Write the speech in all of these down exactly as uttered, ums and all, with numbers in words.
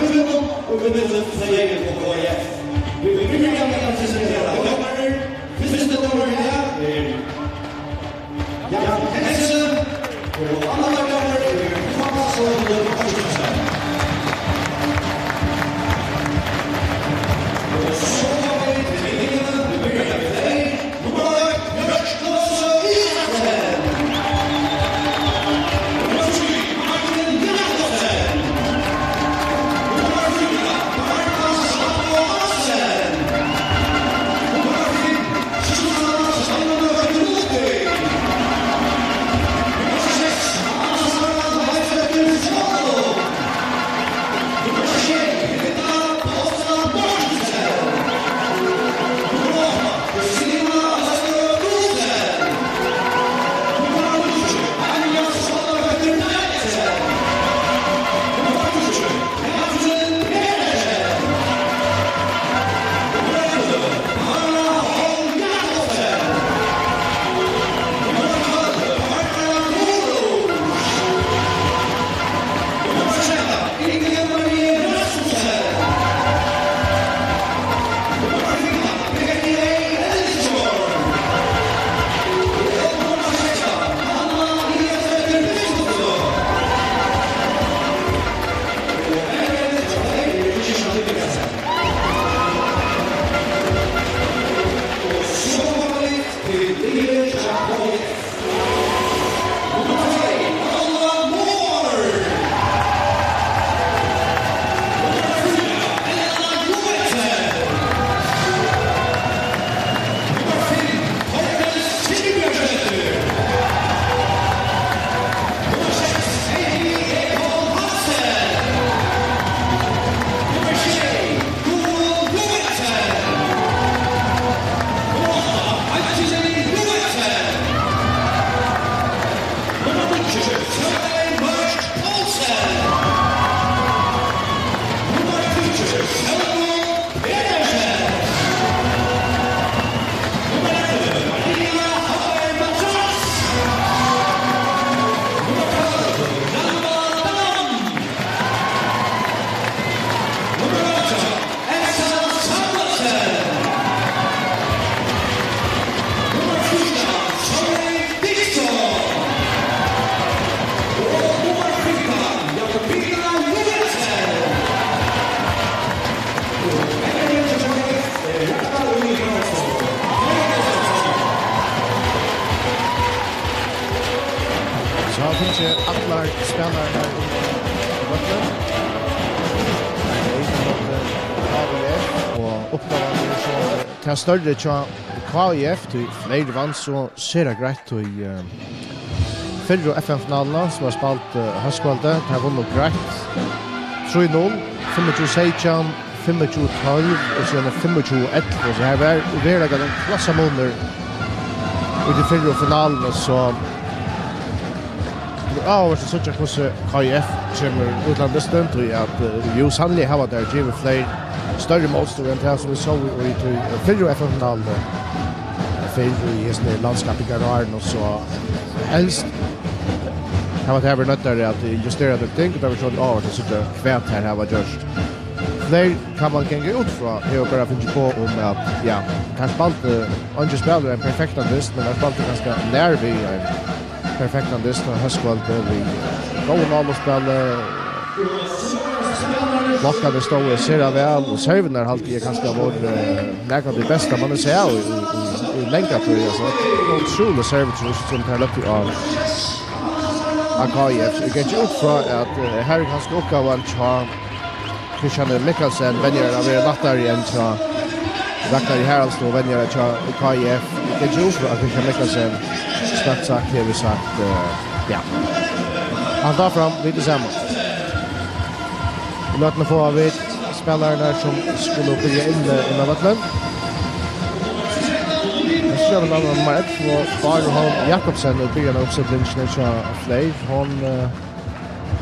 Kvinnum og kvinnum, sum seier upp á K I F. Vit vilja gjerne presentere dommeren. Fyrsti dommari í dag er Jan Hansen, og annar dommari er Jóhann Sólvik Thorkildsen. Og so koma vit til linjuna, vit byrja við tvey. So fingu vit allar spælararnar inn á vøllin. Tað er eitt móti K I F, og uppgávan er so tað størri hjá K I F, tí fleiri vann so sera greitt, tí, eh, fyrru F M-finaluna, sum var spæld, eh, hóskvøldið, tað vunnu greitt trý null, fimmogtjúgu seytjan, fimmogtjúgu tólv og síðan fimmogtjúgu ellivu. So her var í veruleikanum klassamunur í tí fyrru finaluni, so tað er áhugavert at síggja, hvussu K I F kemur út til dystin, tí at, eh, jú, sanniliga hava teir givið fleiri størri mótstøðu enn tað, sum vit sóu í, í tí fyrru F M-finaluni, eh, fyrr í hesum her landskappingarárinum, og so helst hava teir verið noyddar at justera nøkur ting, og tað verður so áhugavert at síggja, hvat teir hava gjørt. Fleiri kann man ganga út frá, hevur bara fingið boð um at, ja, teir spældu, eingin spælir ein perfektan dyst, men teir spældu kanska nær við ein perfektan dyst á hóskvøldið við góðum álopsspæli. Blokkarnir stóðu sera væl, og servirnar haldi eg kanska vóru, eh, nakað av tí besta, man hevur sæð í, í, í, í langa tíð, altso. Ótrúlig servur, sum teir løgdu á, á K I F. Eg gangi út frá, at, eh, her er kanska uppgávan hjá Kristian Mikkelsen, venjara, at vera lættari enn hjá Ragnari Haraldsstovu, venjara hjá K I F. Eg gangi út frá, at Kristian Mikkelsen, snart sagt, hevur sagt, eh, ja. Halt áfram, vit eru saman. Í løtuni fáa vit spælararnar, sum skulu byrja inn, eh, inn á vøllin. Her sita vit við nummar ellivu, Bárður Holm Jakobsen, í byrjan av uppstillingini hjá Fleiri. Hon, eh,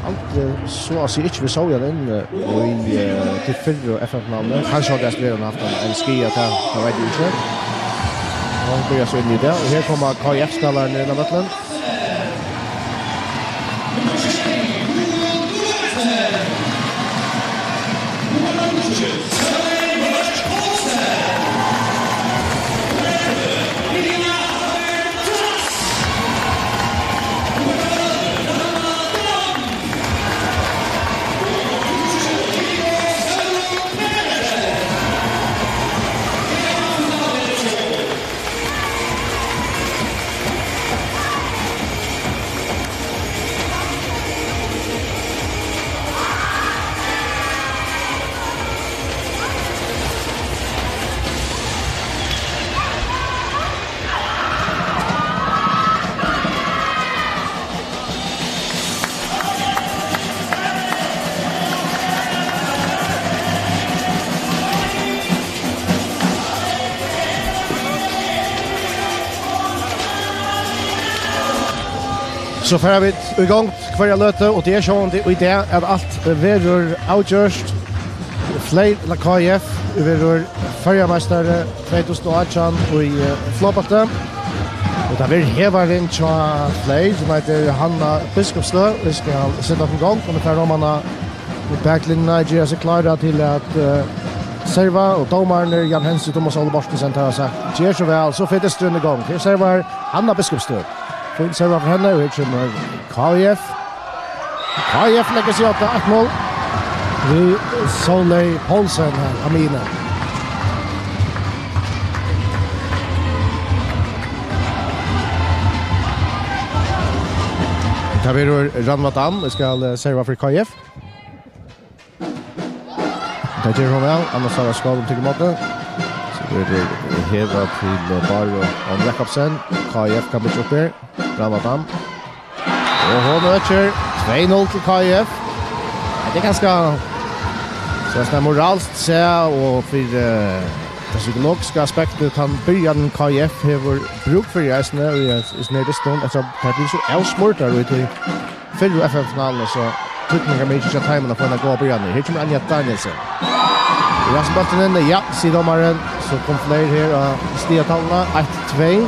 haldi so at siga ikki, vit sóu hann inn, eh, í, eh, tí fyrru F M-finaluni. Kanska hevur hann havt ein, ein skaða, tað, tað veit eg ikki. Hon byrjar so inn í tað, og her koma K I F-spælararnir inn á vøllin. So fara vit í gongd hvørja løtu, og tað er sjálvandi í dag, at alt verður avgjørt. Fleyr, ella K I F, verður føroyameistari tvey túsund og átjan í, eh, flogbólti. Og tað verður hevarin hjá Fleyr, sum eitur Hanna Biskupstøð. Vit skulu seta okkum í gongd, og vit fara oman á baklinjuna, gera seg klára til at, eh, serva, og dómarin er Jan Hensen, Thomas Óli Mortensen, har har sagt: "Ger so væl", so fer dysturin í gongd. Her servar Hanna Biskupstøð. Fín serva frá henni, og her kemur K I F. K I F leggur seg upp til eitt null. Við Sóley Poulsen her á miðjuni. Tað verður Rannvá Dam, skal, eh, serva fyri K I F. Tað ger hon væl, Anna Sara Skálum tekur ímóti. So verður hevað til, eh, Báru Holm Jakobsen. K I F kann byggja upp her. Rannvá Dam. Og hon økir tvey null til K I F. Tað er ganska, so er moralskt sett, og fyri, eh, tað psykologiska aspektið, tann byrjanin K I F hevur brúk fyri eisini, og eg, eg sneri dystin, eftir at tað bleiv so avsmurt har úti. Fyrr í F F-finaluni, so týdningarmikið hjá teimum at fáa eina góða byrjan. Her kemur Anja Danielsen. Rasar bólturin inn, ja, sigur dómarin. So koma fleiri her á stigatalvuna. Eitt tvey.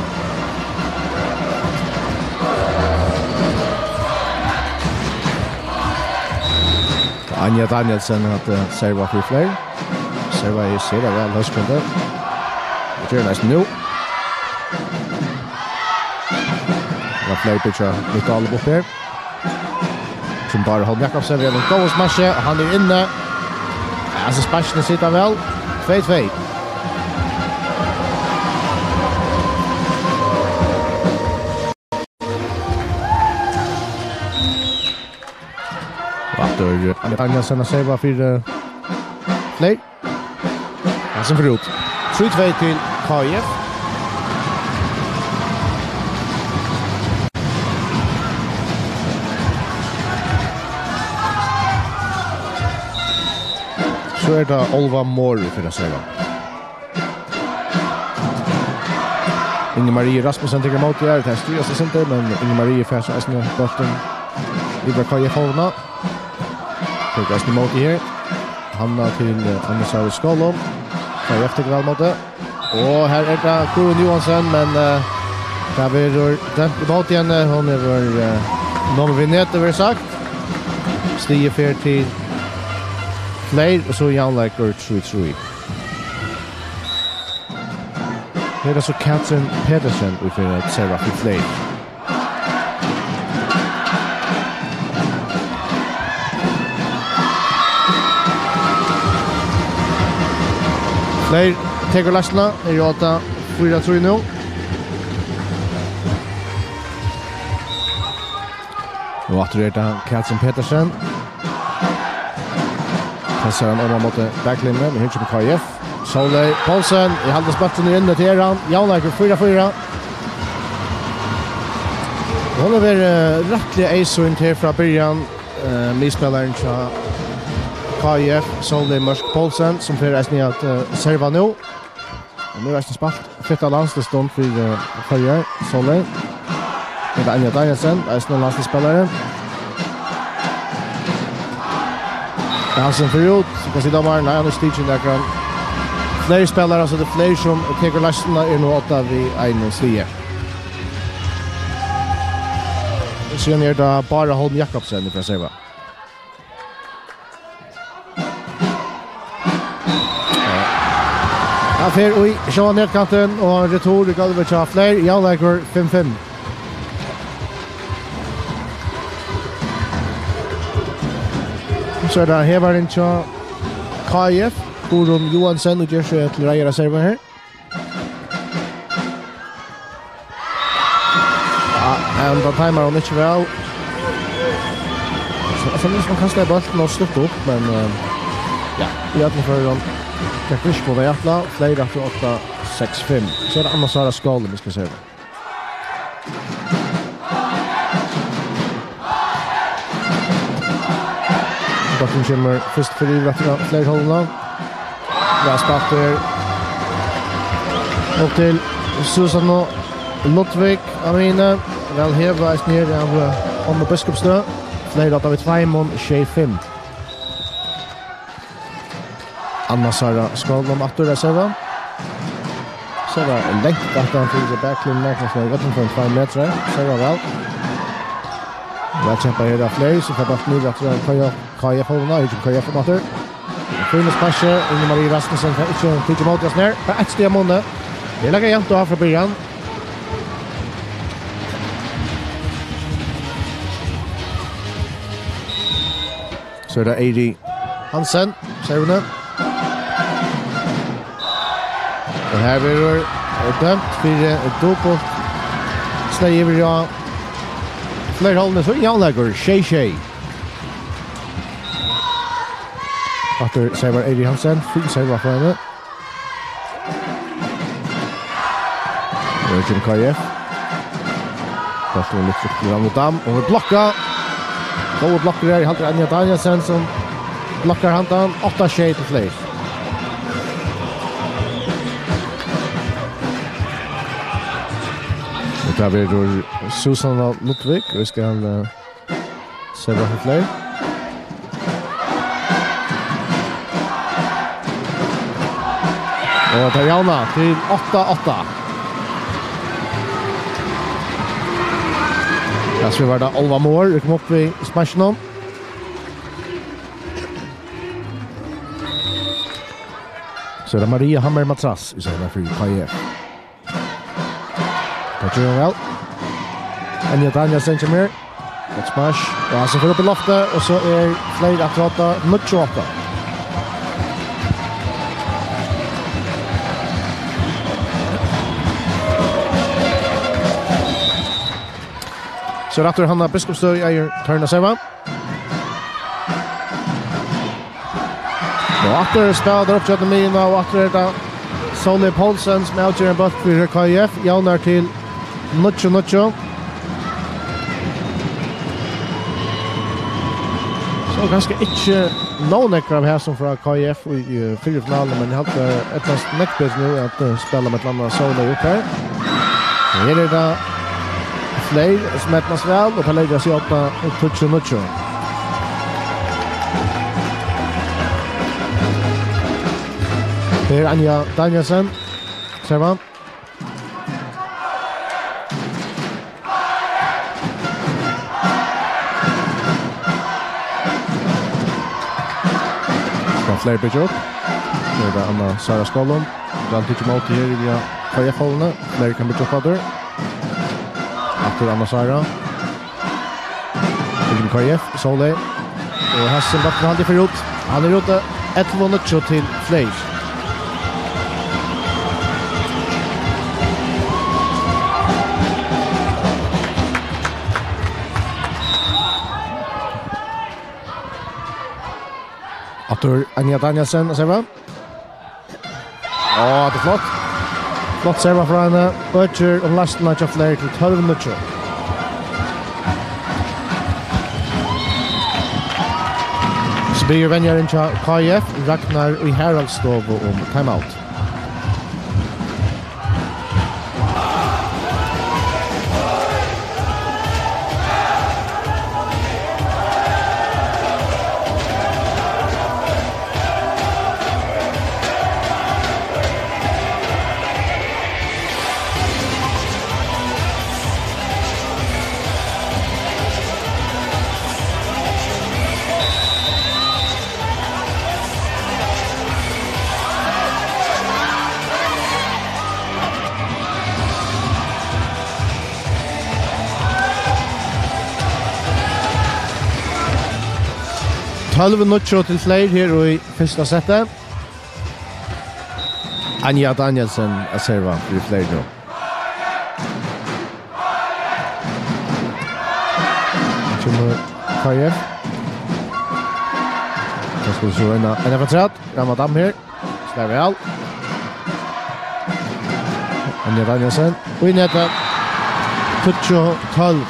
Anja Danielsen hevur, eh, servað fyri Fleyr. Servaði sera væl hóskundi. Og ger næstan nú. Ja, Fleyr byggja nýtt álop upp her. Sum Bára Holm Jakobsen við einum góðum smassi, og hann er inni. Ja, so sparkini sita væl. Tvey tvey. Og aftur, eh, Anne Danielsen at serva fyri, eh, Fleyr. Hann sum fer út. Trý tvey til K I F. So er tað Álva Mohr fyri at serva. Inger Marie Rasmussen tekur ímóti her, tað er stríðast eitt sindur, men Inger Marie fær so eisini bóltin yvir á K I F-hálvuna. Tekur eisini ímóti her. Hanna til, eh, Anne Sara Skálum. K I F tekur væl ímóti. Og her er tað Guðrun Johansen, men, eh, tað verður dømt ímóti henni. Hon hevur, eh, numið við netið, verður sagt. Stigið fer til Fleyr, og so javnleikur trý trý. Her er so Katrin Petersen, ið fer at serva fyri Fleyr. Fleyr tekur leiðsluna, er í átta fýra trý nú. Og aftur er tað Katrin Petersen. Passar hann oman móti baklinjuni, men her kemur K I F. Sóley Poulsen, í haldi spæltini inn, til er hann. Javnleikur fýra fýra. Hon hevur verið, eh, rættiliga eyðsýnd her frá byrjan. Eh, miðspælarin hjá K I F, Sóley Mørk Poulsen, sum fer eisini at, eh, serva nú. Og nú er eisini spælt fyrsta landsliðsstund fyri, eh, Føroyar, Sóley. Hetta er Anja Danielsen, eisini ein landsliðsspælari. Hansen fer út, so kann siga dómarin, nei, hann er ikki tikin nakran. Fleiri spælarar, so tað er fleiri sum tekur leiðsluna, er nú átta við einum stigi. Síðan er tað Bára Holm Jakobsen frá serva. Hann fer í sjálvan netkantin og retur í gólvið hjá Fleyr. Javnleikur fimm fimm. So er tað hevarin hjá K I F, Guðrun Johansen, og ger seg til reiðar at serva her. Ja, men tað teimar hon ikki væl. So, altso, nú skal hon kasta bóltin og stutta upp, men, eh, ja, í øllum førum gekk ikki upp á veg ætla. Fleyr aftur átta seks fimm. So er tað Anna Sara Skálum, vit skulu serva. Bólturin kemur fyrst fyri yvir aftur á Fleyr-hálvuna. Væl spælt her. Upp til Susanne Ludvig, Amine. Væl hevað eisini her av, eh, Og Biskupsstøð, Fleyr átta við tveimum, sjey fimm. Anna Sara Skálum aftur at serva. Serva langt aftan fyri baklinjuna, kanska í øllum førum tveir metrar. Serva væl. Væl kempað her av Fleyr, so fær bóltin yvir aftur av K F, K F-hálvuna, ikki K F aftur. Fínt spark, Inger Marie Rasmussen fær ikki tikið ímóti hasum her. Bara eitt stig av muni. Tað er nakað javnt og frá byrjan. So er tað Eiri Hansen, servuni. Og her verður dømt fyri dupult slag yvir á Fleyr-hálvuna, so javnleikur, sjey sjey. Aftur servar Eiri Hansen, fín serva frá henni. Og her kemur K F. Bólturin lyftur upp til Rannvá Dam. Og hon blokka. Góðar blokkur her. Eg haldi Anja Danielsen sum blokkar handan. Átta sjey til Fleyr. Og tað verður Susanna Ludvig. Vit skal, eh, serva fyri Fleyr. Og tað javna til átta átta. Ja, so var tað Álva Mohr, kom upp við sparkinum. So er tað Maria Hammer Matras, í serva fyri K F. Tað ger hon væl. Anja Danielsen kemur her. Gott smash. Og Hansen fer upp í loftið, og so er Fleyr aftur á níggju átta. So er aftur Hanna Biskupsstøð í eigur tørn at serva. Og aftur spæla teir upp gjøgnum miðjuna, og aftur er tað Sóley Poulsen sum avger ein bólk fyri K F, javnar til níggju níggju. So kanska ikki nóg nógv av hasum frá K F í, í fyrru finalu, men eg haldi, eh, eydnast nógv betur nú at, eh, spæla millum annað Sóley upp her. Og her er tað Fleyr sum eydnast væl, og tað leggur seg átta og tíggju níggju. Her er Anja Danielsen, serva. Skal Fleyr byggja upp? Her er tað Anna Sara Skálum. Væl tikið ímóti her í K F-hálvuni. Fleyr kann byggja upp aftur. Aftur Anna Sara. Til K F, Sóley. Og Hansen, bólturin haldið fyri út. Hann er úti, ellivu níggju til Fleyr. Aftur Anja Danielsen at serva. Á, tað er flott. Flott serva frá henni. Økir um leiðsluna hjá Fleyr til tólv níggju. So biður venjarin hjá K F, Ragnar í Haraldsstovu, um timeout. Tólv níggju til Fleyr her í fyrsta seti. Anja Danielsen at serva fyri Fleyr nú. Kemur K F. Tað skal so eina, eina afturat. Rannvá Dam her. Slær væl. Anja Danielsen. Og í netið. Tíggju tólv.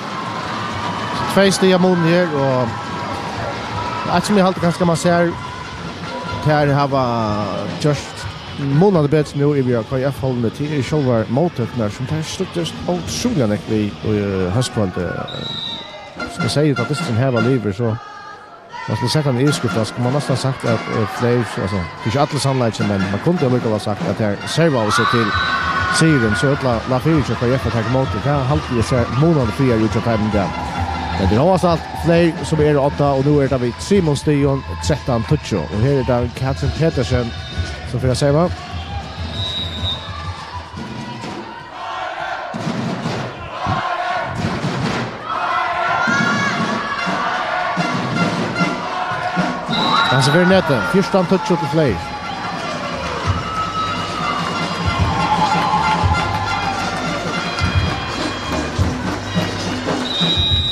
Tvey stig av muni her, og eitt sum eg haldi kanska man sær, tær hava gjørt munandi betri nú yvir á K F-hálvuni, tað eru sjálvar móttøkurnar, sum tær støddust ótrúliga nógv við, eh, hóskvøldið. sum eg segði, tá dysturin her var liðugur, so man skuldi sett eina yvirskrift, tá skuldi man næstan sagt, at, eh, fleiri, altso, tað er ikki allur sannleikin, men man kundi allíkavæl sagt, at teir servaðu seg til sigurin, so illa lá fyri hjá K F at taka ímóti. Tað haldi eg sær munandi frægari út hjá teimum í dag. Men tað er hóast alt fleiri, sum eru á odda, og nú er tað við trimum stigum, trettan tíggju, og her er tað Katrin Petersen, sum fer at serva. Hann sum fer í netið, fjúrtan tíggju til fleiri.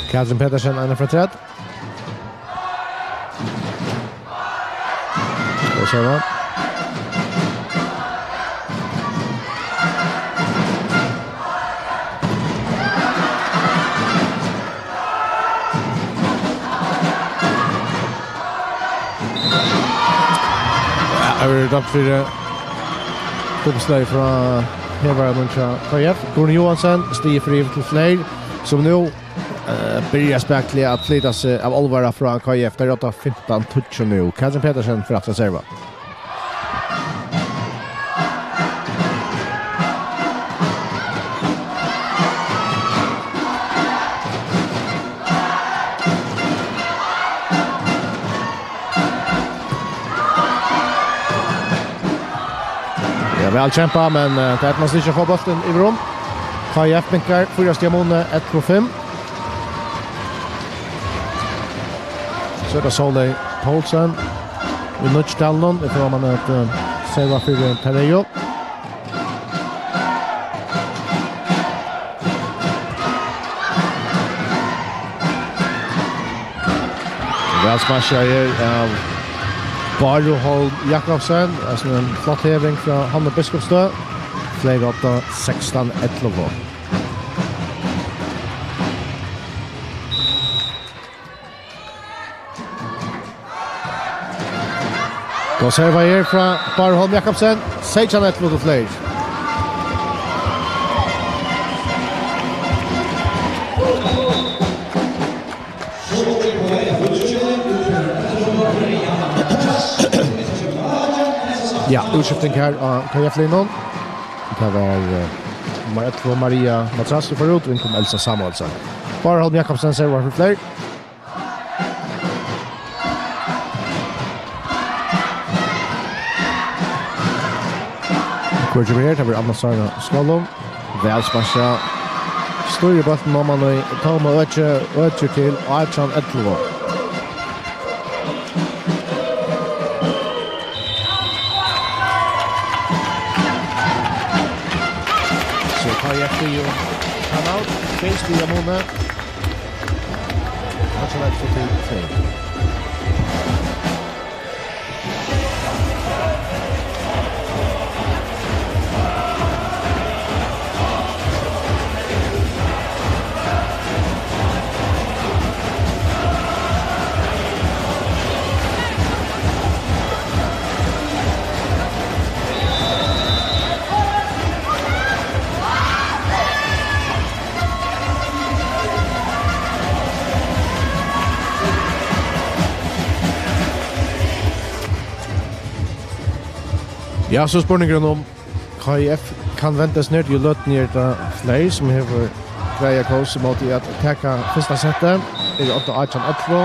Katrin Petersen, eina frá træt. Og so er tað. Ja, her er tað fyri uppslag frá hervaranum hjá K F. Guðrun Johansen, stig fyri til fleiri, sum nú eh, byrja spakuliga at flyta seg av álvara frá K F. Tað er odda fimtan tíggju nú. Katrin Petersen fer aftur at serva. Ja, væl kjempað, men, eh, tað eydnaðist ikki at fáa bóltin yvir um. K F minkar fýra stiga mun, ellivu fimm. So er tað Sóley Poulsen í Nýggjastaðnum. Eg fái hana at, eh, serva fyri Tereo. Væl smasjað her av Báru Holm Jakobsen. Eisini ein flott heving frá Hannu Biskupsstøð. Fleiri odda, sekstan ellivu. Góð serva her frá Báru Holm Jakobsen. Seytjan ellivu til fleiri. Ja, útskifting her á K F-liðnum. Tað var, eh, nummar ellivu, Maria Matrasso, fór út, og inn kom Elsa Samuelsen. Bára Holm Jakobsen servar fyri fleiri. Hvør kemur her? Tað verður Anna Sára Skálum. Væl sparkað. Stýrir bóltin oman í tóma økið, økið til átjan ellivu. So K F fær jú timeout. Tveir stiga muni. Átjan ellivu til tvey. Ja, so spurningurin um K F kann venda seg nær, í løtuni er tað fleiri sum hevur greiða kós ímóti at taka fyrsta settið. Er odda átjan ellivu.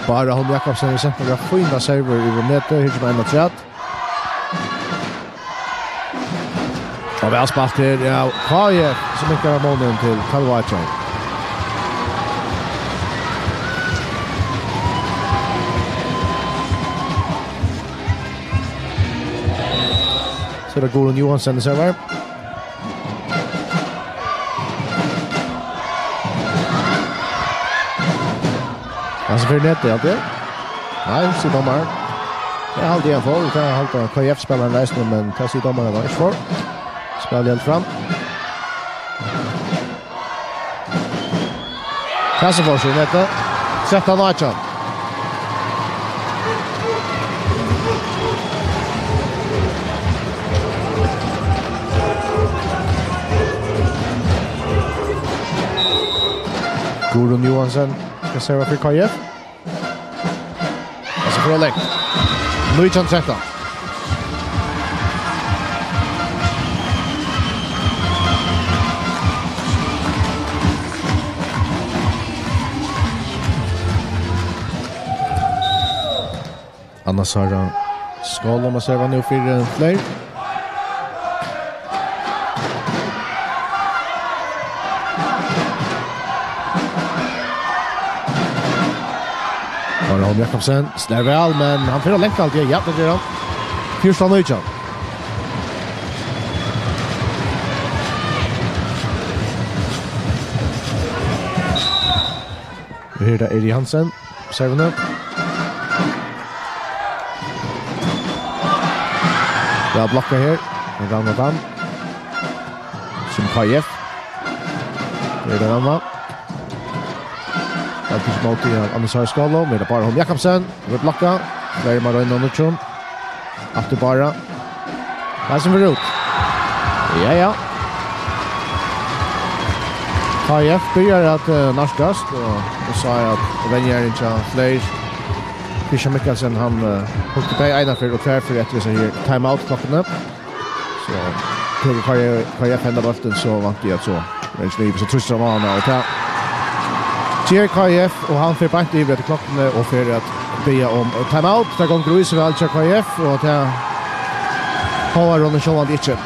Bára Holm Jakobsen hevur sent nakrar fínar servur yvir netið. Her kemur ein afturat. Og væl spælt her av K F, sum minkar munin til tólv átjan. So er tað Guðrun Johansen, servar. Hann sum fer í netið, alt er. Nei, sigur dómarin. Eg haldi, hann fór. Eg haldi, K F-spælarin reisir, men tað sigur dómarin, hann var ikki for. Spæl helt fram. Tað sum fór seg í netið. Trettan átjan. Guðrun Johansen skal serva fyri K F. Og so fer hon langt. Nítjan trettan. Anna Sara Skåla má serva nú fyri Fleyr. Bára Holm Jakobsen slær væl, men hann fer ov langt alt, ja, tað ger hann. Fjúrtan nítjan. Her er tað Eri Hansen. Servene. Ja, blokka her. Ragnar Dam. Sum K F. Her er tað Anna. Tað er ikki móti av Anna Sara Skåla, men tað er Bára Holm Jakobsen. Hon vil blokka. Fleiri má royna nú, tjúm. Aftur Bára. Tað sum fer út. Ja, ja. K F byrjar at, eh, nærkast, og, og sá at venjarin hjá Fleyr, Christian Mikkelsen, hann, eh, hugdi bæði eina ferð og tvær ferð eftir hesa her timeout-klokkuni. So tekur K F, K F henda bóltin, so vænti eg at so er ikki lív, so trýstir hann á hana, og tað ger K F, og hann fer beint yvir eftir klokkuni og fer at biðja um timeout. Tað gongur í seg væl hjá K F, og tað hóvar hon sjálvandi ikki.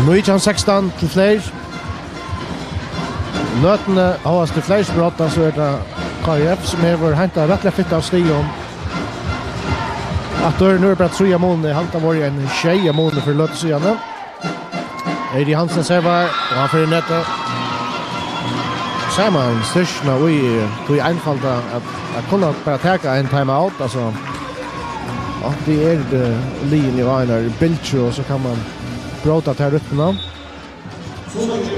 Nítjan sekstan til Fleyr. Nøtini hóast til Fleyr sum brádast, so er tað K F sum hevur heintað rættiliga fitt av stigum. Aftur, nú er bara trý av muni, eg haldi tað vóru ein sjey av muni fyri løtu síðani. Eri Hansen servar, og hann fer í netið. Sær man styrkina í, í einfalda at, at kunna bara taka ein timeout, altso, og tað er, eh, liðini á einari bylgju, og so kann man bróta ta rytmuna.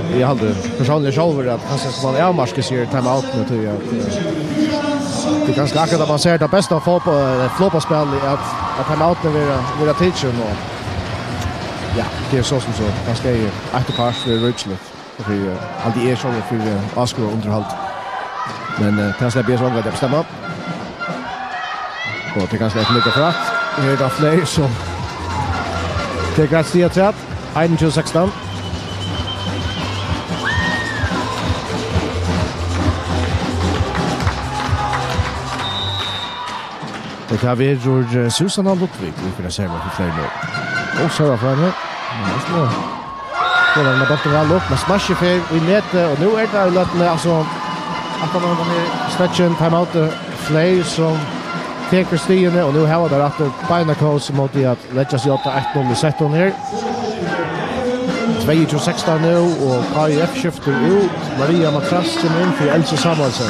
Eg haldi persónliga sjálvur at kanska skal man avmarka seg í timeoutini, tí at, eh, tað er kanska akkurát at man sær tað besta fótbó-, eh, fótbóltsspæl í at, at timeoutini verða, verða tikin, og ja, tað er so sum so, kanska er eitt og part verður ríkiligt, fyri, eh, haldi eg sjálvur fyri, eh, áskoðaraundirhald. Men, eh, tað sleppi eg so ongantíð at bestemma. Og tað er kanska ikki líka frægt. Her er tað Fleyr sum tekur eitt stig afturat. Einogtjúgu sekstan. Og tað verður, eh, Susanna Ludvig, ið fer at serva fyri Fleyr nú. Og serva frá henni. Men tað er smá. Her er hann bóltin væl upp, men smash fer í netið, og nú er tað í løtuni, altso, aftan á henda her stretchin, timeout, Fleyr sum tekur stigini, og nú hava teir aftur beinakós móti at leggja seg í odda, eitt null í settinum her. Tveyogtjúgu sekstan nú, og K F skiftir út. Maria Matras kemur inn fyri Elsu Samuelsen.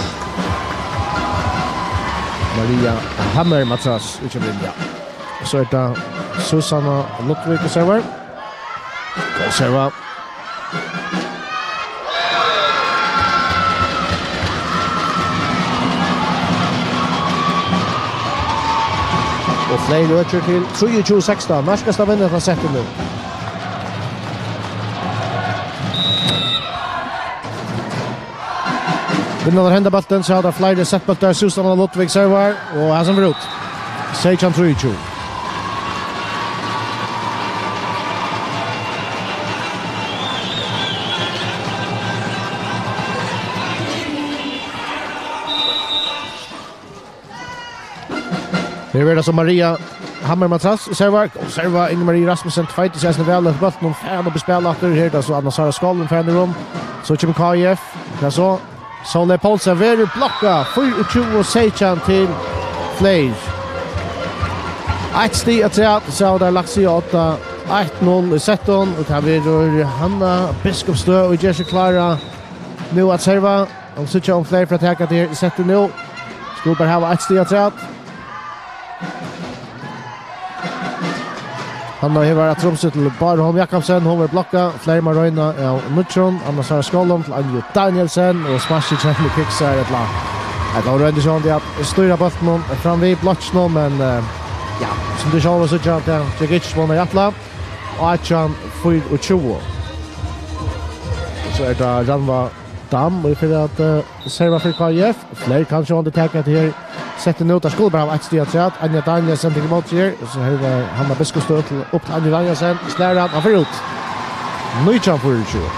Maria Hammer Matras, ikki minst, ja. Og so er tað Susanna Ludvig, servar. Góð serva. Og Fleyr økir til trýogtjúgu sekstan. Nærkast at vinna hetta settið nú. Vinna teir henda bóltin, so hava teir fleiri settbóltar. Susanna Ludvig servar, og hasin fer út. Seytjan trýogtjúgu. Her verður tað so Maria Hammer Matras, servar, og serva Inger Marie Rasmussen, tveitir seg eisini væl eftir bóltin, hon fer hann upp í spæl aftur. Her er tað so Anna Sara Skåla, hon fer hann í rum. So kemur K F, tað er so Sóley Poulsen, verður blokkað, fýraogtjúgu seytjan til Fleyr. Eitt stig afturat, so hava teir lagt seg í odda Eitt null í settinum, og tað verður Hanna Biskupsstøð, og ger seg klára nú at serva. Og síggja um fleiri fara at taka tað her í setti nú. Skulu bara hava eitt stig afturat. Hanna hevur eitt trumstig til Báru Holm Jakobsen, hon verður blokkað. Fleiri má royna av nýggjum. Anna Sara Skálholm til Anju Danielsen, og sparkið kemur kiksar ella, ella hon royndi sjálvandi at stýra bóltinum fram við blokkinum, men, eh, ja, sum tit sjálv síggja, tað gekk ikki sum hon hevði ætlað. Átjan fýraogtjúgu. So er tað Rannvá Dam, og fyri at, eh, serva fyri K I F. Fleiri kann sjálvandi taka tað her setti nú. Tað skulu bara hava eitt stig afturat. Anja Danielsen tekur ímóti her. So her var Hanna Biskupsstøð til, upp til Anja Danielsen. Slær hann, hann fer út. Nítjan fýraogtjúgu.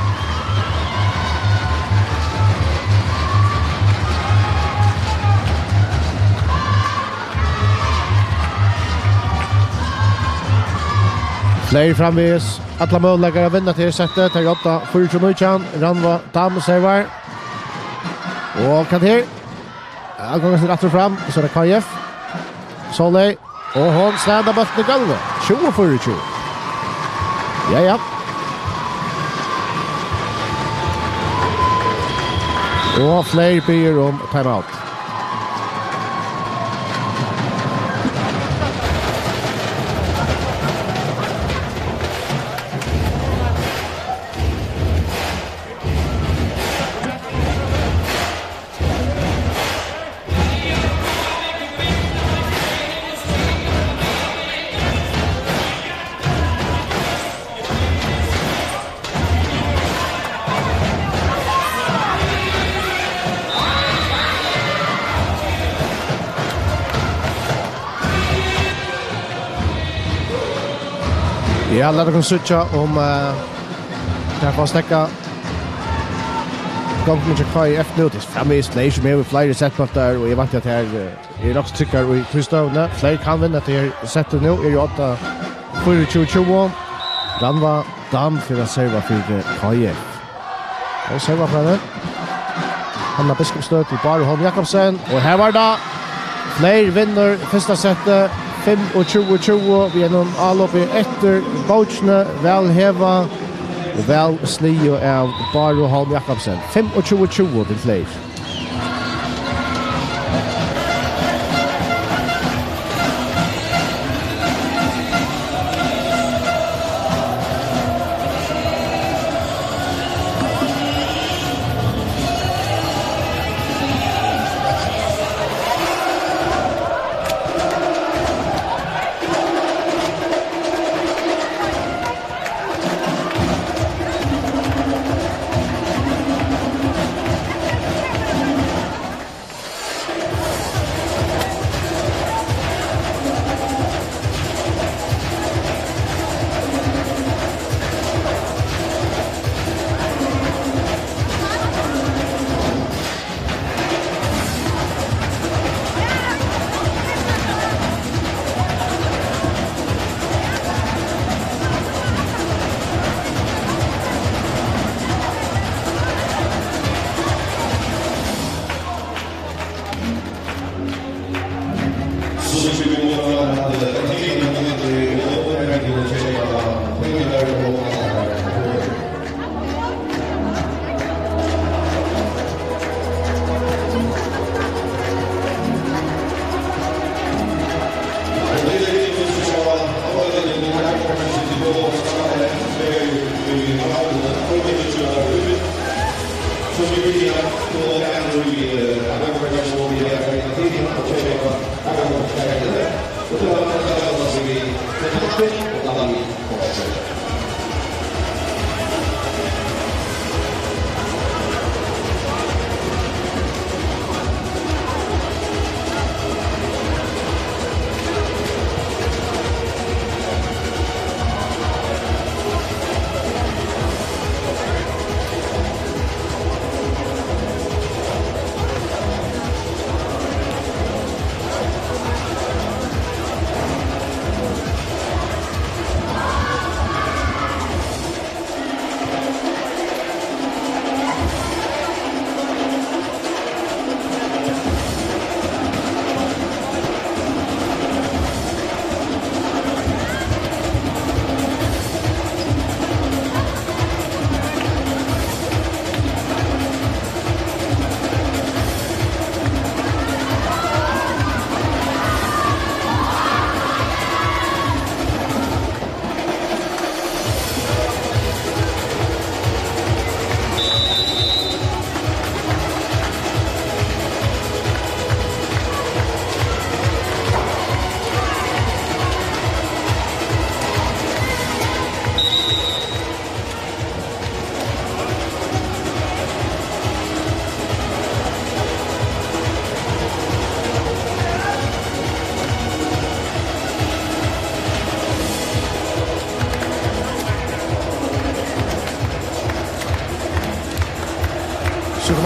Fleiri framvegis. Allar møguleikar at vinna til settið. Tað er átta fýraogtjúgu nítjan. Rannvá Dam servar. Og hvat her? Ja, gongur seg aftur og fram. So er tað K I F. Sóley. Og hon slær bóltin í gólvið. Tjúgu fýraogtjúgu. Ja, ja. Og fleiri biður um timeout. Ja, lat okkum síggja um, eh, tað fær steðgað gongdini hjá K I F nú. Tað er framvegis fleiri sum hevur fleiri settbóltar, og eg vænti, at tað er, eh, er nokk so tryggar í tí støðuni. Fleiri kann vinna tað her settið nú. Er jú átta fýraogtjúgu tjúgu. Rannvá Dam fer at serva fyri K I F. Og serva frá henni. Hanna Biskupsstøð til Báru Holm Jakobsen. Og her var tað. Fleiri vinnur fyrsta settið. Fimmogtjúgu tjúgu við einum álopi eftir bókini. Væl hevað og væl sligið av Báru Holm Jakobsen. Fimmogtjúgu tjúgu til Fleiri.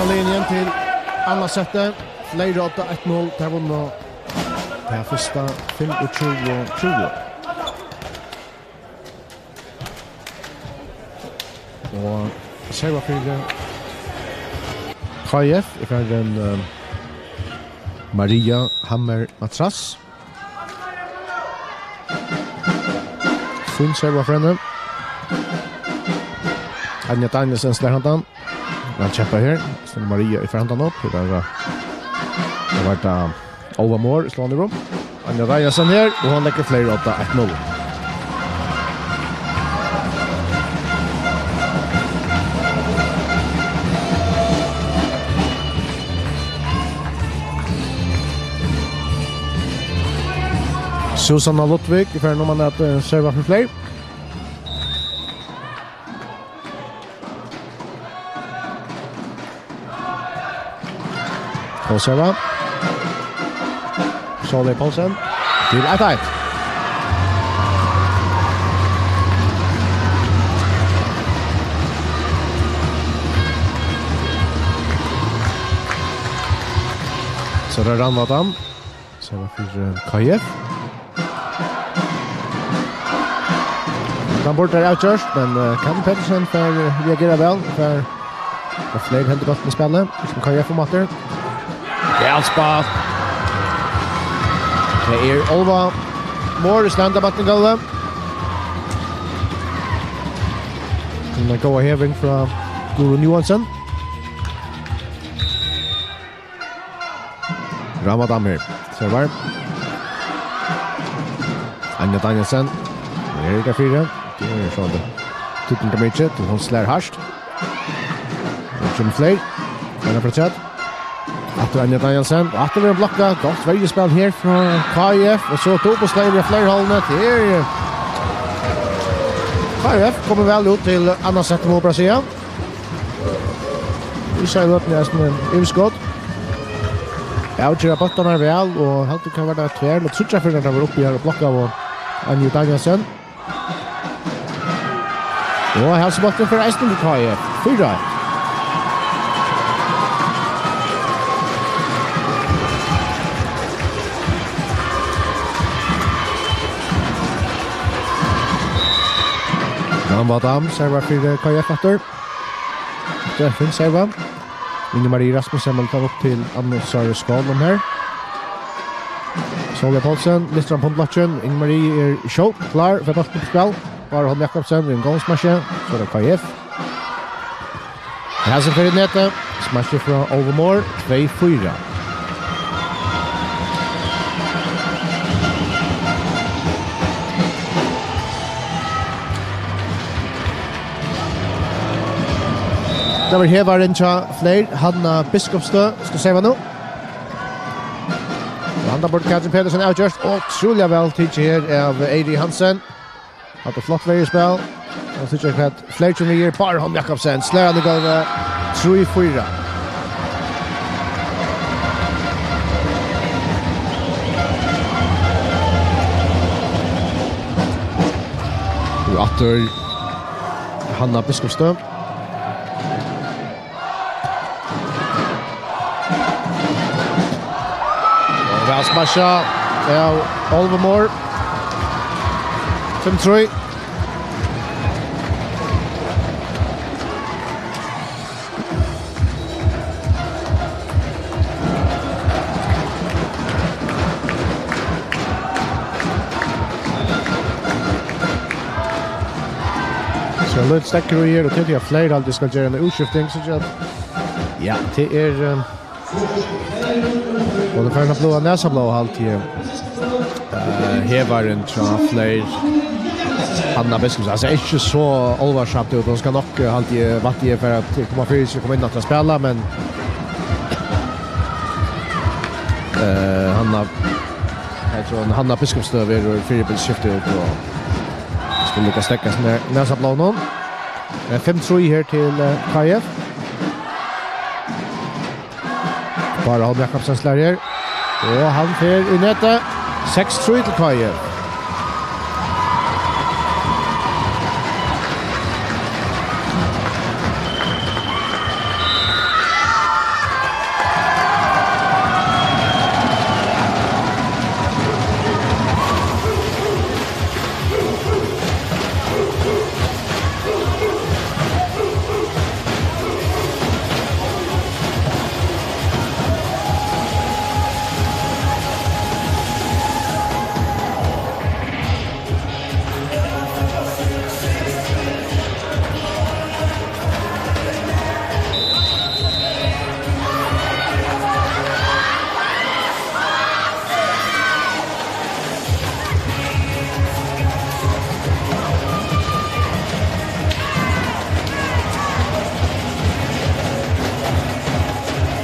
Linjen til annað settið. Fleiri odda eitt null. Tær vunnu tað fyrsta fimmogtjúgu tjúgu. Og serva fyri K I F er farin, eh, Maria Hammer Matras. Fín serva frá henni. Anja Danielsen slær handan. Væl kjempað her. Stine Maria er farin handan upp. Her er, eh, tað var tað Ólva Mohr, slår hann í rúm. Anja Danielsen her, og hon leggur fleiri odda eitt null. Susanna Ludvig, í ferð um at, eh, serva fyri fleiri. Kosova. Sóley Poulsen. Til eitt eitt. So er tað Rannvá Dam. Serva fyri, eh, K I F. Hann burdi avgjørt, men, eh, Katrin Petersen fær, eh, reagera væl. Fær, fær fleiri hendur bóltin í spæli. Sum K I F um aftur. Væl spælt. Tað er Ólva Mohr í slær hann á bóltin í gólvið. Ein góð heving frá Guðrun Johansen. Rannvá Dam her. Servar. Anja Danielsen. Her er tað fýra. Tað er so tað. Tuttingar mikið. Hon slær hart. Her kemur fleiri. Anja frá tjat. Aftur Anja Danielsen. Aftur verður blokkað. Gott verjuspæl her frá K I F. Og so Tobo slær við fleiri hálvni. Tað er K I F kemur væl út til annað sett, má bara siga. Vit sóu løtuni eisini yvirskot. Avgera bóltarnar væl, og heldur kann vera tvær ella tríggjar fyri at tað var uppi her og blokkaðu Anju Danielsen. Og hesin bólturin fer eisini til K I F. Fýra eitt. Rannvá Dam servar fyri K I F aftur. Tað er fín serva. Inger Marie Rasmussen vil ta upp til Anna Sara Skålum her. Sóley Poulsen, lyftir hann upp um blokkin. Inger Marie er skjótt klár, fær bóltin upp í spæl. Bára Holm Jakobsen við ein góðan smassi. So er tað K I F. Hasin fer í netið. Smassi frá Ólva Mohr, tvey fýra. Tað var hevarin hjá Fleyr, Hanna Biskupsstøð, skal serva nú. Og handan burdi Katrin Petersen avgjørt, og ótrúliga væl tikið her av Eiri Hansen. Hatta er flott verjuspæl. Og so tykir eg at Fleyr kemur við, Bára Holm Jakobsen, slær hann í gólvið, trý fýra. Og aftur Hanna Biskupsstøð. Og væl smasha av Ólva Mohr. Fimm trý. So, lítið steðgur í her, og til tí at Fleyr altíð skal gera eina útskifting, so gera, ja, tað er, eh, og tað fer at blíva nasablóð, haldi eg. Eh, hevarin hjá Fleyr, Hanna Biskupsstøð, altso, ikki so álvarsamt út, hon skal nokk, eh, haldi eg, vænti eg, fara at koma fyri seg, koma inn aftur at spæla, men, eh, Hanna, eg trúgvi, Hanna Biskupsstøð verður fyribils skift út, og skal líka steðga sær nasablóðunum. Eh, fimm trý her til, eh, K I F. Bára Holm Jakobsen slær her. Og hann fer í netið. Seks trý til K I F.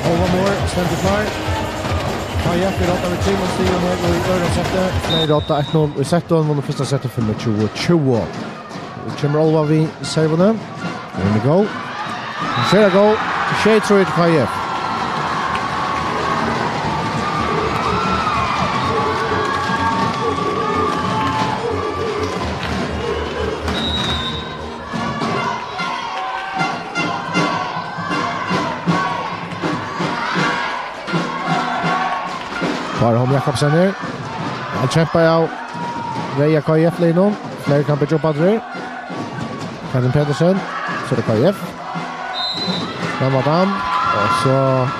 Ólavur stendur klár. K F er á átta við trimum stigum her í øðrum seti. Fleiri á átta, eitt null í settinum, vunnu fyrsta seti fimmogtjúgu tjúgu. Nú kemur Ólavur við servuni. Her er góð. Sera góð. Sjey trý til K F. Kári Holm Jakobsen her. Hann kjempar av reyða K F-liðnum. Fleiri kann byggja upp aftur her. Katrin Petersen. So er tað K F. Ramadan. Og so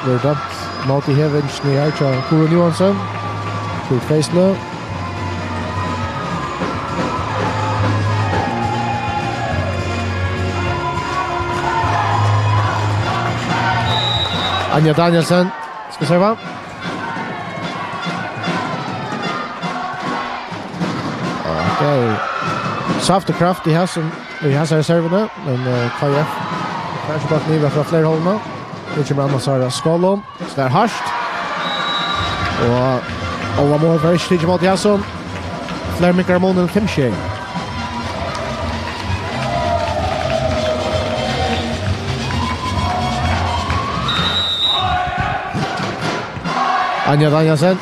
verður dømt móti hevingsni her hjá Guðrun Johansen. Kurt Feislø. Anja Danielsen skal serva. Ja, tað er saft og kraft í hasum, í hasari servuni, men, eh, K F fær ikki bóltin yvir frá fleiri hálvuna. Nú kemur Anna Sara Skálum, slær hart. Og Ólavur fær ikki tikið ímóti hasum. Flær minkar munin fimm sjey. Anja Danielsen.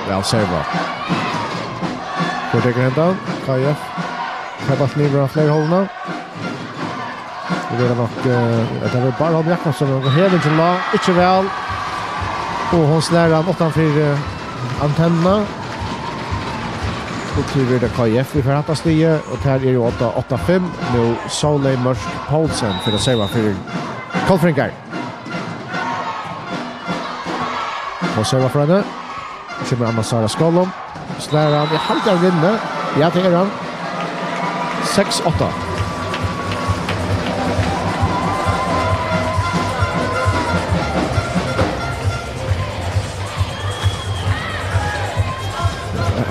Væl serva. Hvør tekur hendan? K F. Fær bóltin yvir á fleiri hálvuna. Tað verður nokk, eh, tað verður Bára Holm Jakobsen, og hevingin lá ikki væl. Og hon slær hann uttan fyri, eh, antennuna. Og tí verður tað K F, vit fara hatta stigið, og tær eru átta, átta fimm. Nú Sóley Mørk Poulsen fyri at serva fyri Kollfrøðingar. Og serva frá henni. Kemur Anna Sara Skálum. Slær hann. Eg haldi hann vinni. Ja, tað er hann. Seks átta.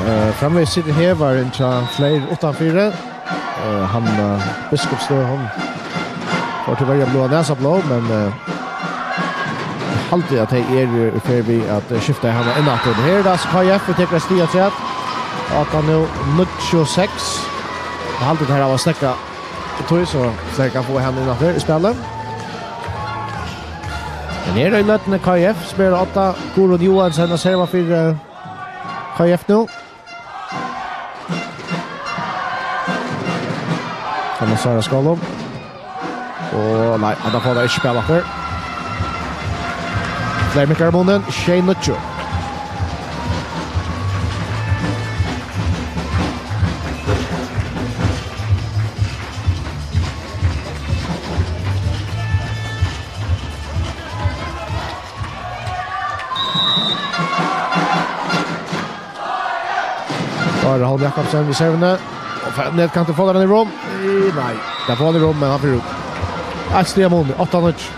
Eh, framvegis situr hevarin hjá Fleyr uttanfyri. Eh, hann, eh, Biskupstøð, hann fór tíverri at bløða nasablóð, men, eh, eg haldi, at tey eru í ferð við at, eh, skifta hann inn aftur. Her er tað K F, vit taka eitt stig afturat. Átta null, níggju seks. Eg haldi, at her hava steðgað í tí, so Fleyr kann fáa hann inn aftur í spilið. Men her er í løtuni K F, spælir átta, Guðrun Johansen at serva fyri, eh, K F nú. Anna Sara Skálum. Og nei, hann fær tað ikki spælt aftur. Fleyr minkar munin, sjey níggju. Bára Holm Jakobsen við servuni. Og fer ned kantin, fáar hann í rúm? Eh, nei, tað fær hann í rúm, men hann fer út. Eitt stig av munin, átta níggju.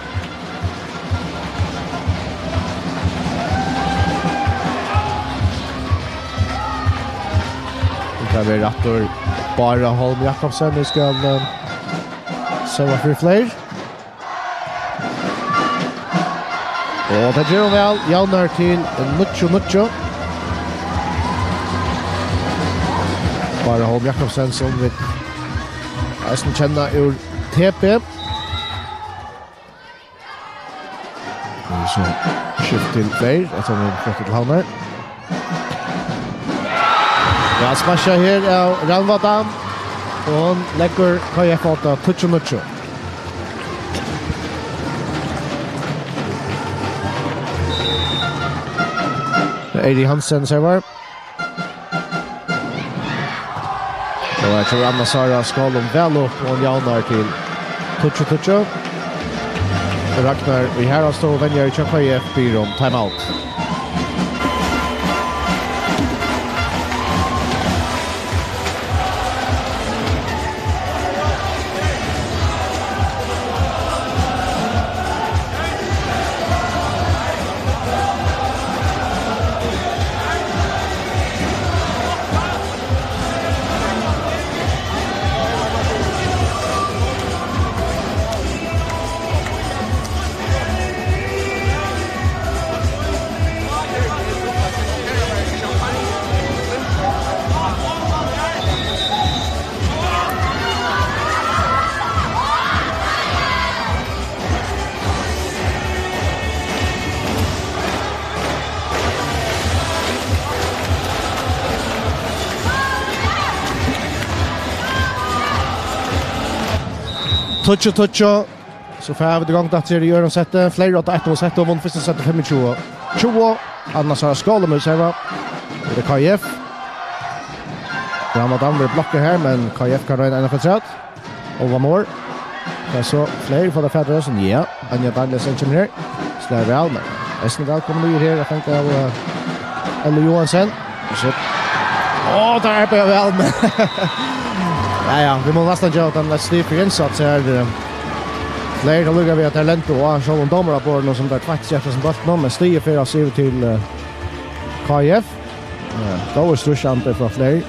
Tað verður aftur Bára Holm Jakobsen, nú skal, eh, serva fyri Fleyr. Og tað ger hon væl. Javnar til níggju níggju. Bára Holm Jakobsen, sum vit eisini kenna úr T B. Og so skift til Fleyr, eftir at hon flutti til Havnar. Ja, smasha her av Rannvá Dam. Og hon leggur K F á átta, tíggju níggju. Eiri Hansen servar. Og her kemur Anna Sara Skálum væl upp, og hon javnar til tíggju tíggju. Ragnar í Haraldsstovu, venjari hjá K F, biður um timeout. Tíggju tíggju. So fara vit í gongd aftur í øðrum seti. Fleiri átta eitt og sett og vunnu fyrsta sett fimmogtjúgu tjúgu. Annars er Skálumús her, va? Er tað K I F? Ramadan vil blokka her, men K I F kann royna eina afturat. Oliver Mohr. Tað er so fleiri fáa tað fatur í hesum. Ja, Anja Danielsen kemur her. Slær væl, men eisini vælkomin niður her at fanga av, eh, Elli Johansen. Og so, á, tað er bara væl, men ja, ja, vit mugu næstan geva teimum eitt stig fyri innsats her, eh. Fleiri lukka við at teir lentu á, sjálvum dómaraborðinum sum teir tveitti seg eftir hesum bóltinum, men stigið fer altso yvir til, eh, K I F. Ja, góður stríðsandi frá fleiri.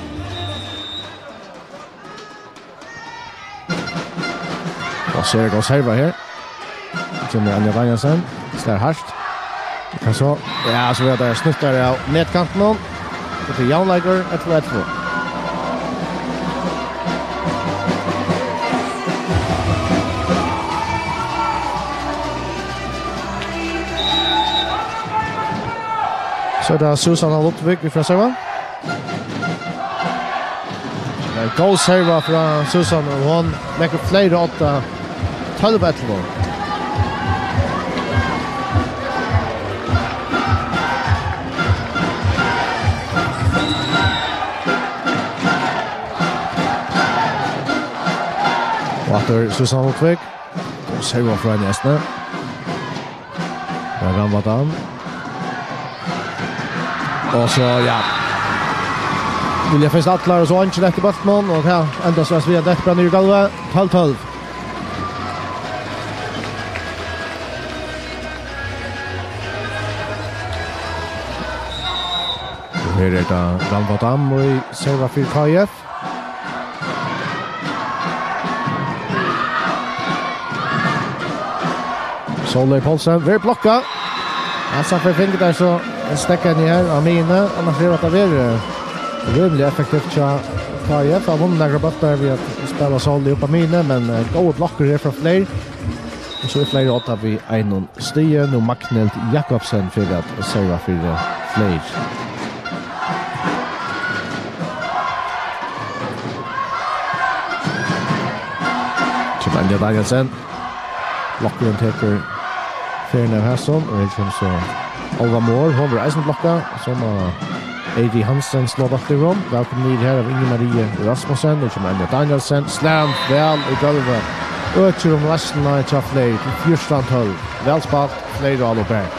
Og Sergej servar her. Kemur Anja Danielsen. Slær hart. Hvat so? Ja, so er tað snuttar av netkantinum. Og til javnleikur, ellivu ellivu. So er tað Susanna Ludvig frá Serva. Ein góð serva frá Susanne, og hon leggur fleiri átta, tólv ellivu. Og aftur Susanne Ludvig. Góð serva frá henni eisini. Ramadan. Og so, ja. Vilja fyrst allar, og so eingin eftir bóltinum, og her endar so, at Svea Dekk brennur í gólvið. Tólv tólv. Og her er tað Ramadan, og í serva fyri K I F. Sóley Poulsen, verður blokkað. Hasa fær fingið tað, so steðgar henni her á miðjuni. Annars hevur tað verið, eh, rímiliga effektivt hjá K I F. Hava vunnið nakrar bóltar við at spæla Sóley upp á miðjuni, men, eh, góðar blokkur her frá fleiri. Og so er fleiri átta við einum stigi. Nú Magnhild Jakobsen fyri at serva fyri fleiri. Kemur Anja Danielsen. Blokkurin tekur ferðina av hesum, og her kemur so Oliver Mohr, hon verður eisini blokkað, so má Eiri Hansen sláa bóltin í rúm. Vælkomin niður her av Ingi Marie Rasmussen, nú kemur Anja Danielsen, slær hann væl í gólvið, økir um leiðsluna hjá fleiri til fjúrtan tólv. Væl spælt, fleiri ál og berg.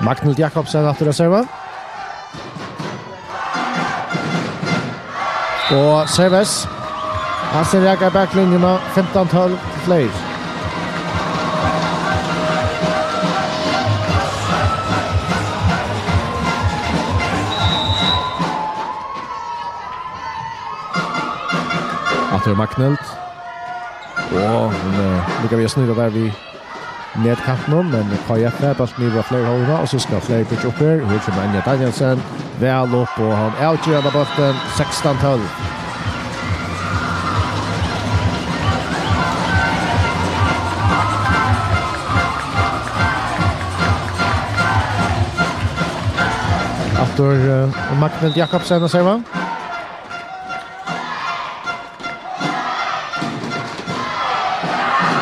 Magnhild Jakobsen aftur at serva. Og serves. Hansen rakar baklinjuna, fimtan tólv til fleiri. Aftur Magnhild. Og hon, eh, líka við at snýta har við netkantinum, men K I F fær bóltin yvir á fleiri hálvuna, og so skal fleiri byggja upp her. Her kemur Anja Danielsen væl upp, og hann avgerandi bóltin, sekstan tólv. Aftur, eh, Magnhild Jakobsen at serva.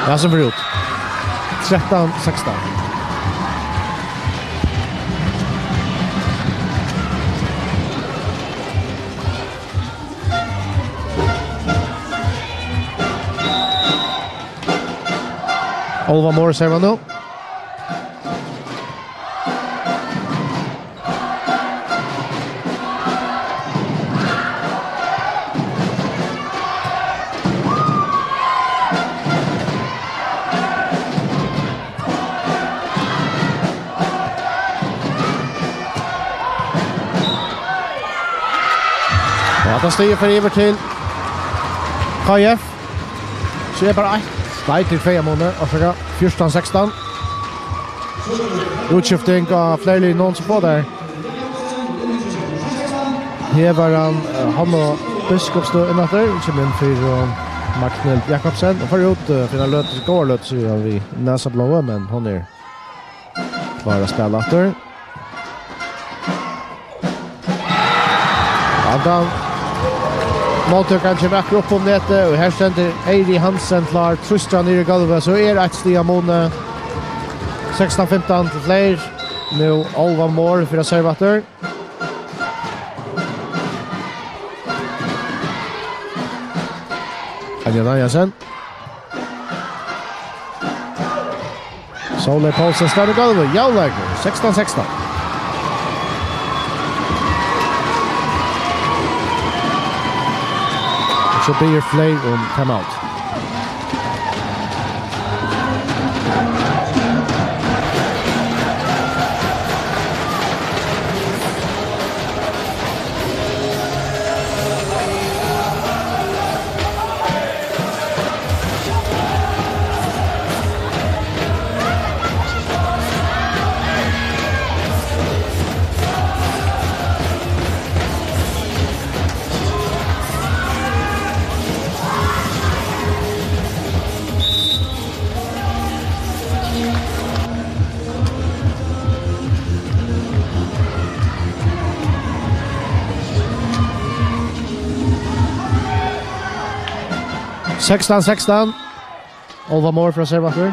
Ja, sum fer út. Trettan sekstan. Oliver Mohr servar nú. Og hatta stigið fer yvir til K I F. So er bara eitt, nei, til tvey muni, orsaka, fjúrtan sekstan. Útskifting á fleiri liðum, so fáa teir. Her var hann, eh, hann og Biskupstøð inn aftur, kemur inn fyri, eh, Magnhild Jakobsen. Og fer út, eh, finna løtu, góða løtu, sigur hann við nasablóði, men hon er klár at spæla aftur. Handan móttøkan kemur akkurát upp um netið, og her stendur Eiri Hansen klár, trýstir hann niður í gólvið, so er eitt stig á muni. Sekstan fimtan til Fleyr. Nú Álvan Mohr fyri at serva aftur. Anja Danielsen. Sóley Poulsen slær í gólvið. Javnleikur, sekstan sekstan. Og so biður Fleyr um timeout. Sekstan sekstan. Álvan Mohr fyri at serva aftur.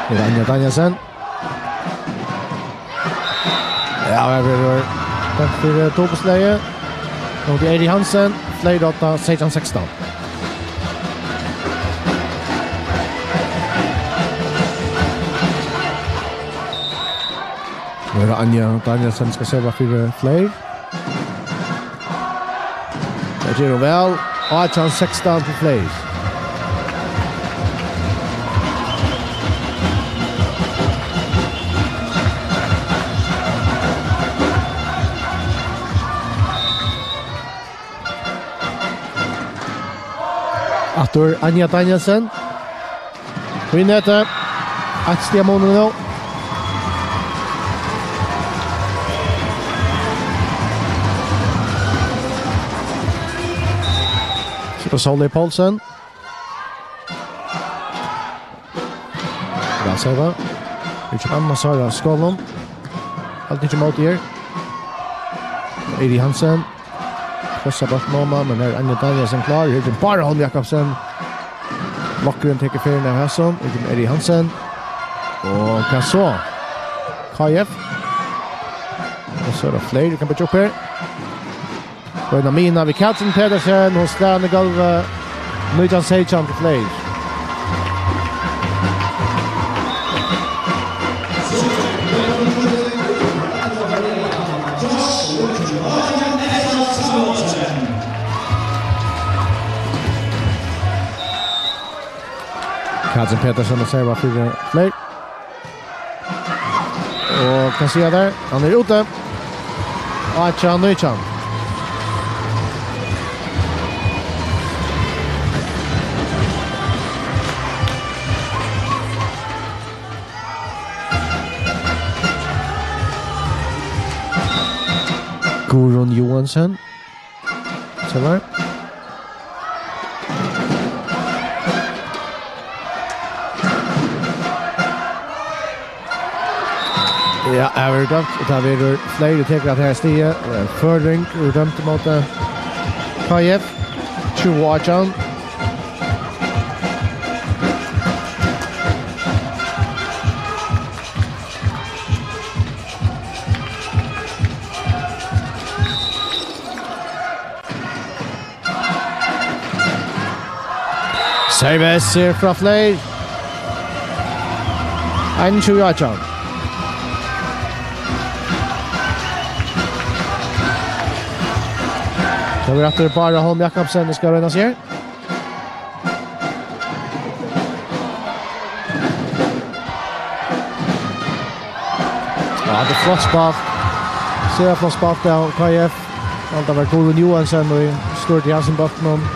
Her er Anja Danielsen. Ja, her verður dømt fyri dupultslag. Nú er Eiri Hansen, Fleyr átta, sekstan sekstan. Nú er Anja Danielsen skal serva fyri Fleyr. Tað ger hon væl. Átjan sekstan til Fleyr. Aftur Anja Danielsen. Í netið. Eitt stig á muni nú. So er Sóley Poulsen. Væl servað. Ikki annars, Sara Skålum. Alt ikki móti her. Eiri Hansen. Pressa bóltin oman, men her er Anja Danielsen klár. Her er Bára Holm Jakobsen. Lokkurin tekur ferðina av hasum. Her er Eiri Hansen. Og hvat so? K F. Og so er tað Fleyr, kann byggja upp her. Royna Mina við Katrin Petersen, hon slær hann í gólvið. Nítjan seytjan til Fleyr. Katrin Petersen at serva fyri Fleyr. Og hvat siga tær? Hann er úti. Átjan nítjan. Guðrun Johansen. Servar. Ja, her verður dømt, og tað verður Fleyr tekur at her stiga. Føroying verður dømdur móti K F. Tjúgu átjan. Servera frá Fleyr. Einogtjúgu átjan. Tað verður aftur Bára Holm Jakobsen, sum skal royna seg her. Ja, tað er flott spælt. Sera flott spælt av K F. Hann, tað var Guðrun Johansen, og stýrdi Jansen bóltin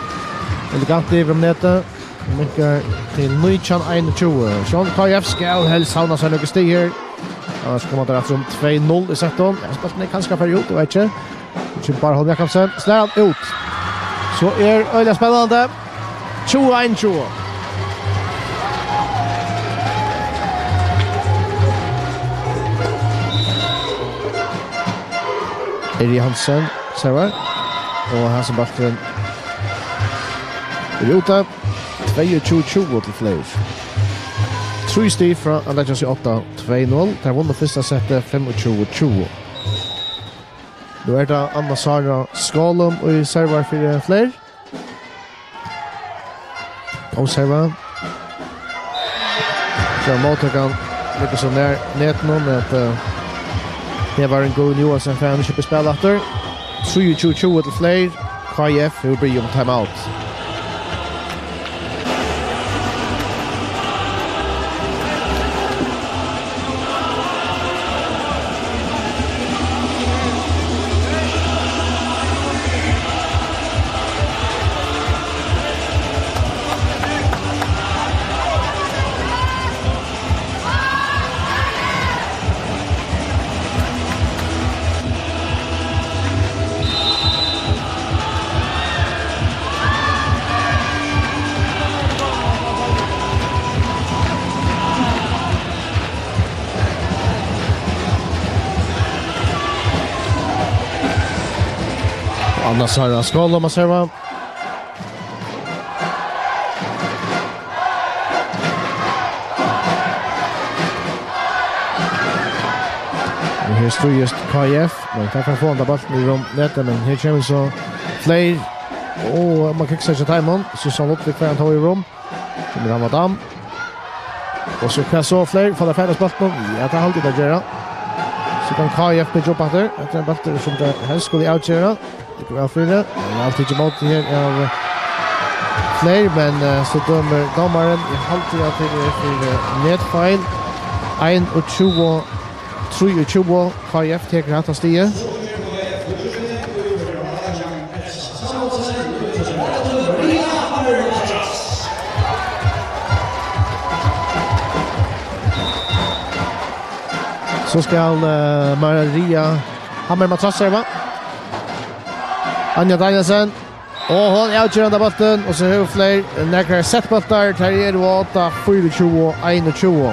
elegant yvir um netið. Hon minkar til nítjan einogtjúgu. Sjálvt K F skal helst savna sær nøkur stig her. Annars koma teir aftur um tvey null í settinum. Ja, spælið er kanska farið út, eg veit ikki. Ikki Bára Holm Jakobsen. Slær hann út. So er øgiliga spennandi. Tjúgu einogtjúgu. Eri Hansen, servar. Og hasin bólturin er úti. Tveyogtjúgu tjúgu til Fleyr. Trý stig frá at leggja seg átta tvey null. Teir vunnu fyrsta settið fimmogtjúgu tjúgu. Nú er tað Anna Sára Skálum, ið servar fyri Fleyr. Góð serva. So móttøkan liggur so nær netinum at, eh, her var ein góð Johansen, fær hann ikki upp í spæl aftur. Trýogtjúgu tjúgu til Fleyr. K I F hevur biðið um timeout. Anna Sára Skálum at serva. Og her stríðist K I F, men teir fara at fáa handa bóltin í rúm netið, men her kemur so Fleyr. Og man kann ikki síggja teimum. Susanne Ludvig fær hann tó í rúm. Kemur hann á dam. Og so hvat so, Fleyr? Fáa teir færri bóltin? Ja, tað haldi eg teir gera. So kann K I F byggja upp aftur. Hetta er ein bóltur sum teir helst skulu avgera. Tað er væl fyri. Tað er alt ikki móti her av Fleyr, men, eh, so dømir dómarin. Eg haldi at tað er fyri, eh, netfeil. Einogtjúgu trýogtjúgu, K I F tekur hatta stigið. So skal, eh, Maria Hammer Matrass serva. Anja Danielsen. Og hon avgerandi bóltin, og so hevur Fleyr nakrar settbóltar. Teir eru á átta fýraogtjúgu einogtjúgu.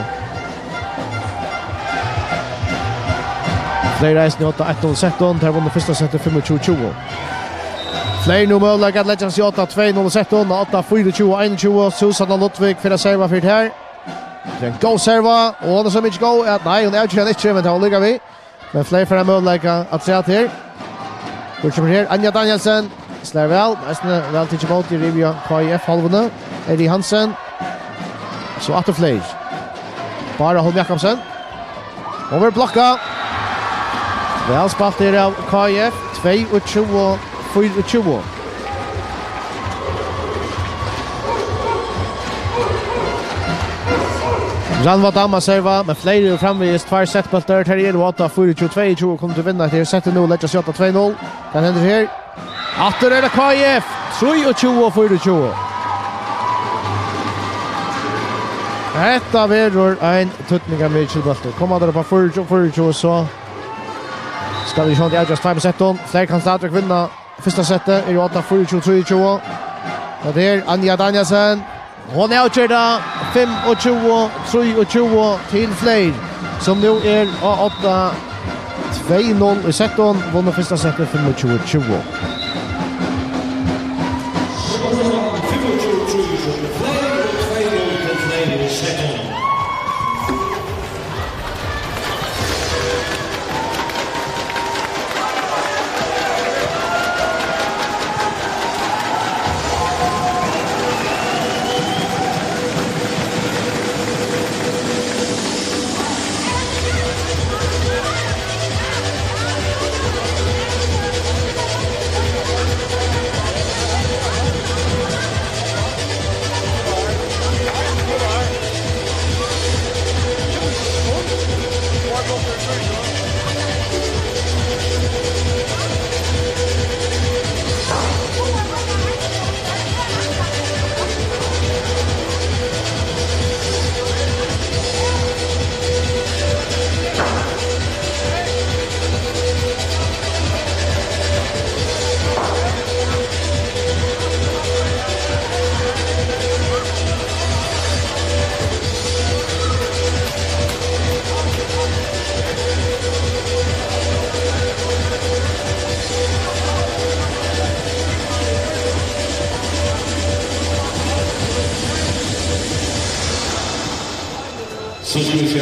Fleyr eisini á átta eitt null settum. Teir vunnu fyrsta settið fimmogtjúgu tjúgu. Fleyr nú møguleika at leggja seg á átta tvey null settum, á átta fýraogtjúgu einogtjúgu. Susanna Ludvig fer at serva fyri tær. Tað er ein góð serva, og hon er so mikið góð at, nei, hon avger hann ikki, men tað var líka við. Men Fleyr fær ein møguleika afturat her. Nú kemur her Anja Danielsen. Slær væl, eisini væl tikið ímóti, rivja K I F hálvuni. Eri Hansen. So aftur Fleyr. Bára Holm Jakobsen. Hon verður blokkað. Væl spælt her av K I F. Tveyogtjúgu fýraogtjúgu. Rannvá Dam at serva, men Fleyr eru framvegis tveir settbóltar. Teir eru á átta fýraogtjúgu tveyogtjúgu, kunnu teir vinna hetta her settið nú, leggja seg á átta tvey null. Hvat hendir her? Aftur er tað K I F, trýogtjúgu fýraogtjúgu. Hetta verður ein týdningarmikil bóltur. Koma teir upp á fýraogtjúgu fýraogtjúgu, so skal vit sjá, um tað avgerist tveimum settum. Fleyr kann stadigvæk vinna. Fyrsta settið er á átta fýraogtjúgu trýogtjúgu. Og tað er Anja Danielsen. Hon avger tað. Fimmogtjúgu trýogtjúgu til Fleyr, sum nú er á átta tvey null í settum. Vunnu fyrsta settið fimmogtjúgu tjúgu.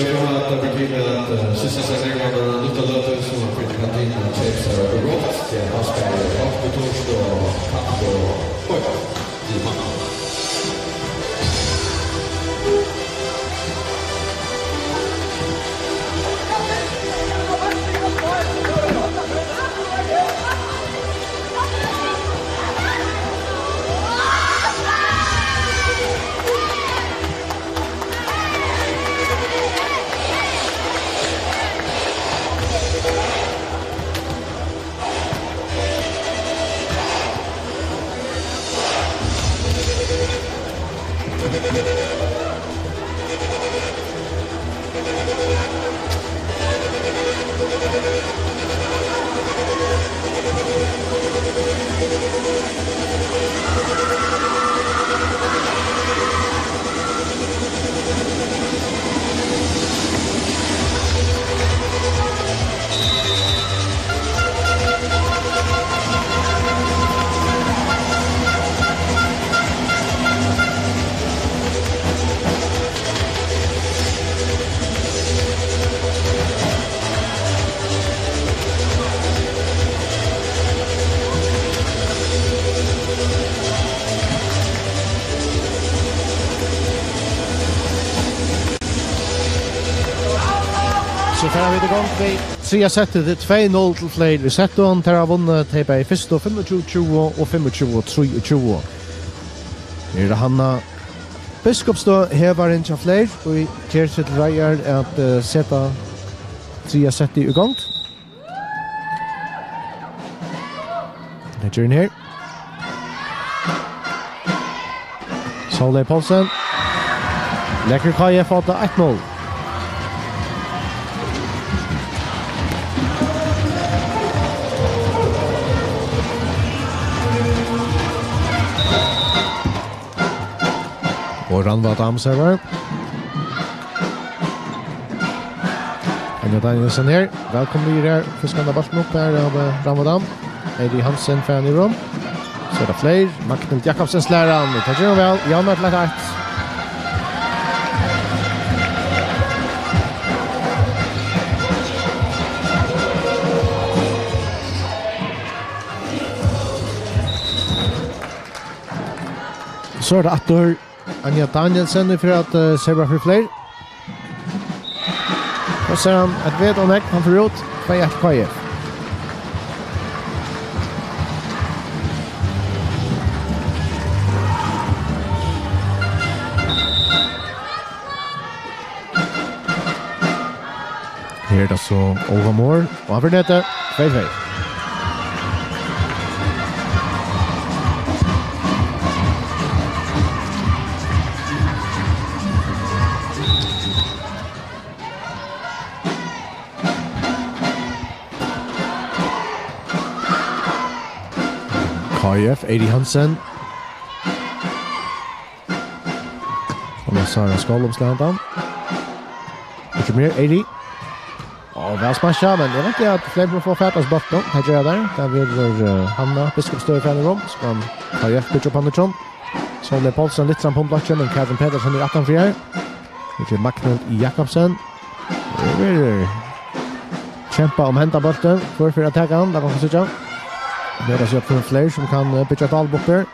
Eg vóni, at tað ber til, at, eh, sissasendingarnar nýttu løtu, so at vit kann til at keypa sær okkurt gott til havsbaði, okkurt turt og kaffi og okkurt til manna. So fara vit í gongd við triðja settið. Tað er tvey null til Fleyr í settinum. Teir hava vunnið tey bæði fyrstu fimmogtjúgu tjúgu og fimmogtjúgu trýogtjúgu. Her er Hanna Biskupstøð, hevarin hjá Fleyr, og ger seg til reiðar at, eh, seta triðja settið í gongd. Tað ger hon her. Sóley Poulsen. Leggur K F á eitt null. Og Rannvá Dam servar. Anja Danielsen her. Vælkomin við her. Fiskandi bóltin upp her av, eh, Rannvá Dam. Eiri Hansen fær hann í rúm. So er tað Fleyr. Magnhild Jakobsen slær hann. Og tað ger hon væl. Javnar til eitt eitt. So er tað aftur Anja Danielsen, ið fer at, eh, serva fyri Fleyr. Og so er hann eitt vet og nekk, hann fer út, tvey eitt K F. Her er tað so Óla Mohr, og hann fer netið, tvey tvey. K F, Eiri Hansen. Og nú Sara Skålum slær hann. Ikki meir, Eiri. Og væl smasjað, men eg vænti at Fleyr fáa fatt á bóltin. Tað gera teir. Tað verður, eh, Hanna Biskupstøð farin í rúm. So kann K F byggja upp á nýggjan. Sóley Poulsen, litt fram á blokkina, men Katrin Petersen er aftan fyri har. Her er Magnhild Jakobsen. Her verður kempað um henda bóltin. Hvør fer at taka hann? Lat okkum síggja. Her er tað so Fleyr sum kann, eh, byggja upp á bóltin.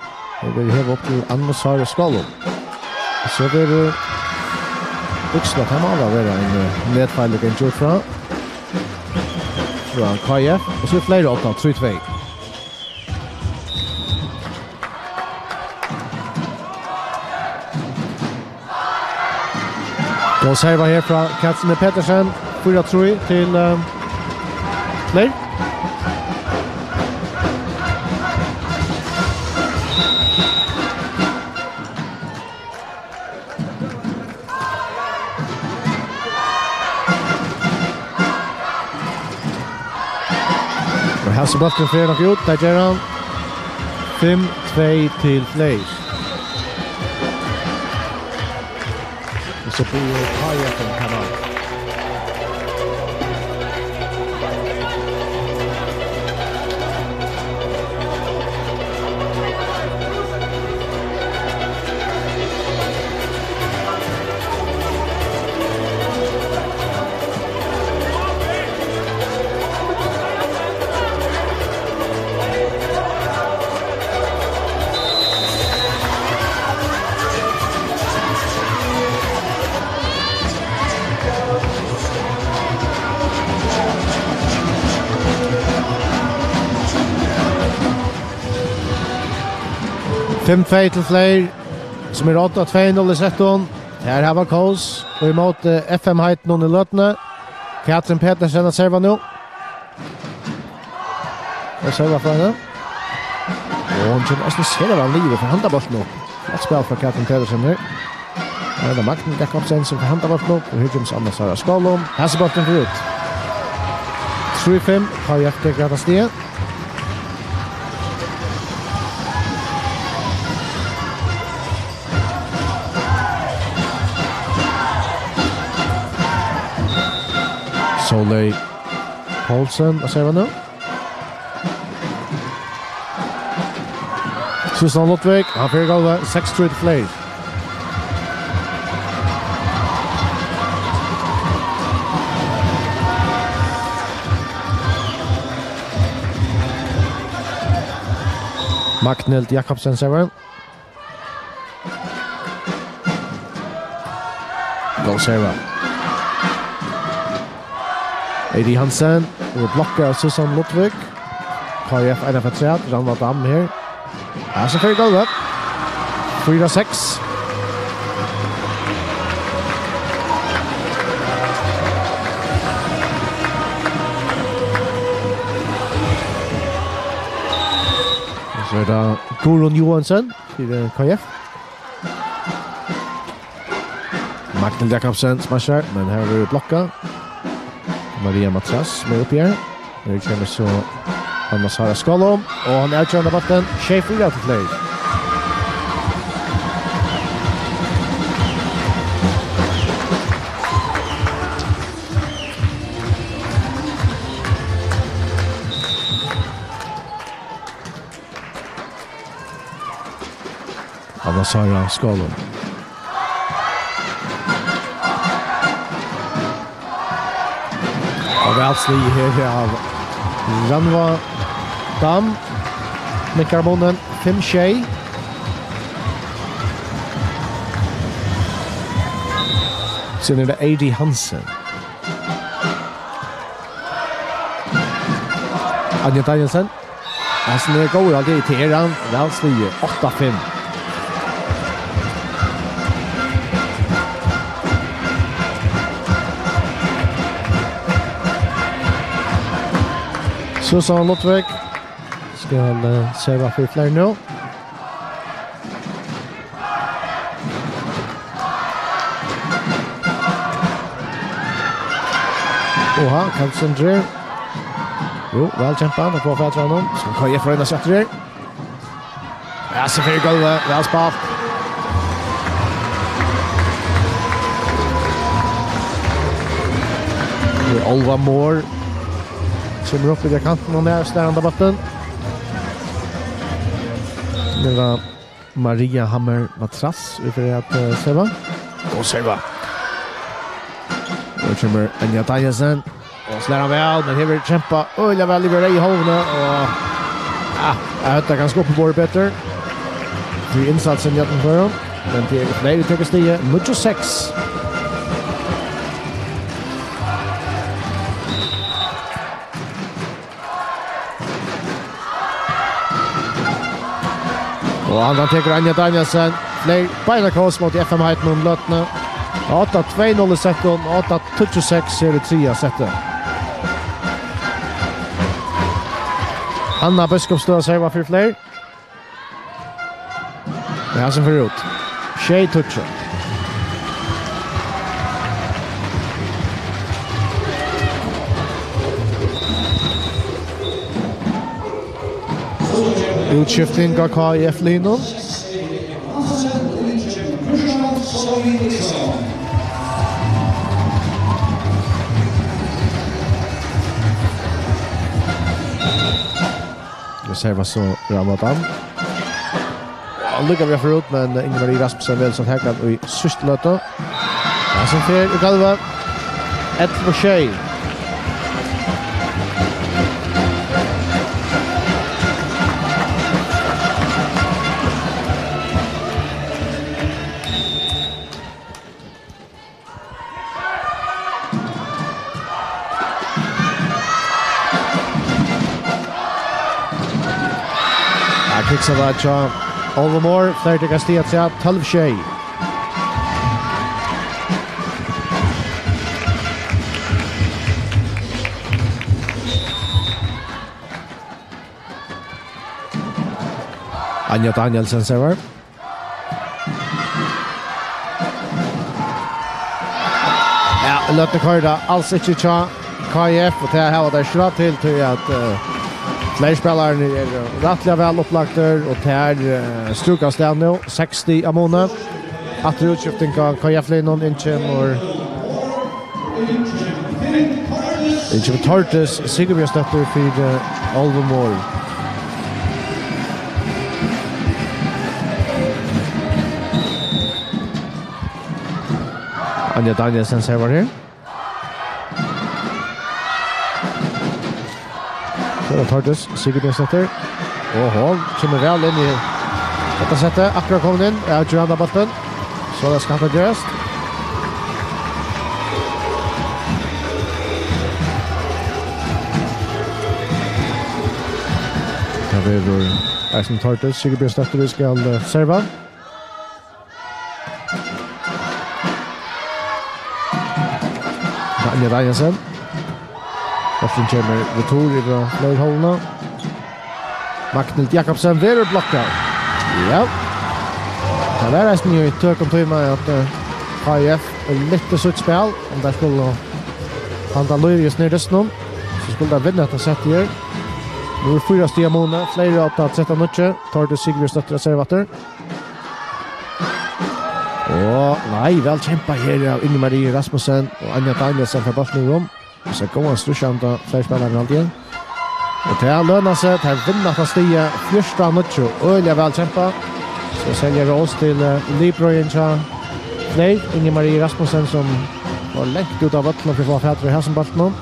Og vit hava upp til Anna Sara Skålum. So verður Bukslað, tað má væl vera ein, eh, netfeil, eg kann gjørt frá. Frá K F. Og so er Fleyr upp á trý tvey. Góð serva her frá Katrine Petersen. Fýra trý til, eh, Fleyr. Og hesin bólturin fer nokk út, tað ger hann. Fimm tvey til Fleyr. Og so biður K F um timeout. Fimm tvey til Fleyr, sum er átta tvey null í settum. Her hava Kós og ímóti F M-heitinum í løtuni. Katrin Petersen at serva nú. Og serva frá henni. Og hon kemur eisini sera væl niður fyri handaboltin upp. Flott spæl frá Katrin Petersen her. Her er tað Magni Jakobsen sum fær handaboltin upp, og her kemur Anna Sara Skálum. Hesin bólturin fer út. Trý fimm, K F tekur hetta stigið. Sóley Poulsen, hvat sigur hann nú? Susanne Ludvig, hann fer í gólvið, seks trý til Fleyr. Magnhild Jakobsen, servar. Góð serva. Eidi Hansen, og blokka av Susanne Ludvig. K F eina afturat, Rannvá Dam her. Ja, so fer í gólvið. Fýra seks. So er tað Guðrun Johansen fyri K F. Magnhild Jakobsen smassar, men her verður blokkað. Maria Matras sum er uppi her. Her kemur so Anna Sara Skálum, og hann avgerandi bóltin, sjey fýra til Fleyr. Anna Sara Skálum. Og væl sligið her av Rannvá Dam. Minkar munin fimm sjey. Síðan er tað Eidi Hansen. Anja Danielsen. Hasin er góður, alt er til, er hann væl sligið. Átta fimm. Susanne Ludvig skal, eh, serva fyri Fleyr nú. Oha, Karlsson drev. Jú, væl kjempað, hann fær fatur á honum. So K F royna seg aftur her. Ja, so fer í gólvið, væl spælt. Nú er Álva Mohr. Kemur upp í kantin og nær, slær hann bóltin. Nú er tað Maria Hammer Matras, vit fara at, eh, serva. Og serva. Og kemur Anja Danielsen. Og slær hann væl, men her vil kjempa øgiliga væl yvir reyðu hálvuna. Og, ja, eg hevði kanska uppiborið betur. Fyri innsatsin í øllum førum. Men tað eru fleiri tekur stigið. Níggju seks. Og hann tekur Anja Danielsen. Fleyr beina kós móti F M-heitinum í løtuni. Átta tvey null í settum, átta tíggju seks her í triðja setti. Hanna Biskupsstøð servar fyri Fleyr. Ja, sum fer út. Sjey tíggju. Útskifting av K I F-liðnum. Eg sær, var so Ramadan. Ja, lukka við for út, men Inge Marie Rasmussen vel sett her í síðstu løtu. Ja, sum fer í gólvið. Ellivu sjey. Ja, kiksa var hjá Álvum Or, fleiri taka stig afturat, tólv sjey. Anja Danielsen servar. Ja, løtuni koyrir tað als ikki hjá K I F, og tað hava teir ikki ráð til, tí at, eh, fleiri spælarar eru rættiliga væl upplagdir, og tær, eh, strúka av stað nú, seks stig av muni. Aftur útskifting á K I F-liðnum, inn kemur Inn kemur Tordis Sigurbjørnsdóttir fyri Álvum Or. Anja Danielsen servar her. So er tað Tordis Sigurbjørnsdóttir. Og hon kemur væl inn í hetta settið. Akkurát komin inn. Ja, Joanna bóltin. So er tað skalt at gerast. Tað verður eisini Tordis Sigurbjørnsdóttir, ið skal, eh, serva. Anja Danielsen. Bólturin kemur retur yvir á Fleyr hálvuna. Magnhild Jakobsen verður blokkað. Ja. Tað var eisini í tøkum tíma at, eh, K I F lyfti sítt spæl, um teir skulu halda lív í hesum dystinum, so skulu teir vinna hetta settið her. Nú er fýra stig av muni, Fleyr átta, trettan níggju, Tordis Sigurbjørnsdóttir at serva aftur. Og nei, væl kjempað her av Ingi Marie Rasmussen og Anja Danielsen frá bóltin í rúm. Og so góðan stríðsanda, Fleyr spælarar, haldi eg. Og tað lønar seg, teir vinna hetta stigið, fjúrtan níggju, øgiliga væl kjempað. So selja rós til, eh, liðbróðirin hjá Fleyr, Ingi Marie Rasmussen, sum var langt út á vøllinum fyri at fáa fatur í hasum bóltinum.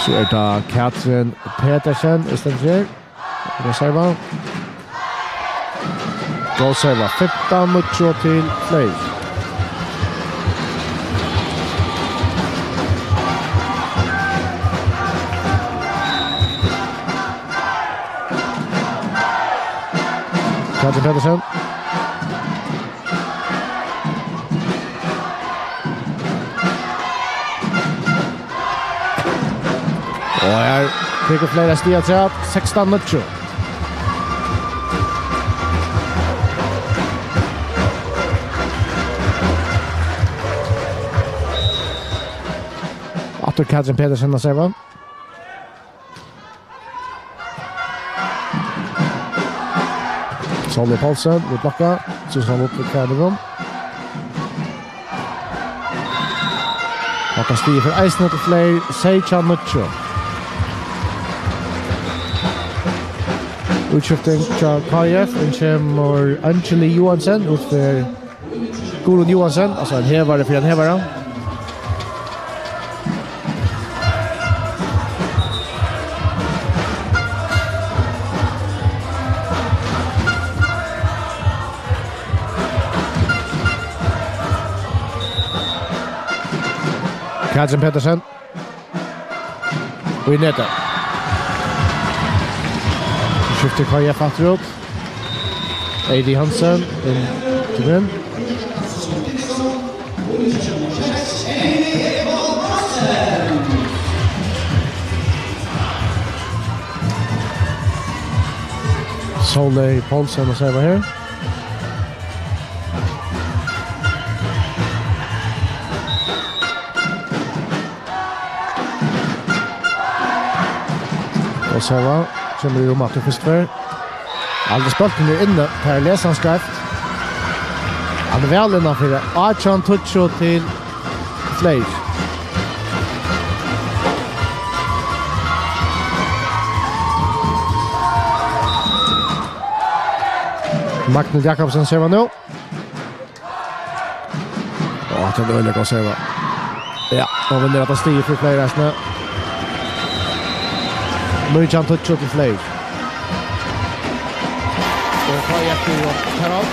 So er tað Katrin Petersen, ið stendur her. Reserva. Góð serva. Fimtan níggju til Fleyr. Katrin Petersen. Og her tekur Fleyr stig afturat, sekstan níggju. Aftur Katrin Petersen at serva. Sóley Poulsen við blokka. Susanne Ludvig fær við hon. Hetta stigið fer eisini til Fleyr, seytjan níggju. Útskifting hjá K I F, inn kemur Angeli Johansen, út fyri Guðrun Johansen, altso ein hevari fyri ein hevara. Katrin Petersen. Og í netið. Skiftir K I F aftur út. Eidi Hansen, inn til grunn. Sóley Poulsen at serva her. Og serva kemur í rúm aftur fyrst fyrr. Aldri spælturin er inni, tað er lesan skeivt. Hann er væl innanfyri, átjan tíggju til Fleyr. Magnhild Jakobsen servar nú. Og hatta er øgiliga góð serva. Ja, og vinnur hetta stigið fyri Fleyr eisini. Nítjan tíggju til Fleyr. Og K I F og Harald.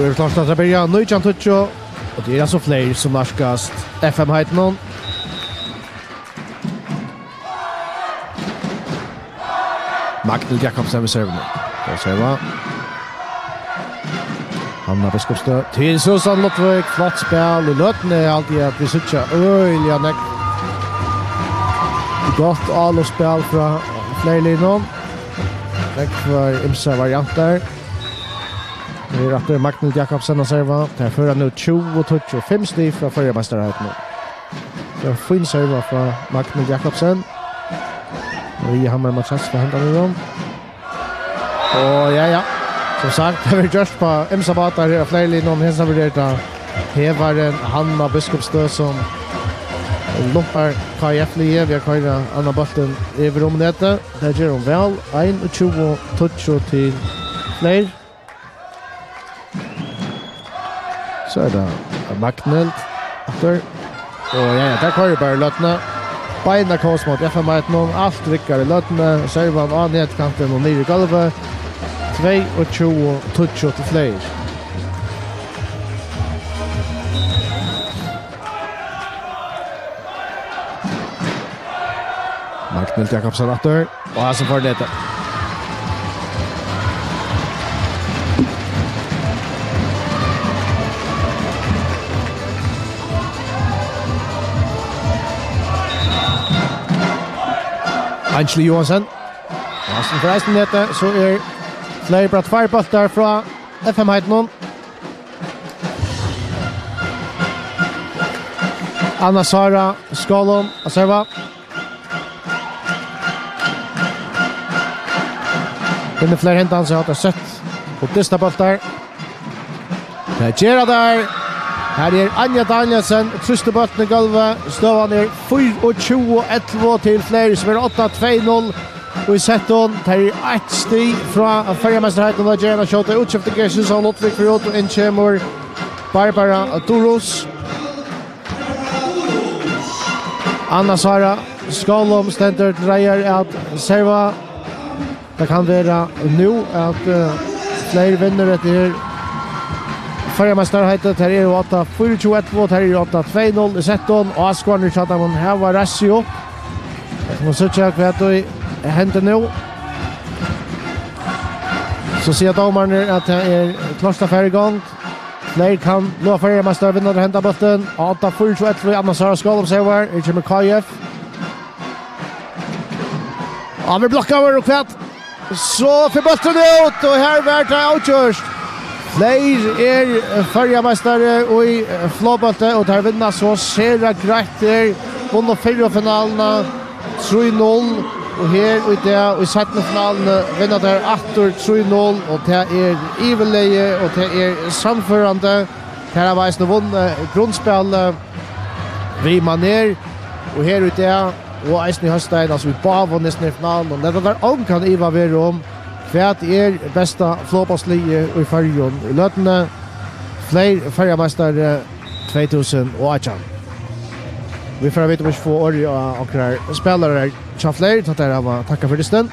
Tað er klárt at byrja nítjan tíggju, og tað er altso fleiri sum nærkast F M-heitinum. Magnhild Jakobsen við servuni. Tað er serva. Hanna Biskupstøð til Susanne Ludvig. Flott spæl í løtuni. Eg haldi at vit síggja øgiliga nógv gott álopsspæl frá fleiri liðum. Nógvar ymsar variantar. Her er aftur Magnhild Jakobsen at serva. Tær føra nú tjúgu tíggju, fimm stig frá føroyameistaraheitini. Tað er ein fín serva frá Magnhild Jakobsen. Maria Hammer Mathias frá hendan í rúm. Og ja, ja. Sum sagt, tað verður gjørt á ymsar mátar her á fleiri liðum. Hesa verður tað hevarin Hanna Biskupstøð, sum lumpar K I F-liðið við at koyra annan bóltin yvir um netið. Tað ger hon væl. Einogtjúgu tíggju til Fleyr. So er tað Magnhild aftur. Og ja, ja, tað koyrir bara í løtuni. Beinar kós móti F M-heitinum. Alt riggar í løtuni. Servan á netkantin og niður í gólvið. Tveyogtjúgu tíggju til Fleyr. Magnhild Jakobsen aftur. Og hann sum fær netið. Ainsley Johansen. Og hann sum fær eisini netið, so er Fleyr bara tveir bóltar frá F M-heitinum. Anna Sara Skálum at serva. Vinnur Fleyr hendan, so hava teir sett og dysta bóltar. Tað gera teir. Her er Anja Danielsen, trýstir bóltin í gólvið. Støðan er fýraogtjúgu ellivu til Fleyr, sum er átta tvey null í settum. Tað er eitt stig frá føroyameistaraheitinum at gera, at skjóta útskifting. Susanne Ludvig fer út, og inn kemur Barbara Durus. Anna Sara Skálum stendur til reiðar at serva. Tað kann vera nú at, eh, Fleyr vinnur eftir her. Føroyameistaraheitið, tær eru átta fýraogtjúgu ellivu, tær eru átta tvey null í settum, og áskoðararnir hjá teimum hava reist seg upp. Vit mugu síggja hvat ið hendir nú. So siga dómararnir at tað er klárt at fara í gongd. Fleyr kann blíva føroyameistari, vinna teir henda bóltin. Átta fýraogtjúgu ellivu, Anna Sara Skálum servar. Her kemur K I F. Hann verður blokkaður og hvat? So fer bólturin út, og her var tað avgjørt. Fleyr er, eh, føroyameistari í, eh, flogbólti, og teir vinna so sera greitt her. Vunnu fyrru finaluna trý null, og her í dag, í seinnu finaluni, vinna teir aftur trý null, og tað er yvirlegið, og tað er sannførandi. Tær hava eisini vunnið grundspælið við Maner, og her í dag, og eisini í hósdagin, altso, vit báðu næstan í finaluni. Men tað var ongan iva verið um, hvat er besta flogbóltsliðið í Føroyum í løtuni? Fleyr, føroyameistari tvey túsund og átjan. Vit fara at vita, um vit fáa orðið á onkrar spælarar hjá Fleyr, tá teir hava takkað fyri dystin.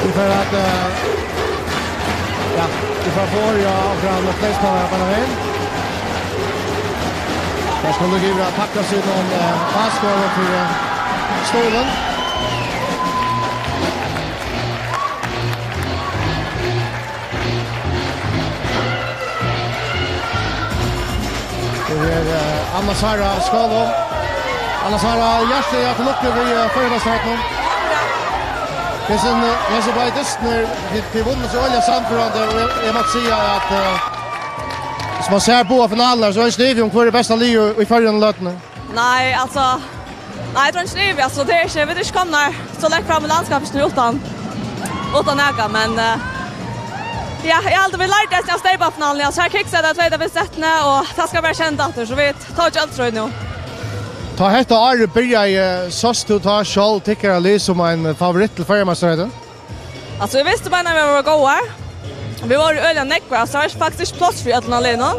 Vit fara at, eh, ja, vit fara at fáa orðið á onkran leikmann her beinanvegin. Her skal nú givið at takka seg noen, eh, áskoðarar fyri, eh, stólin. Her er, eh, Anna Sara Skálum. Anna Sara, hjartaliga til lukku við, eh, føroyameistaraheitið. Hesin, eh, hesin bæði dystirnir, tit, tit vunnu so øgiliga sannførandi, og eg, eg mátti siga at, eh, sum man sær báðar finalurnar, so er ein ikki í ivi um, hvør er besta lið í, í Føroyum í løtuni. Nei, altso, nei, eg trúgvi ikki, altso, tað er ikki, vit eru ikki komnir so langt fram í landskapi sum uttan. uttan nakað, men, eh, ja, eg haldi, vit lærdu eisini av steypafinaluni, altso, har kiksaði tað tvey fyrstu settini, og tað skal bara kennast aftur, so vit taka ikki alt trøy nú. Tá hetta árið byrjaði, sást tú tá sjálv tykkara lið sum ein favoritt til føroyameistaraheitið? Altso, eg visti bara, at vit vóru góðar. Vit vóru øgiliga nógvar, altso, tað var faktiskt ikki pláss fyri øllum á liðnum.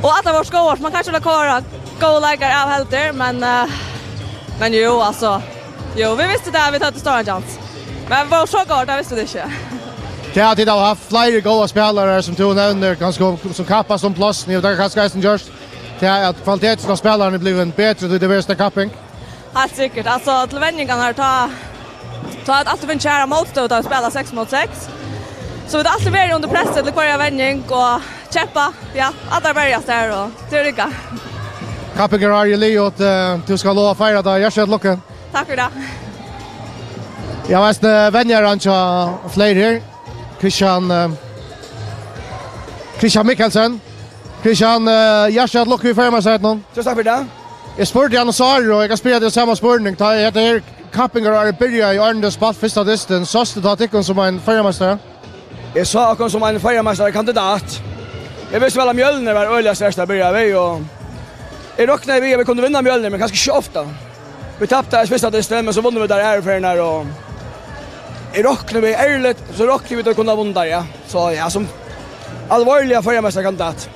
Og allar vóru so góðar, so man kann ikki kóra góðar leikarar av heldur, men, eh, men jú, altso, jú, vit vistu tað, at vit høvdu stóran chance. Men vit vóru so góðar, tað vistu vit ikki. Ja, tit hava havt fleiri góðar spælarar, sum tú nevnir, kanska, sum kappast um plássini, og tað er kanska eisini gjørt til at kvalitetin á spælarunum er blivin betri, tí tað verður størri kapping. Heilt sikkurt. Altso, til venjingarnar, tá, tá er altíð ein kjær mótstøða, tá vit spæla seks móti seks. So vit hava altíð verið undir pressi til hvørja venjing og kjempa. Ja, allir berjast her, og tað er líka. Kappingarárið er liðugt, eh, tú skalt lova at feira tað. Hjartaliga til lukku. Takk fyri tað. Ja, veitst, eh, venjarin hjá Fleyr her, Christian, eh, Christian Mikkelsen. Christian, eh, hjartaliga til lukku við føroyameistaraheitið. Túsund takk fyri tað. Eg spurdi hann í sár, og eg kann spyrja teg sama spurning. Tá hetta her kappingarárið byrjaði, áðrenn tey spældu fyrsta dystin, sást tú tá tykkum sum ein føroyameistara? Eg sá okkum sum ein føroyameistarakandidat. Eg visti væl, at Mjølnir var øgiliga sterkt at byrja við, og eg roknaði við, at vit kundu vinna Mjølnir, men kanska ikki ofta. Vit taptu eisini fyrsta dystin, men so vunnu vit teir aðru ferðirnar, og eg rokni við, ærligt, so rokni vit at kunna vunna teir, ja. So, ja, sum alvorliga føroyameistarakandidat.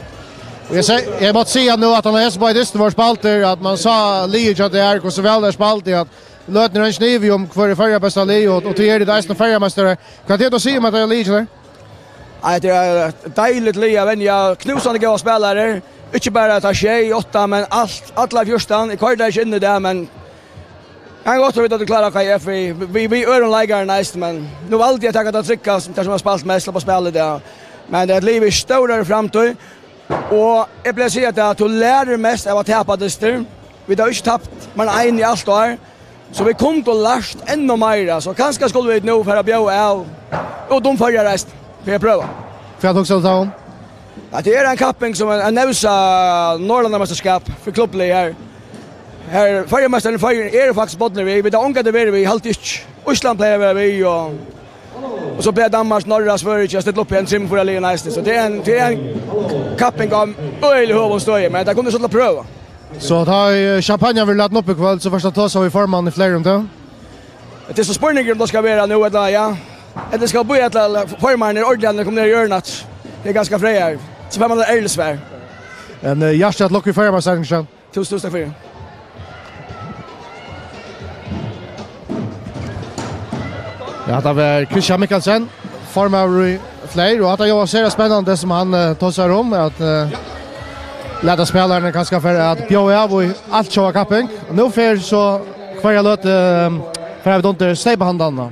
Og eg seg, eg mátti siga nú, at hann hevur spælt dystin, var spældur, at man sá liðið hjá tær, hvussu væl tær spældu, at løtuni er ein sniv um hvør er Føroya besta lið, og, og tí eru tey eisini føroyameistarar. Hvat hevur tú at siga um hetta liðið hjá tær? Nei, tað er eitt deiligt lið at venja, knúsandi góðar spælarar. Ikki bara ta sjey, átta, men alt, allar fjúrtan. Eg koyri tað ikki inn í dag, men kann gott vera, at vit klára K F við, við, við øðrum leikarum næst, men nú valdi eg at taka tað trygga, sum tað sum har spælt mest, sleppa at spæla í dag. Men tað er eitt lið við stórari framtíð, og eg plagi at siga tað, at tú lærir mest av at tapa dystir. Vit hava ikki tapt meir enn ein í alt ár, so vit kundu lært enn meira, so kanska skulu vit nú fara at bjóða av út um Føroyar eisini, fyri at prøva. Hvat hugsar tú tá um? At tað er ein kapping sum ein, ein nevsa Norðurlandameistarskap fyri klubblið her. Her, føroyameistarin í Føroyum eru faktiskt bodnir við, vit hava ongantíð verið við, haldi ikki. Ísland plagar at vera við, og, og so plagar Danmark, Noreg, Svøríki at stilla upp í ein trimum, fýra liðum eisini. So tað er ein, tað er ein kapping av øgiliga høgum støði, men tað kunnu vit so til at prøva. So tá, eh, champagnan verður latin upp í kvøld, so fyrst at tosa við formannin í Fleyr um tað. Tað er so spurningur um tað skal vera nú, ella, ja. Ella skal bíða til formaðurin er ordiliga komin niður í jørðina aftur. Tað er ganska freyðað. So fær man eitt ærligt svar. Men, eh, hjartaliga til lukku við føroyameistaraheitið. Túsund, túsund takk fyri. Ja, hetta var Christian Mikkelsen, formaður í Fleyr, og hetta er jú sera spennandi, sum hann, eh, tosar um, at, eh, lata spælararnar kanska fara at bjóða av í altjóða kapping. Nú fer so hvørja løtu, eh, fara vit undir steypahandanina.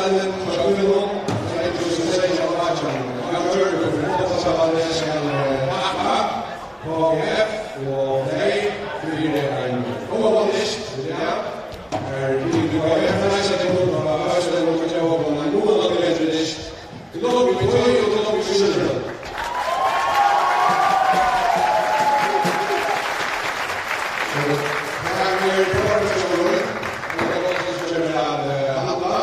K F og Fley fyri ein góðan dyst í dag. Her er K F reisa til Nordfara, Østlendingur, Kópavogur, ein munandi betri dyst. Til lukku við tí og til lukku við sølvini. So, her er Tóra Kristoffersen, og tað er hon sum kemur at, eh, handla.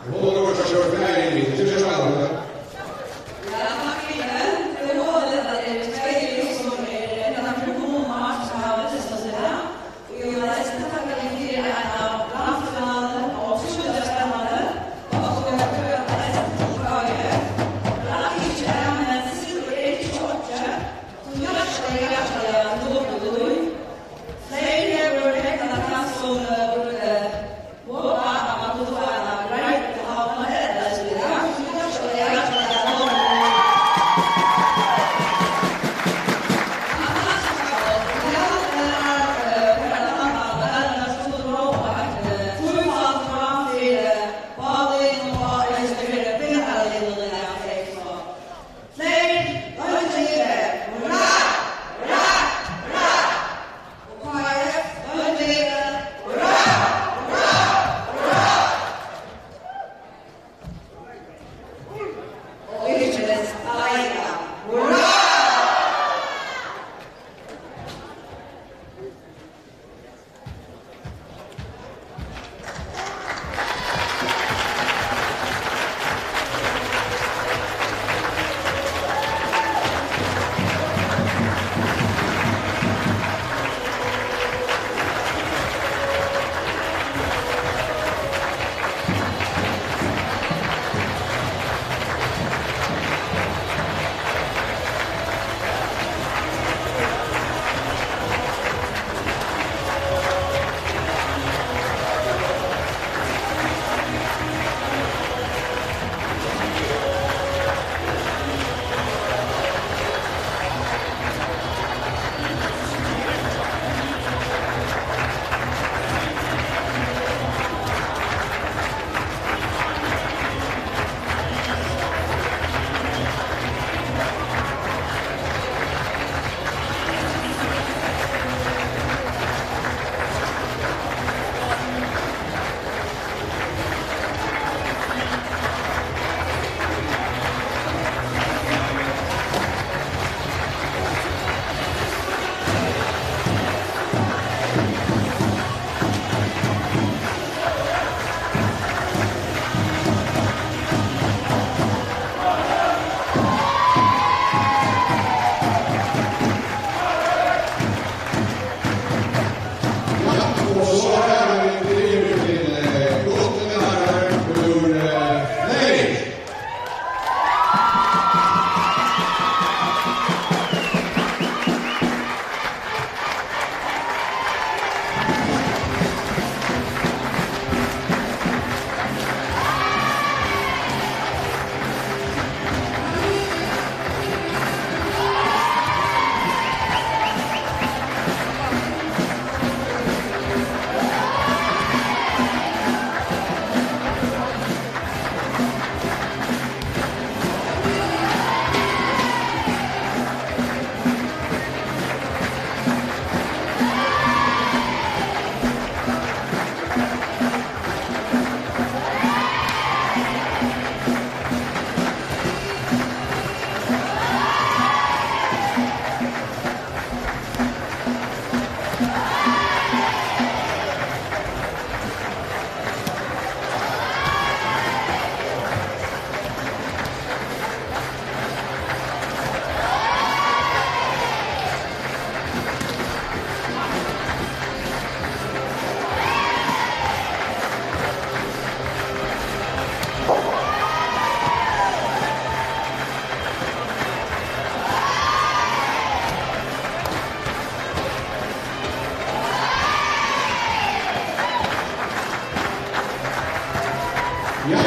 Hon er vår sjálv, Mary Lee. Tað er spennandi. Ja, takk fyri tað. Tað er hugnaligt at tað eru tvey lið sum eru innan fyri kommunumark sum hava lyst til at seta. Og eg vil eisini takka fyri eina landsfinaluni, og ótrúliga spennandi. Og so er tað eisini til K F. Men ikki er, men Silvur er ikki okkurt. So hjartaliga, hjartaliga til lukku við tí. Fley hevur teknað tað sum, eh, burdi, eh, Fley, Leingiliga, hurra, hurra, hurra! Og K F, Leingiliga, hurra, hurra, hurra! Og ikki minst, Leika, hurra! Ja,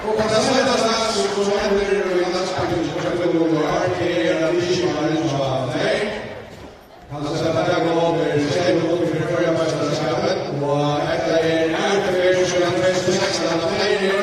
og tað seinasta, sum, sum hendir í landsbankinum, sum hendir nú í ár, tað er, at vit ikki vunnu hjá Fley. Kanska tað er gott, er sjey minuttir fyri Føroyameistarskapið, og hetta er aðru ferð síðan tvey túsund og sekstan, at Fley er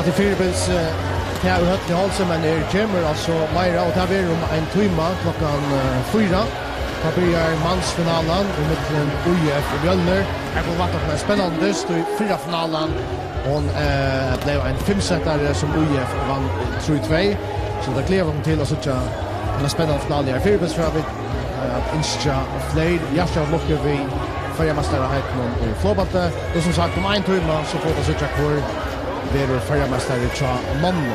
Til fyribils, eh, tað er Høll í Hálsi, men her kemur altso meira, og tað verður um ein tíma klokkan, eh, fýra. Tá byrjar mansfinalan í millum U F og Mjølnir. Her kunnu vænta okkum ein spennandi dyst, og í fyrra finalan, hon, eh, bleiv ein fimmsettari, sum U F vann trý tvey. So tað gleða vit okkum til at síggja eina spennandi finalu her. Fyribils fara vit, eh, at ynskja fleiri hjartaliga til lukku við føroyameistaraheitinum í flogbalti. Og sum sagt, um ein tíma, so fáa vit at síggja, hvør verður føroyameistari hjá monnum.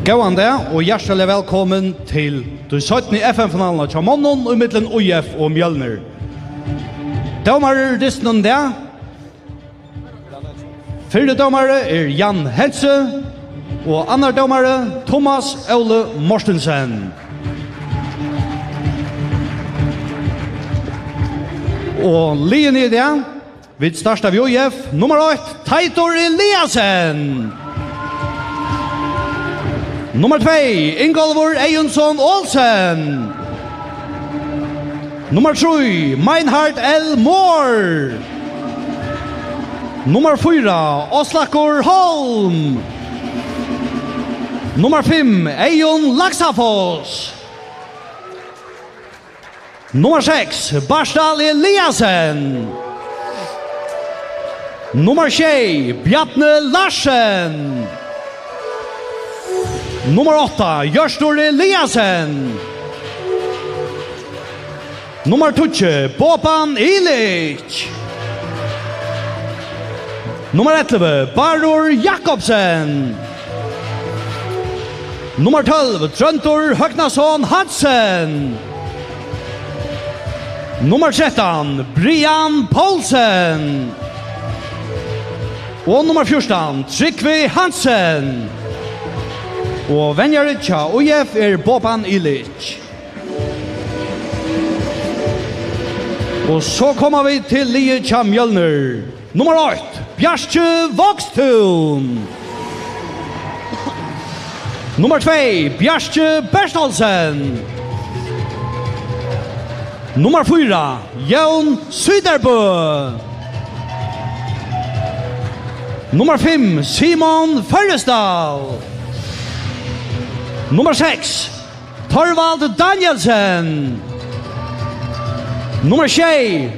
Góðan dag og hjartaliga vælkomin til tí seinnu F M-finaluna hjá monnum ímillum Í F og Mjølnir. Dómarar í dystinum í dag. Fyrri dómari er Jan Hentze og annar dómari Thomas Óli Mortensen. Og liðini í dag, vit starta við Í F, nummar eitt, Teitur Eliasen. Nummar tvey, Ingólfur Eyjonsson Olsen. Nummar trý, Meinhard L. Mohr. Nummar fýra, Áslakur Holm. Nummar fimm, Eyðun Laxafoss. Nummar seks, Bartal Eliasen. Nummar sjey, Bjarni Larsen. Nummar átta, Hjørtur Eliasen. Nummar tíggju, Boban Ilic. Nummar ellivu, Bárður Jakobsen. Nummar tólv, Tróndur Høgnason Hansen. Nummar trettan, Brian Poulsen. Og nummar fjúrtan, Trygvi Hansen. Og venjari hjá Í F er Boban Ilic. Og so koma vit til liðið hjá Mjølnir. Nummar eitt, Bjarki Vogtun. Nummar tvey, Bjarki Berthelsen. Nummar fýra, Jón Søderbo. Nummar fimm, Simon Førresdal. Nummar seks, Thorvald Danielsen. Nummar sjey,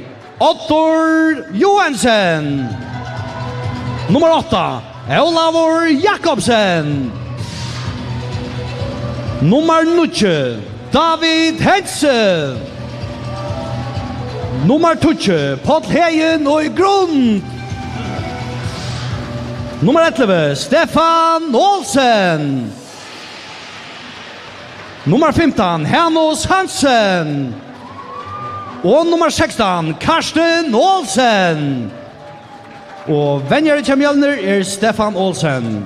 Oddur Joensen. Nummar átta, Ólavur Jakobsen. Nummar níggju, David Hentze. Nummar tíggju, Páll Heðin í Grund. Nummar ellivu, Stefan Olsen. Nummar fimtan, Hanus Hansen. Og nummar sekstan, Karsten Olsen. Og venjari hjá Mjølnir er Stefan Olsen.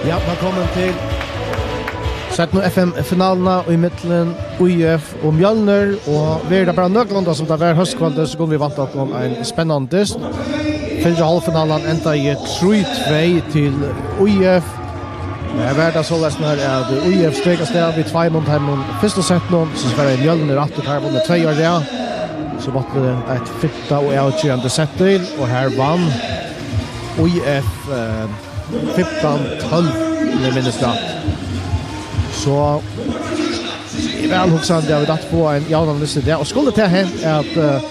Ja, vælkomin til seinnu F M-finaluna í millum Í F og Mjølnir, og verður tað bara nøkulunda sum tað var hóskvøldið, so kunnu vit vænta okkum ein spennandi dyst. Fyrru hálvfinalan endaði trý tvey til Í F. Her var tað soleiðis, at Í F steig avstað við tveimum teimum fyrstu settunum, so svaraði Mjølnir aftur, har vunnu tvey í rað. So mátti eitt fimta og avgerandi sett til, og her vann Í F, eh, fimtan tólv, um eg minnist rætt. So er væl hugsandi, at vit aftur fáa ein javnan dyst í dag. Og skuldi tað hent, at, eh,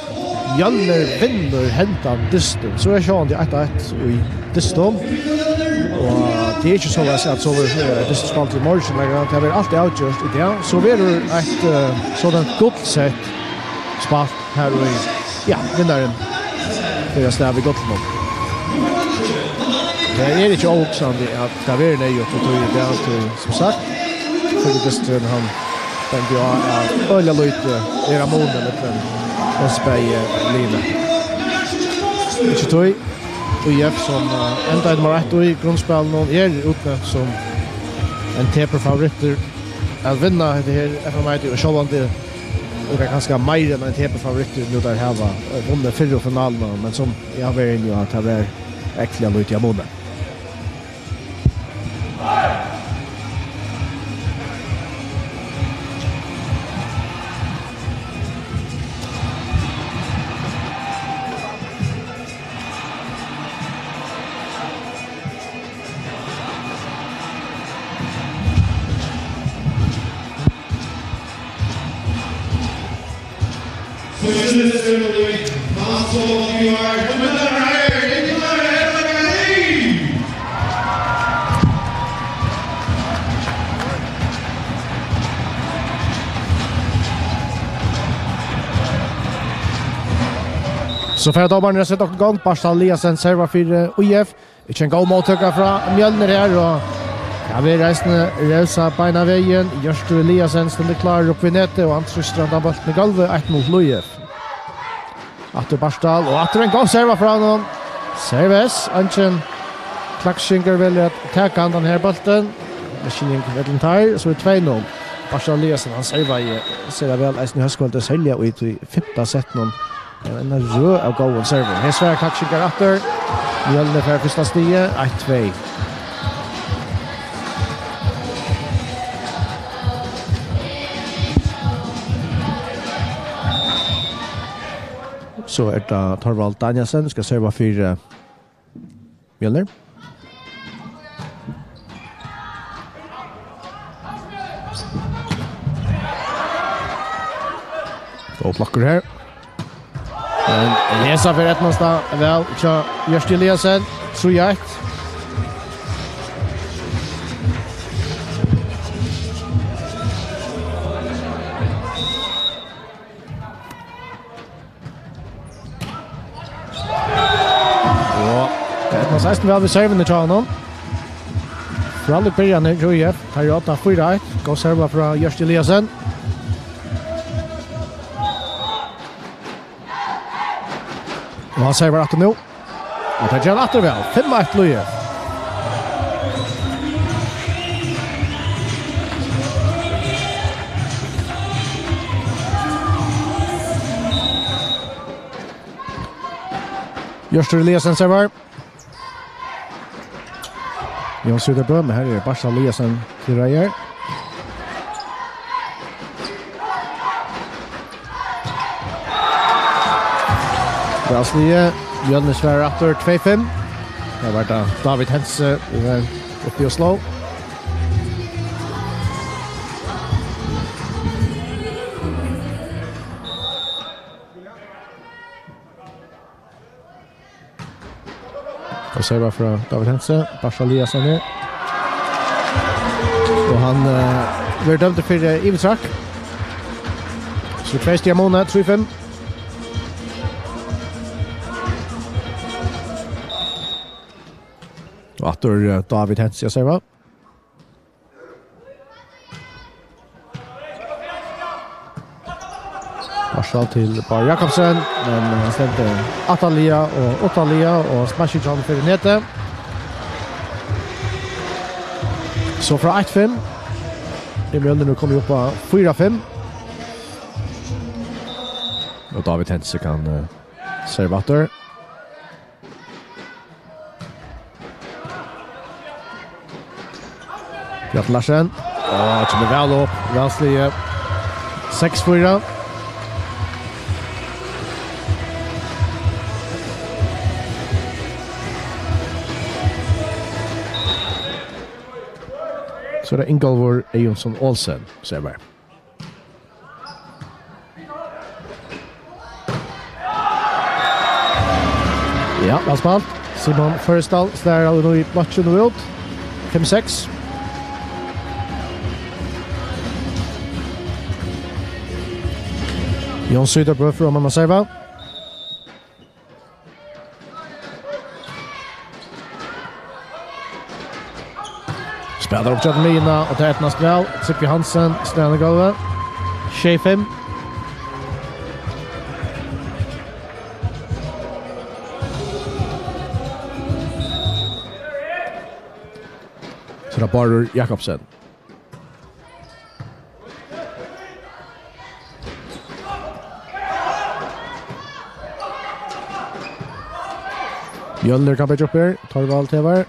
Mjølnir vinnur hendan dystin, so er sjálvandi eitt eitt í dystinum. Og tað er ikki soleiðis, at so verður, eh, dystur spældur í morgin, men tað verður alt avgjørt í dag. So verður eitt, eh, sovorðið guldsett spælt her í, ja, vinnarin fer avstað við gullinum. Tað er ikki óhugsandi, at tað verður neyðugt at toga í dag, tí, sum sagt, fyrri dysturin, hann bendi á, at øgiliga lítið er av muni millum hesi bæði liðini. Ikki tí, Í F, sum, eh, endaði nummar eitt í grundspælinum, er útnevnt sum ein teprufavoritten at vinna hetta her F M-heitið, og sjálvandi, og kanska meira enn ein teprufavoritten, nú teir hava, eh, vunnið fyrru finaluna, men sum eg havi verið inni á, at tað var ógvuliga lítið av muni. So fara dómararnir at seta okkum í gongd. Bartal Eliasen servar fyri I F. Ikki ein góð móttøka frá Mjølnir her, og ja, verður eisini revsað beinan vegin. Hjørtur Eliasen stendur klárur upp við netið, og hann trýstir handan bóltin í gólvið. Eitt null til I F. Aftur Bartal, og aftur ein góð serva frá honum. Serves, eingin Klaksvíkingur velur at taka handan her bóltin. Misskiljing millum teir, so er tvey null. Bartal Eliasen, hann servaði sera væl eisini í hóskvøldið, serliga í tí fimta settinum. Ja, ein røð av góðum servum. Her svarar Klaksvíkingar aftur. Mjølnir fær fyrsta stigið, eitt tvey. So er tað Torvald Danielsen, skal serva fyri, eh, Mjølnir. Góð blokkur her. Men Eliasen fer eydnast væl hjá Hjørti Eliasen. Trý eitt. Og tað eydnaðist eisini væl við servuni hjá honum. Frálík byrjan her hjá I F. Teir eru á fýra eitt. Góð serva frá Hjørti Eliasen. Og hann servar aftur nú. Og tað ger hann aftur væl. Fimm eitt til I F. Hjørtur Eliasen servar. Jón Suðurbø, men her er Bartal Eliasen til reiðar. Væl sligið. Mjølnir svarar aftur tvey fimm. Her var tað David Hentze, eh, uppi og sló. Og serva frá David Hentze, Bartal Eliasen her. Og hann, eh, verður dømdur fyri, eh, yvirtrekk. So tvey stig á muni, trý fimm. Og aftur, eh, David Hentze at serva. Bartal til Bárð Jakobsen, men hann stendur aftarliga og uttarliga og smashar hann fyri netið. So frá eitt fimm er Mjølnir nú komin upp á fýra fimm. Og David Hentze kann, eh, serva aftur. Bjarni Larsen. Og kemur væl upp, væl sligið. Seks fýra. So er tað Ingólfur Eyjonsson Olsen, servar. Ja, væl spælt. Simon Førisdal slær hann nú í blokkin og út. Fimm seks. Jón Suðurbø fór mann at serva. Spælir upp gjøgnum miðjuna, og tað eydnast væl. Trygvi Hansen, slær hann í gólvið. Sjey fimm. So er tað Bárður Jakobsen. Mjølnir kann byggja upp her. Torvald Tevar.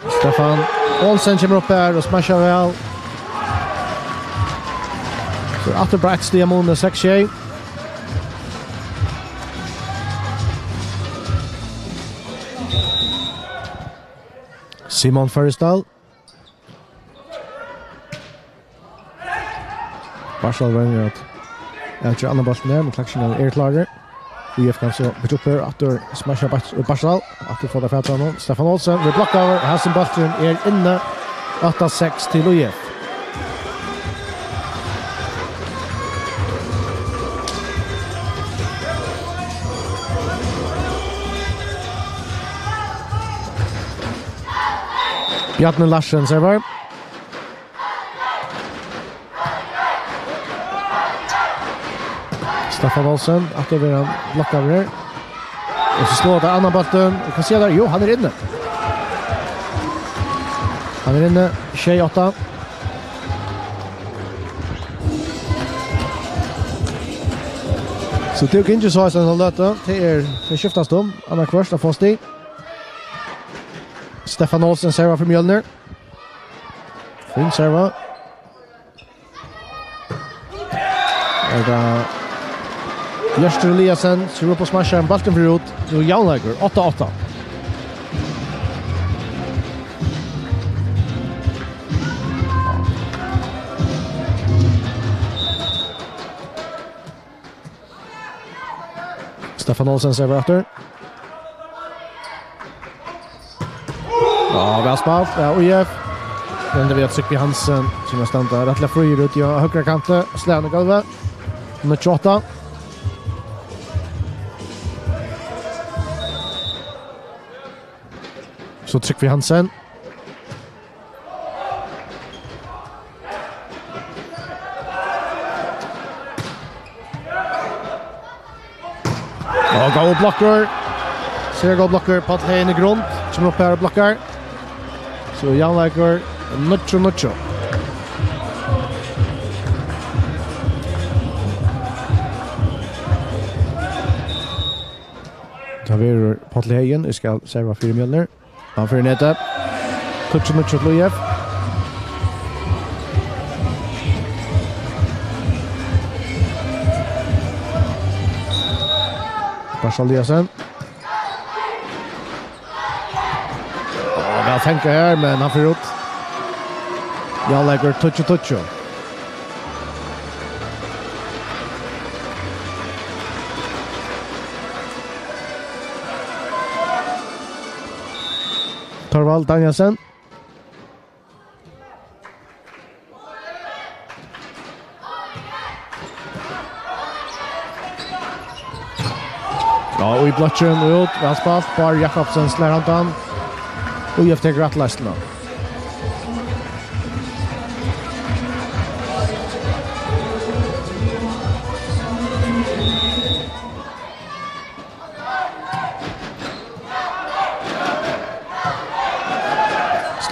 Stefan Olsen kemur upp her og smashar væl. So aftur bara eitt stig á muni, seks sjey. Simon Førisdal. Bartal roynir at Eg havi ikki annan bóltin her, men klaksvíkingarnir eru klárir. Í F kann so byggja upp her, aftur smasha Bart-, Bartal, aftur fáa teir fatur á honum. Stefán Olsen, við blokkaður, hasin bólturin er inni. Átta seks til Í F. Bjarni Larsen servar. Stefán Olsen, aftur verður hann blokkaður her. Og so sláa teir annan bóltin. Og hvat siga teir? Jú, hann er inni. Hann er inni, sjey átta. So tað er ikki so, at hann løta. Tað er, tað skiftast um. Annaðhvørt at fáa stig. Stefán Olsen servar fyri Mjølnir. Fin serva. Er tað Hjörtur Eliasen, sum er uppi og smashar, bólturin fer út. Nú javnleikur, átta átta. Stefán Olsen servar aftur. Ja, væl spælt. Ja, Í F. Men tað er við at Trygvi Hansen, sum er standa rættiliga fríur úti á høgra kanti, slær hann í gólvið. Níggju átta. So Trygvi Hansen. Og góður blokkur. Sera góður blokkur. Páll Hagen í grund. Kemur upp her og blokkar. So javnleikur. Níggju níggju. Tað verður Páll Hagen, ið skal serva fyri Mjølnir. Hann fer í netið. Tíggju níggju til Í F. Bartal Eliasen. Á, væl feingað her, men hann fer út. Javnleikur, tíggju tíggju. Thorvald Danielsen. Ja, og í blokkin og út, væl spælt. Bárður Jakobsen slær handan. Og Í F tekur afturleiðsluna.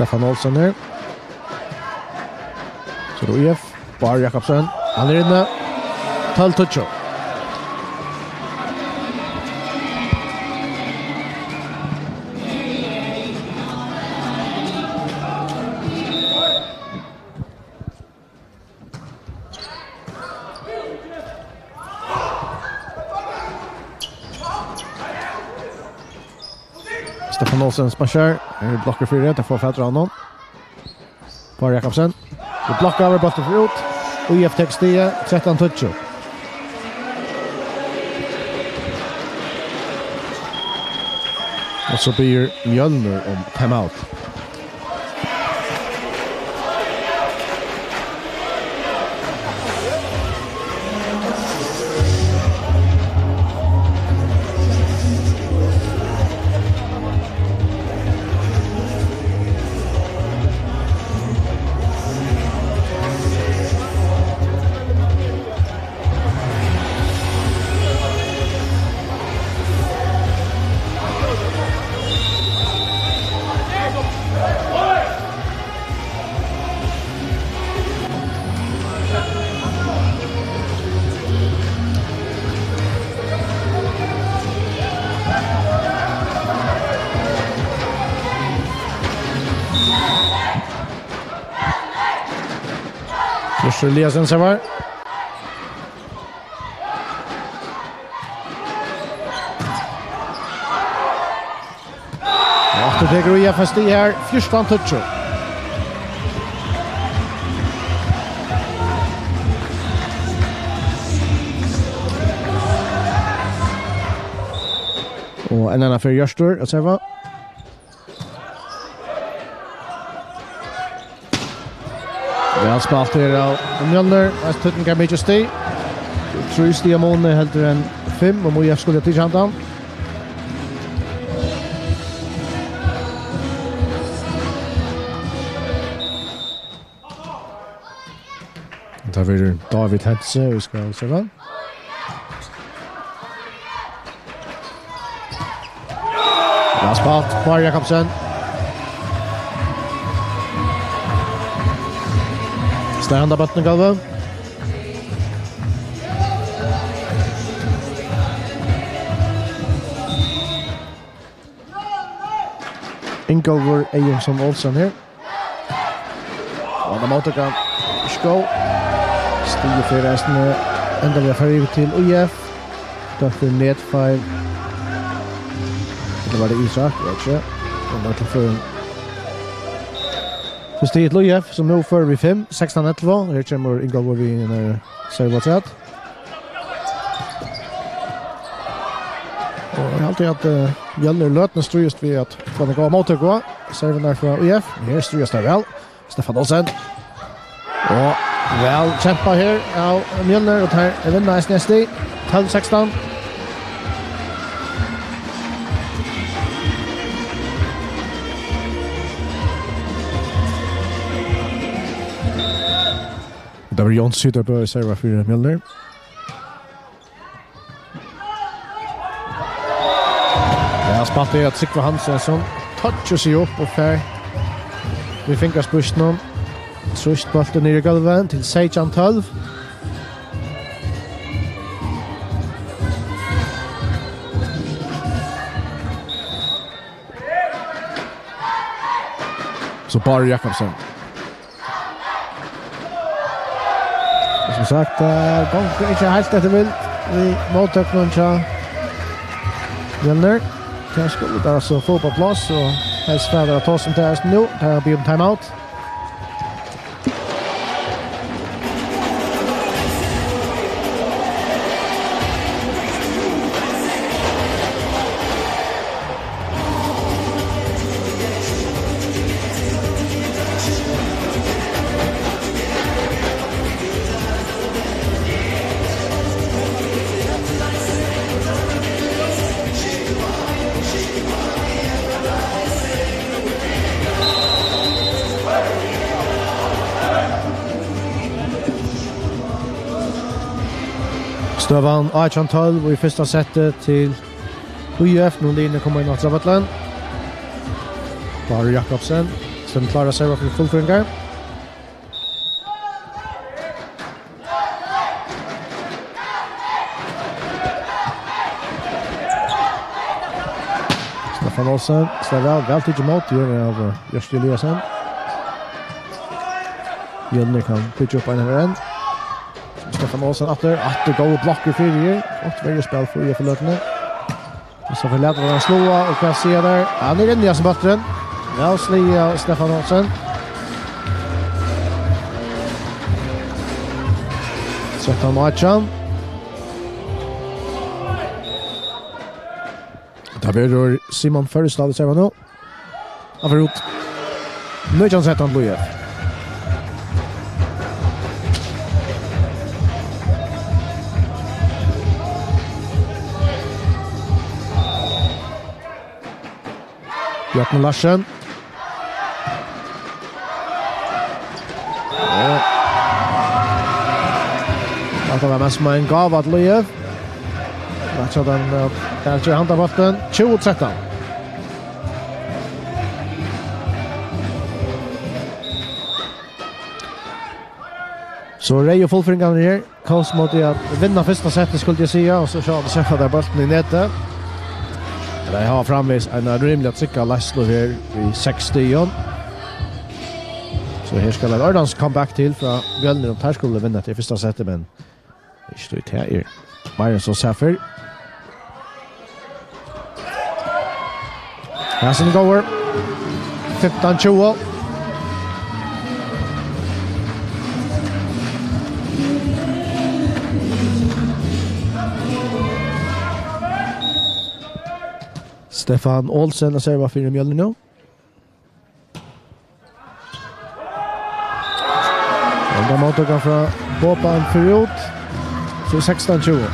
Stefán Olsen her. So er tað Í F. Bárður Jakobsen. Hann er inni. Tólv tíggju. Stefán Olsen smashar. Her er blokkur fyri, tað fær fatur á honum. Bárður Jakobsen. Og blokkur, bólturin fer út. Og Í F tekur stigið, trettan tíggju. Og so biður Mjølnir um timeout. Hjörtur Eliasen servar. Og aftur tekur Í F stig her, fjúrtan tíggju. Ein annan fyri Hjørtur, at sava. Væl spælt her av Mjølnir. Eisini týdningarmikið stig. Trý stiga muni heldur enn fimm, um U F skuldi tikið handan. Tað verður David Hense, vit skulu síggja. Væl spælt, Kári Jakobsen. Slær hann tað bóltin í gólvið. Ingólfur Eyjolfsson Olsen her. Og hann er móttøkan. Ikki góð. Stig fer eisini endaliga fara yvir til U F. Dømt fyri netfeil. Ella var tað Isak? Eg veit ikki. Men tað er til førum. So stig til U F, sum nú førir við fimm, sekstan ellivu. Her kemur Ingólfur við ein, eh, serve afturat. Og eg haldi at, eh, Mjølnir løtini stríðast við at fáa eina góða móttøku. Servirnar frá U F. Her stríðast tær væl. Stefán Olsen. Og væl kempað her av Mjølnir, og tær vinna eisini eitt stig. Tólv sekstan. Tað var Jón Syðra Bø, serva fyri Mjølnir. Ja, spælt er at Trygve Hansen, sum touchar seg upp og fær við fingraspísnum. Trýst bóltin niður í gólvið til seytjan tólv. So Bárður Jakobsen. Og sum sagt, eh, gongur ikki heilt eftir vild í móttøkunum hjá Mjølnir. Tað skulu vit bara so fáa upp á pláss, og helst fara at tosa um tað nú. Tað er biðið um timeout. Støðan átjan tólv í fyrsta seti til U F, nú liðini koma inn aftur á vøllin. Bárður Jakobsen, stendur klár at serva fyri fullføringar. Stefán Olsen, slær væl, væl tikið ímóti, her av, eh, Jørst Eliasen. Mjølnir kann byggja upp ein av ein. Stefán Olsen aftur, aftur góðar blokkur fyri her. Gott verjuspæl fyri, fyri løtuni. Og so forlater hann sláa, og hvat sigur tær? Hann er inni í hasum bóltin. Væl sligið av Stefán Olsen. Trettan átjan. Tað verður Simon Førresdal, sær vit nú. Hann fer út. Nítjan trettan blívur. Bjarni Larsen. Ja. Hatta var mest sum ein gáva til Lív. Rætt hjá teimum, eh, har ger hann tað bóltin. Tjúgu trettan. So reyðu fullføringarnar her. Kóls móti at vinna fyrsta settið, skuldi eg siga, og so sjá, seta teir bóltin í netið. Teir hava framvegis eina rímiliga trygga leiðslu her við seks stigum. So her skal eitt ordans comeback til frá Mjølnir, um teir skulu vinna hetta fyrsta settið, men ikki tí tað er meira enn so sæð fyrr. Hasin er góður. Fimtan tjúgu. Stefan Olsen at serva fyri Mjølnir nú. Henda móttøkan frá Boban fer út. So sekstan tjúgu.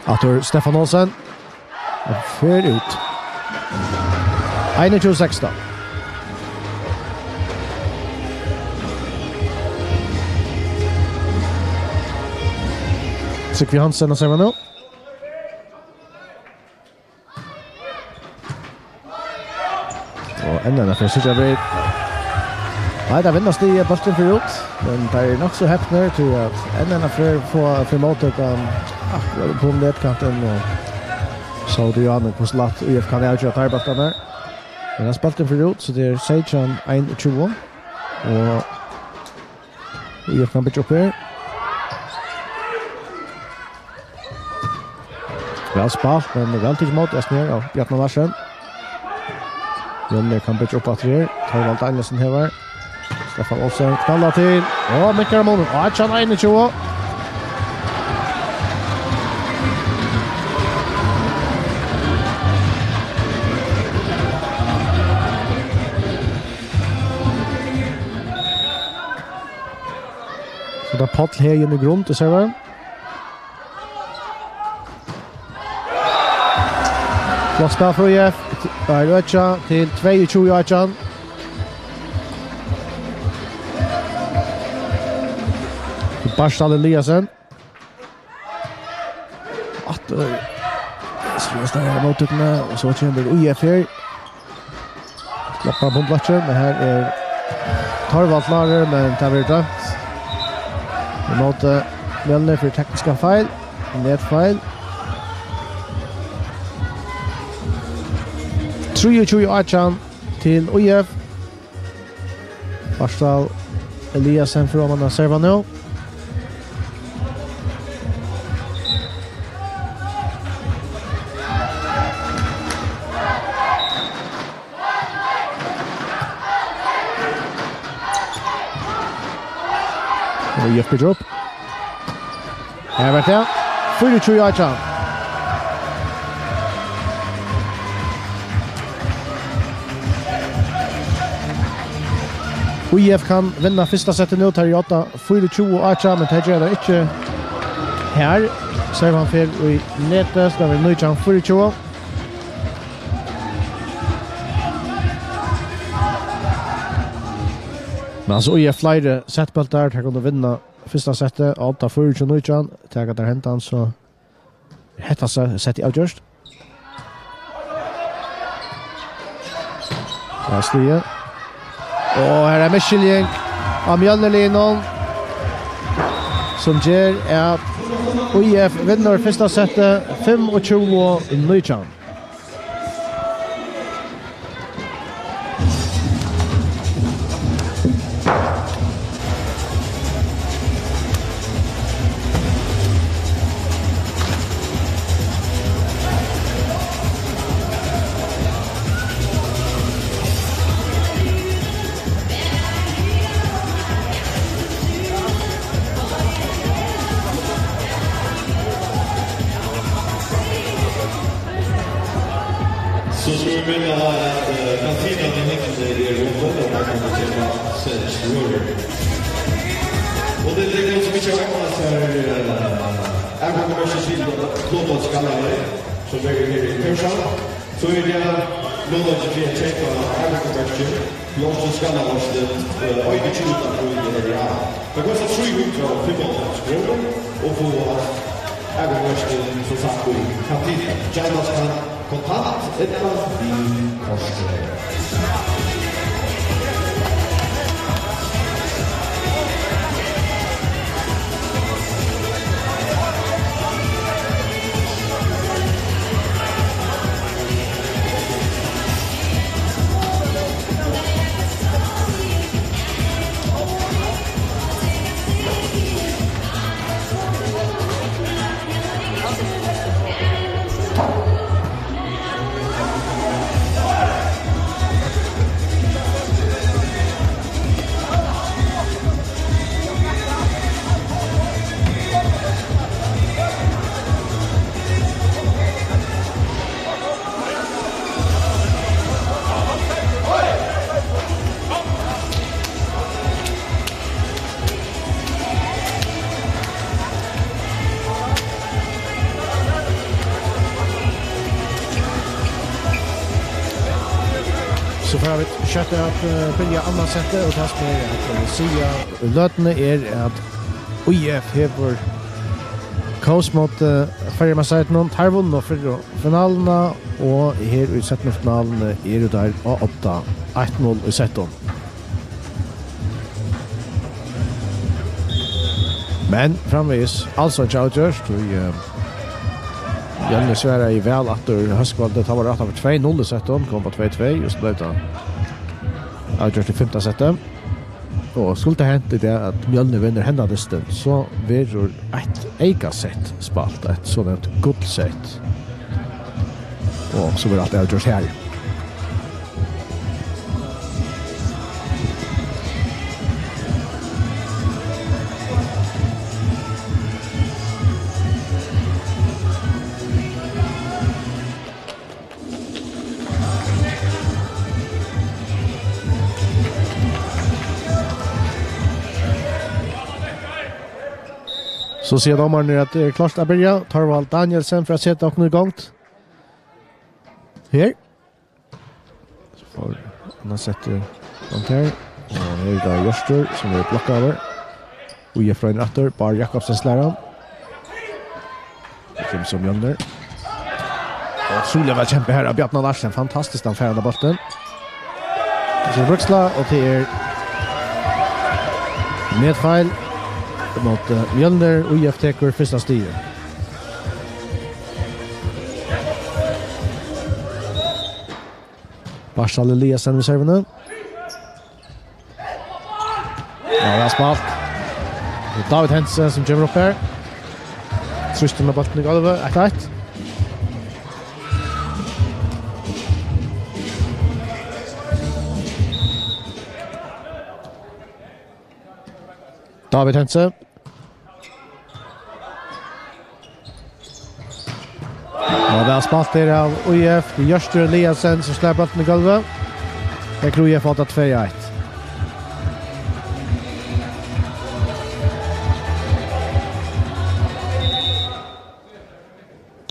Aftur Stefan Olsen. Og fer út. Einogtjúgu sekstan. Trygvi Hansen at serva nú. Og enn eina ferð síggja vit. Nei, tað vinnast í bóltin fer út, men tað er nokk so hepnir, tí at enn eina ferð fáa fyri móttøkan akkurát upp um netkantin, og so er tað jo annað hvussu lætt ÍF kann avgera teir bóltarnar. Men hann spælti fyri út, so tað er seytjan einogtjúgu. Og ÍF kann byggja upp her. Væl spælt, men væl tikið ímóti eisini her av Bjarna Larsen. Mjølnir kann byggja upp aftur her. Torvald Danielsen hevar. Stefan Olsen knallar til. Og minkar munin. Átjan einogtjúgu. So tað er Páll Hegin í grund, tú sær tað. Flott spæl frá ÍF. Tað er økjað til tveyogtjúgu átjan. Bartal Eliasen. Aftur. So er tað her móttøkuni, og so kemur ÍF her. Loppar á bundblokkina, men her er Torvald klárur, men tað verður dømt. Ímóti Mjølnir fyri tekniskan feil. Netfeil. Trýogtjúgu átjan til ÍF. Bartal Eliasen fer oman at serva nú. Og ÍF byggir upp. Her var tað. Fýraogtjúgu átjan. ÍF kann vinna fyrsta settið nú, tað er í odda fýraogtjúgu átjan, men tað ger tað ikki her. Servan fer í netið, so tað verður nítjan fýraogtjúgu. Men altso, ÍF fleiri settbóltar, teir kunnu vinna fyrsta settið, odda fýraogtjúgu nítjan, taka teir hendan, so er hetta se-, settið avgjørt. Tað er stigið. Og her er misskiljing av Mjølnerliðnum, sum ger at ÍF vinnur fyrsta settið fimmogtjúgu nítjan. So skal vit minna á, at, eh, kantinan í høllini er opin, og man kann betala seg rørur. Og til tey, sum ikki hava opnað sær, eh, atgongumerki til Flogvøll Skanderborg, sum er her í Tórshavn, so er tað møguleiki fyri at keypa atgongumerki. Blomstur Skannavorst, eh, einogtjúgunda apríl, ja. Tað kostar trý hundrað og fimmoghálvfems krónur og fáa atgongumerki, sum sagt, í kantinu. Gjaldast kann kontant ella við korti. So fara vit skjótt at, eh, byrja annað settið, og tað sum er at, eh, siga í løtuni er at I F hevur kós móti, eh, Føroyameistaranum. Teir vunnu fyrru finaluna, og her í seinnu finaluni eru teir á odda, eitt null í settum. Men framvegis, als einki avgjørt, tí, eh, Mjølnir svaraði væl aftur hóskvøldið, tá var rætt aftur tvey null í settum, kom upp á tvey tvey, og so bleiv tað avgjørt í fimta setti. Og skuldi hent í dag, at Mjølnir vinnur henda dystin, so verður eitt eyka sett spælt, eitt sovorðið gullsett. Og so verður alt avgjørt her. So siga dómararnir, at tað er klárt at byrja. Thorvald Danielsen fer at seta okkum í gongd. Her. So fær hann sett í gongd her. Og her er tað Hjørtur, sum er blokkaður. Og Jeffrey aftur, Bár Jakobsen slær hann. Kemur so Mjølnir. Og ótrúliga væl kempað her av Bjarna Larsen. Fantastiskt, hann fær hann av bóltin. So Brúksla, og tað er netfeil móti, eh, Mjølnir, og I F tekur fyrsta stigið. Bartal Eliasen við servuni. Ja, væl spælt. Og David Hentze, sum kemur upp her. Trýstir við bóltin í gólvið. Eitt eitt. David Hentze. Og væl spælt her av I F. Hjørtur Eliasen, sum slær bóltin í gólvið. Her er I F á odda tvey eitt.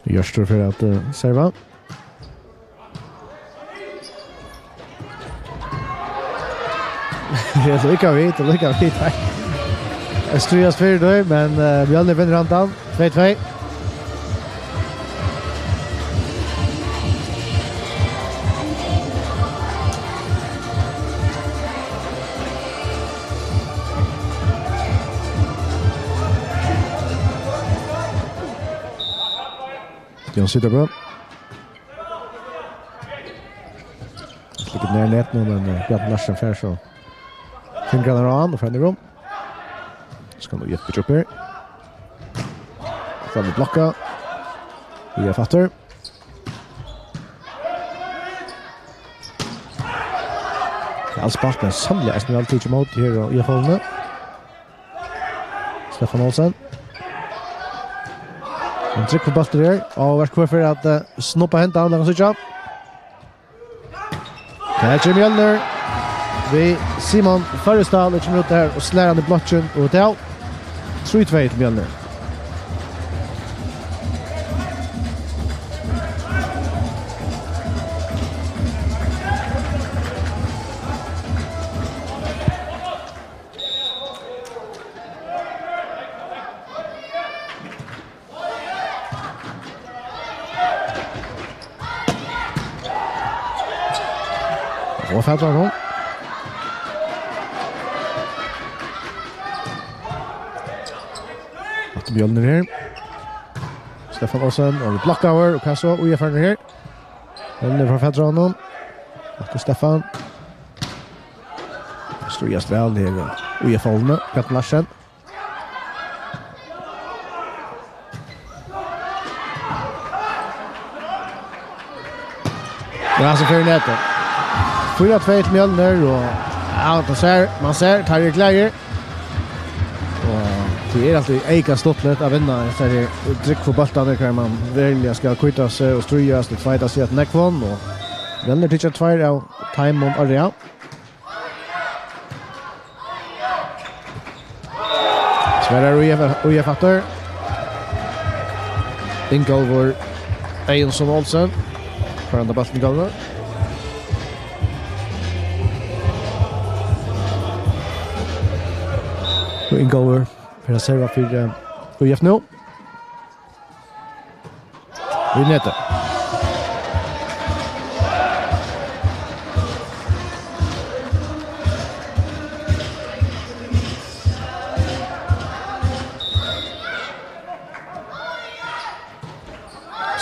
Hjørtur fer at, eh, serva. Tað er líka við, tað er líka við. Tað er stríðast fyri tað, men, eh, Mjølnir vinnur handan. Tvey tvey. Jón Sitterbø. Sleppa nær netið nú, men, eh, Bjarni Larsen fær so fingrarnar á hann og fær hann í rúm. So kann hann hjálpa upp her. Fram við blokka. Í F aftur. Væl spælt, men sanniliga eisini væl tikið ímóti her í F-holdinum. Stefán Olsen. Ein tryggur bóltur her. Og vert hvør fyri at, eh, snuppa hendan, lat okkum síggja. Her kemur Mjølnir við Simon Førresdal, og kemur út her og slær hann í blokkin, og tað er trý tvey til Mjølnir. Og fatt hann. Aftur Mjølnir her. Stefán Olsen, og við blokkaður, og hvat so? Ui, er farin her. Mjølnir fær fatt á honum. Aftur Stefán. Stríðast væl her, og Ui, er farin. Bjarni Larsen. Ja, so fer netið. Fýra tvey til Mjølnir, og ja, man sær, man sær, teir eru glaðir. Og tað er altíð eyka stuttligt at vinna hesar her drúgvu bóltarnar, har man veruliga skal kvíta seg og stríðast og tveita seg at nógvum, og Mjølnir tekur tveir av teimum á rað. Svarar U F, U F aftur. Ingólfur Eyðunsson Olsen. Fær hann bóltin í gólvið. Ingólfur fer at serva fyri, eh, U F nú. Í netið.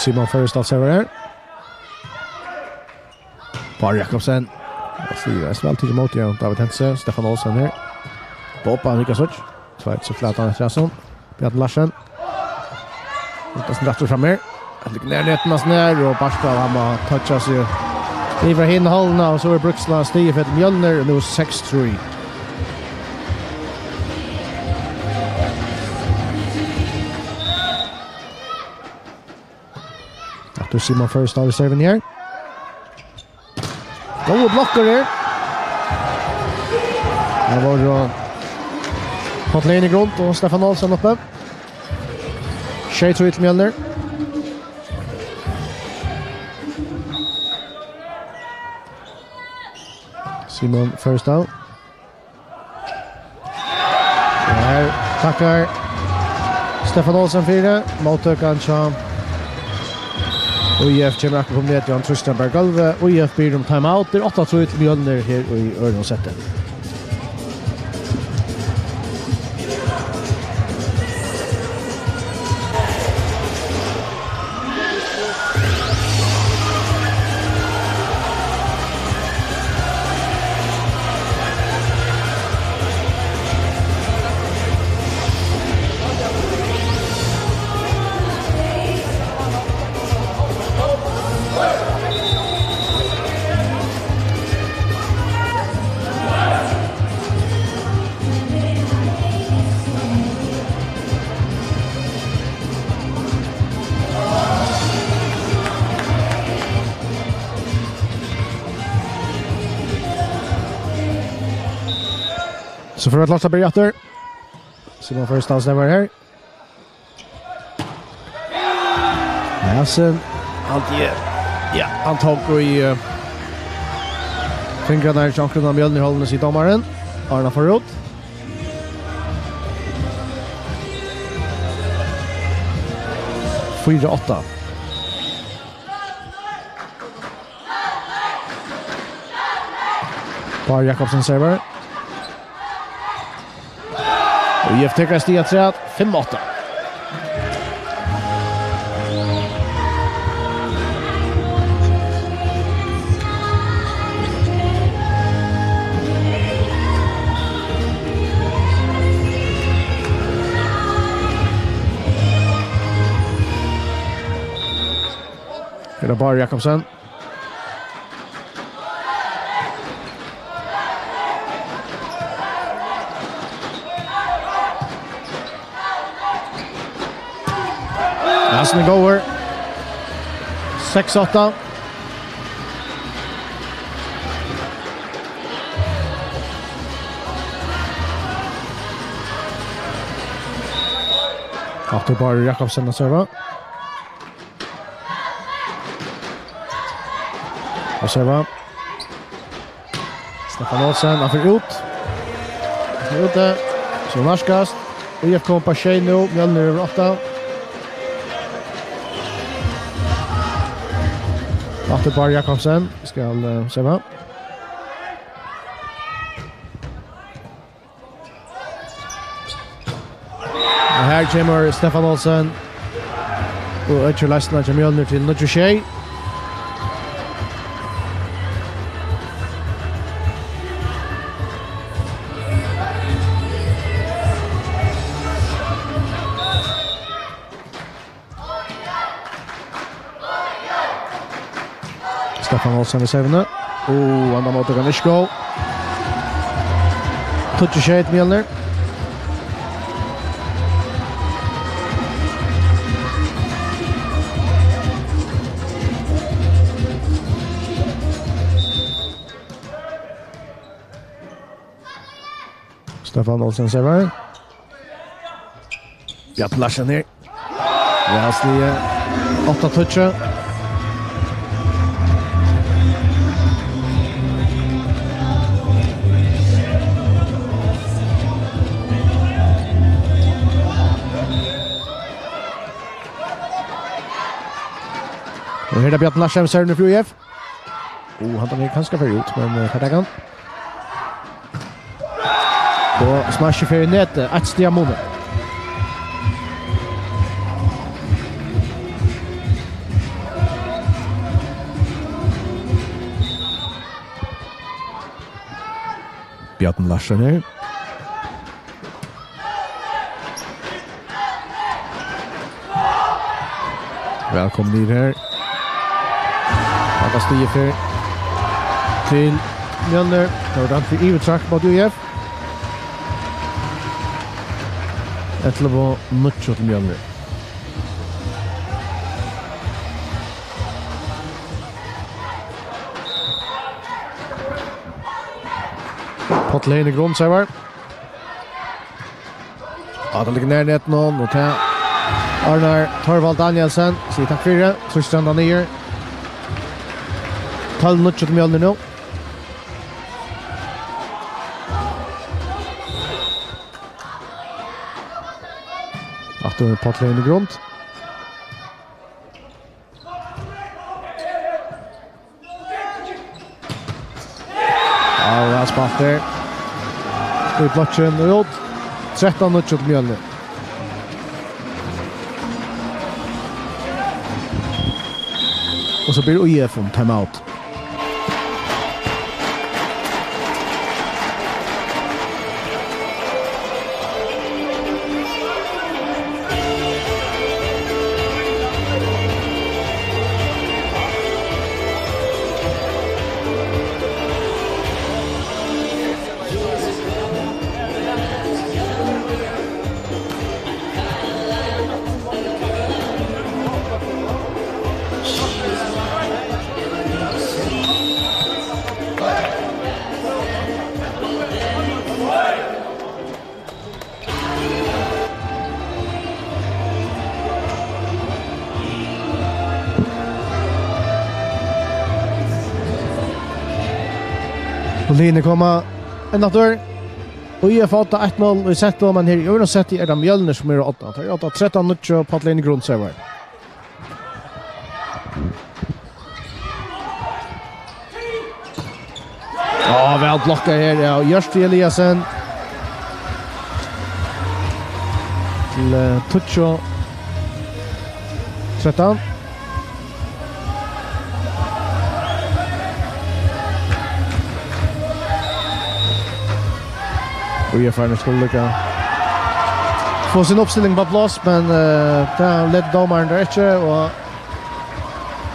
Simon Føroysdal servar her. Bárður Jakobsen. Ja, so er væl tikið ímóti, ja. David Hentze, Stefán Olsen her. Bob, hann riggar seg. Tveit seg flat, hann eftir, Bjarni Larsen. Lukas rættur fram her. Hann liggur nær netinum, hann snær, og Barstad, hann má toucha seg yvir hina hálvuna, og so er Bruksla stig fyri Mjølnir, og nú seks trý. Aftur Simon Føroysdal í servuni her. Góðar blokkur her. Her var, uh, Páll Lene í grund og Stefán Olsen uppi. Sjey trý til Mjølnir. Simon Føroysdal. Og her takkar Stefán Olsen fyri. Móttøkan hjá U F kemur akkurát upp um netið, og hann trýstir bara gólvið. U F biður um timeout. Tað er átta trý til Mjølnir her í øðrum seti. So fer at lasta byrja aftur. Simon Føroysdal servar her. Ja, so haldi eg. Ja, hann tók í, eh, fingrarnar hjá onkrum av Mjølnir-hálvuni, sigur dómarin. Áðrenn hann fór út. Fýra átta. Bárður Jakobsen servar. Og U F tekur eitt stig afturat, fimm átta. Er tað Bárður Jakobsen? Hasin er góður. Seks átta. Aftur Bárður Jakobsen at serva. Og serva. Stefán Olsen, hann fer út. Hann fer út, eh, so nærkast. U F kom upp á sjey nú, Mjølnir yvir átta. Aftur Bárður Jakobsen skal, eh, serva. Og her kemur Stefán Olsen og økir leiðsluna hjá Mjølnir til níggju sjey. Stefán Olsen við servuni. Og annar móttøkan er ikki góð. Tíggju sjey til Mjølnir. Stefán Olsen servar. Bjarni Larsen her. Ja, sligið. Átta tíggju. Og her er Bjarni Larsen, serveren fyri U F. Og hann er kanska fyri út, men eh, fær taka hann. Og smash fer í netið, eitt stiga munur. Bjarni Larsen her. Vælkomin niður her. Hatta stigið fer til Mjølnir. Tað var dømt fyri yvirtrekk móti U F. Ellivu níggju til Mjølnir. Páll Heini Grundsøvar. Ja, tað liggur nær netinum, og tað ordnar Thorvald Danielsen. Sigur takk fyri, trýstir hann niður. Tólv níggju til Mjølnir nú. Aftur Páll Heini Grund. Ja, væl spælt her. Í blokkin og út. Trettan níggju til Mjølnir. Og so ber U F um timeout. Og liðini koma inn aftur. Og U F átta eitt null í settinum, men her í øðrum setti er tað Mjølnir sum er á odda. Tað er odda trettan níggju, Páll Heini Grundsøvar. Á, væl blokkað her av Hjørti Eliasen. Til eh, tíggju trettan. Og U F-arnir skulu líka fáa sína uppstilling upp á pláss, men eh, tað letur dómarin tað ikki, og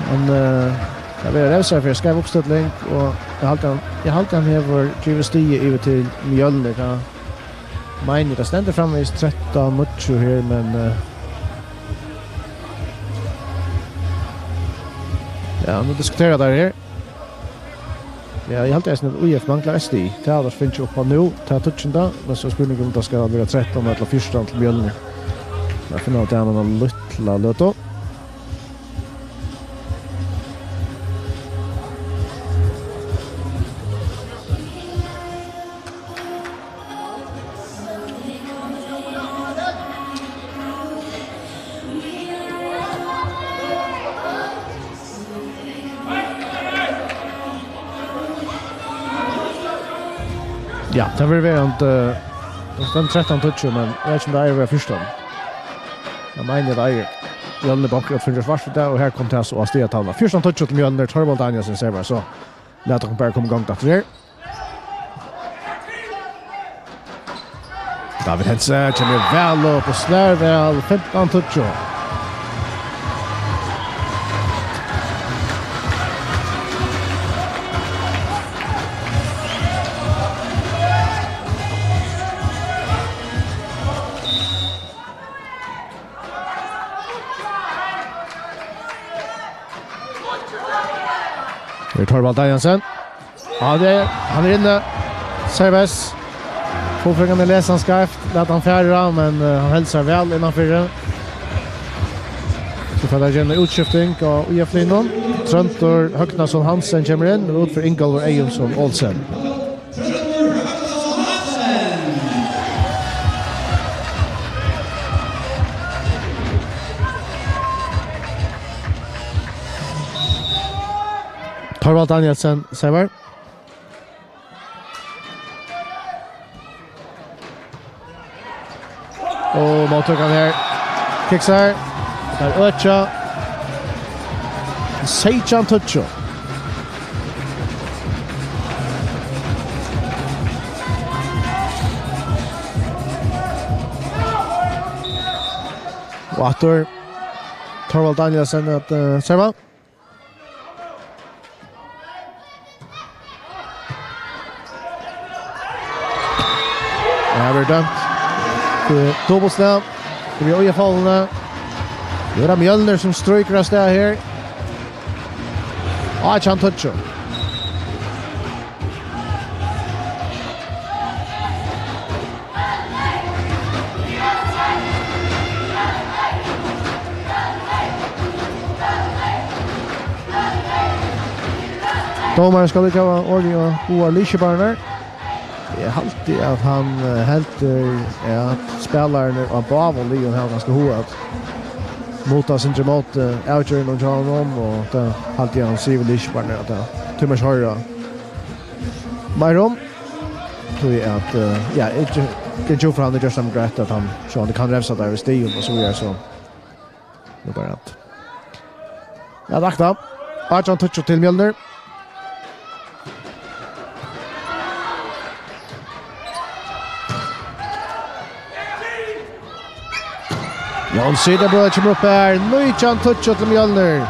hann eh, tað verður revsað fyri skeiva uppstilling, og eg haldi, hann, eg haldi, hann hevur givið stigið yvir til Mjølnir. Tað meini eg, tað stendur framvegis trettan níggju her, men eh, ja, nú diskutera teir her. Ja, eg haldi eisini, at U F manglar eitt stig. Tað hava teir fingið upp á nú, tað er tíggjunda, men so er spurningur um tað skal vera trettan ella fjúrtan til Mjølnir. Vit finna út av tað um eina lítla løtu. Ja, tað verður verandi, eh, tað stendur trettan tíggju, men eg veit ikki, um tað eigur at vera fjúrtan. Eg meini, at tað eigur. Mjølnir bankar upp fyri svart í dag, og her kom tað so á stigatalvuna. Fjúrtan tíggju til Mjølnir, Thorvald Danielsen servar, so lat okkum bara koma í gongd aftur her. David Hentze kemur væl upp og slær væl, fimtan tíggju. Her er Thorvald Danielsen. Ja, tað er, hann er inni. Serves. Fullfingran er lesan skeivt. Lat hann fara, men eh, hann heldur seg væl innanfyri. So fær tað gera eina útskifting á U F-liðnum. Tróndur Høgnason Hansen kemur inn, og út fyri Ingólfur Eyjolfsson Olsen. Thorvald Danielsen, servar. Og móttøkan her. Kiksar. Tað er økja. Seytjan tíggju. Og aftur Thorvald Danielsen at, eh, serva. Ja, her verður dømt. Til dupultslag. Til í fallene. Nú er tað Mjølnir, sum strýkur av stað her. Átjan tíggju. Dómarin skal ikki hava orðið á báðar liðskipararnar. Eg haldi, at hann, eh, heldur, at spælararnir á báðum liðum hava kanska hug at muta seg ímóti avgerðini hjá honum, og tað haldi eg, hann sigur við liðskipararnar, at tað tímir ikki hoyra meira um. Tí at, eh, ja, eg, eg trúgvi, hann hevur gjørt tað greitt, at hann, so hann kann revsa tær við stigum og so víðari, so. Nú bara at, at akta. Átjan tíggju til Mjølnir. Jón Sederbø kemur upp her. Nítjan tíggju til Mjølnir.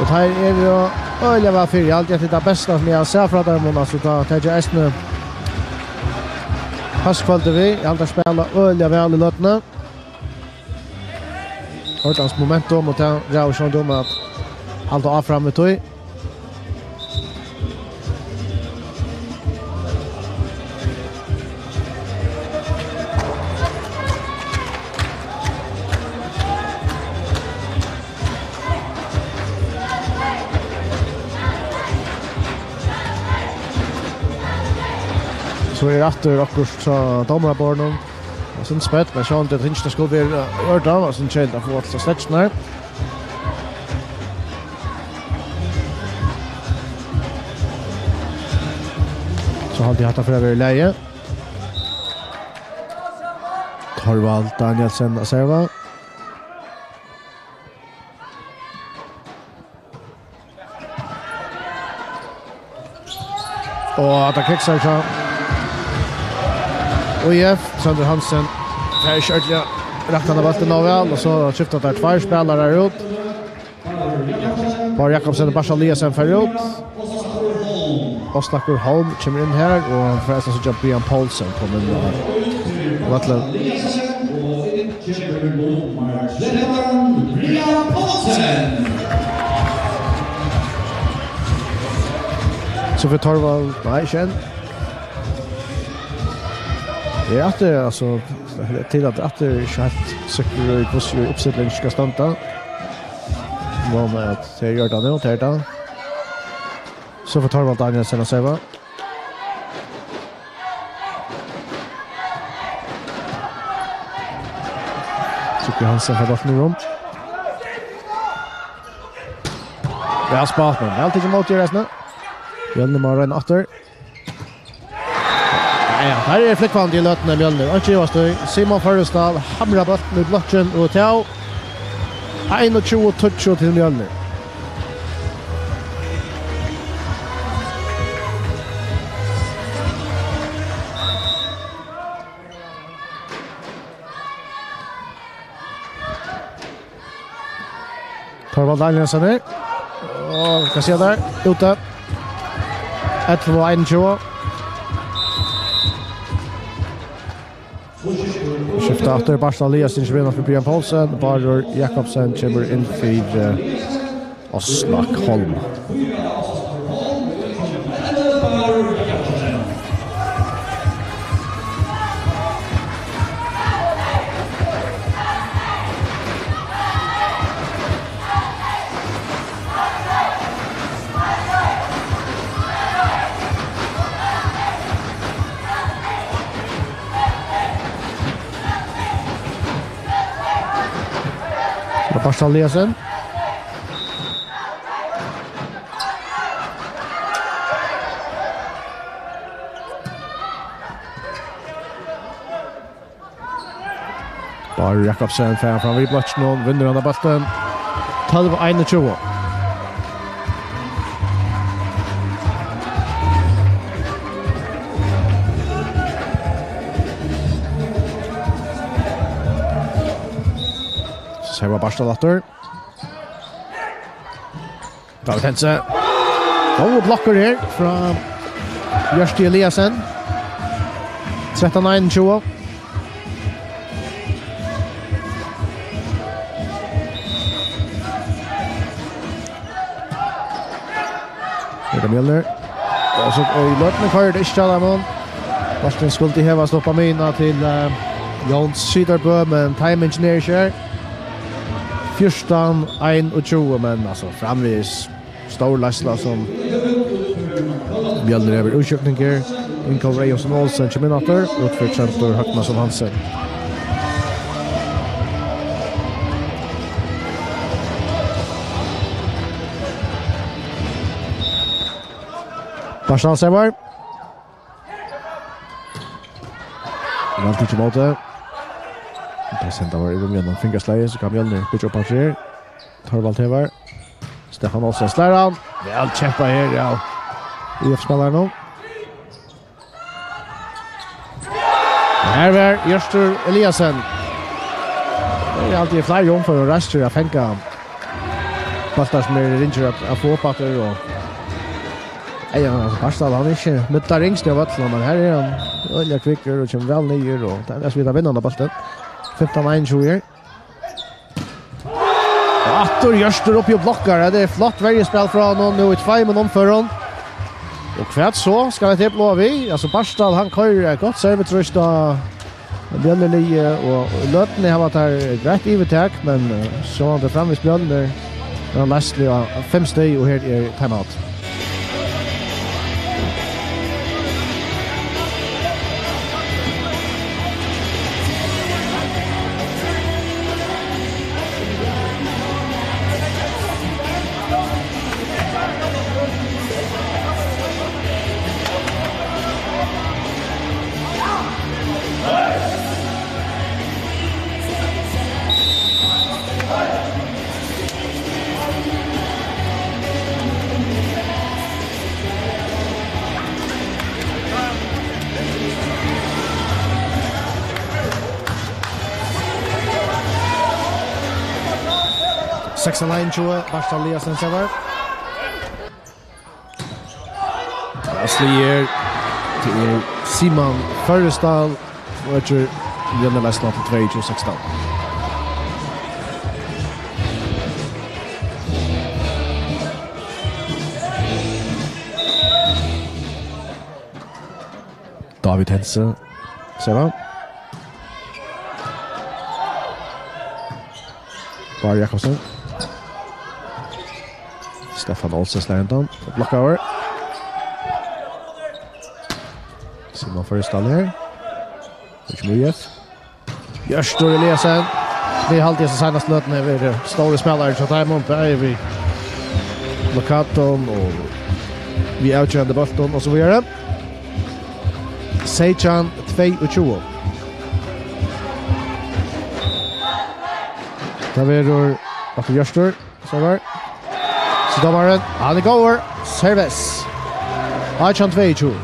Og teir eru jo øgiliga væl fyri. Eg haldi, at tað er tað besta, sum eg havi sæð frá teimum. Altso, tá teir eisini hóskvøldið við. Eg haldi, teir spæla øgiliga væl í løtuni. Ordans momentum, og tað ræður sjálvandi um at halda áfram við tí. So er aftur okkurt á dómaraborðinum. Og so spælt, men sjálvandi, at tingini skulu vera í ordan, og so kemur at fáa allar sleggjurnar. So haldi eg, hatta fer at vera í lagi. Thorvald Danielsen at serva. Og at hann kiksar, so ÍF, Tróndur Hansen, fær ikki ordiliga rakt hana bóltin nóg væl, og so skifta teir tveir spælarar út. Bárður Jakobsen og Barsa Eliasen fara út. Áslakur Holm kemur inn her, og hann fær eisini síggja Brian Poulsen koma inn á vøllin. So fer Thorvald, nei, ikki enn. Eg er aftur, altso, til at aftur ikki heilt sikkur í, hvussu uppstillingin skal standa. Vóni, at tey gera tað nú, tað er tað. So fer Thorvald Danielsen at serva. Trygve Hansen fær bóltin í rúm. Væl spælt, men væl tikið ímóti í restina. Mjølnir má royna aftur. Ja, ja, her er flúgvandi í løtuni, Mjølnir. Ikki ivast í. Simon Føroysdal hamrar bóltin í blokkin og tað. Einogtjúgu tíggju til Mjølnir. Thorvald Danielsen her. Og hvat sigur teir? Úti. Ellivu og einogtjúgu. Skifta aftur. Barsa Eliasen kemur inn fyri Brian Poulsen. Bárður Jakobsen kemur inn fyri, eh, Áslak Holm. Barsa Eliasen. Ari Jakobsen fer fram við blokkinum, vinnur hann av bóltin. Tólv einogtjúgu. So sær man Bartal aftur. David Hentze. Góður blokkur her frá Hjørti Eliasen. Trettan einogtjúgu. Petur Mjølnir. Og so, og í løtuni koyrir tað ikki hjá teimum. Bólturin skuldi hevast upp á miðjuna til, eh, Jón Syðrubø, men timingin er ikki her. Fjúrtan einogtjúgu, men altso framvegis stór leiðsla sum Mjølnir hevur. Útskifting her. Ingólfur Eyðunsson Olsen kemur inn aftur. Út fyri Tróndur Høgnason Hansen. Bartal servar. Væl tikið ímóti. Tað senda var yvir við einum fingraslætti, so kann Mjølnir byggja upp aftur her. Thorvald Hevar. Stefán Olsen slær hann. Væl kempað her, ja. Í F-spælaranum. Her var Hjørtur Eliasen. Tað er altíð fleiri umfør og rastur at fanga bóltar sum eru ringir at, at fáa upp aftur og Nei, ja, altso, Bartal, hann er ikki, men tað ringast av øllum, men her er hann øgiliga kvikkur og kemur væl niður, og tað er tað sum vit hava vinnandi bóltin. Fimtan einogtjúgu her. Og aftur Hjørtur uppi og blokkar, tað er flott verjuspæl frá honum nú í tveimum umførum. Og hvat so? Skal hetta blíva við? Altso, Bartal, hann koyrir eitt gott servicetrýst á Mjølnir liðið, og í løtuni hava teir greitt yvirtak, men, eh, sjálvandi framvegis Mjølnir, men hann leiðsli á fimm stig, og her er timeout. Sekstan einogtjúgu, Bartal Eliasen servar. Ja, sligur til Simon Førresdal, og eftir Mjølnir leiðsla til tveyogtjúgu sekstan. David Hentze, servar. Bárður Jakobsen. Stefán Olsen slær undan. Blokkaður. Simon Førresdal her. Ikki mye. Hjørtur Eliasen. Vit halda í hesi seinastu løtuni hevur verið stórir spælarar hjá teimum, bæði við blokkatum og við avgerandi bóltum og so víðari. Seytjan tveyogtjúgu. Tað verður aftur Hjørtur. Servar. So dómarin, hann er góður. Serves. Átjan tveyogtjúgu.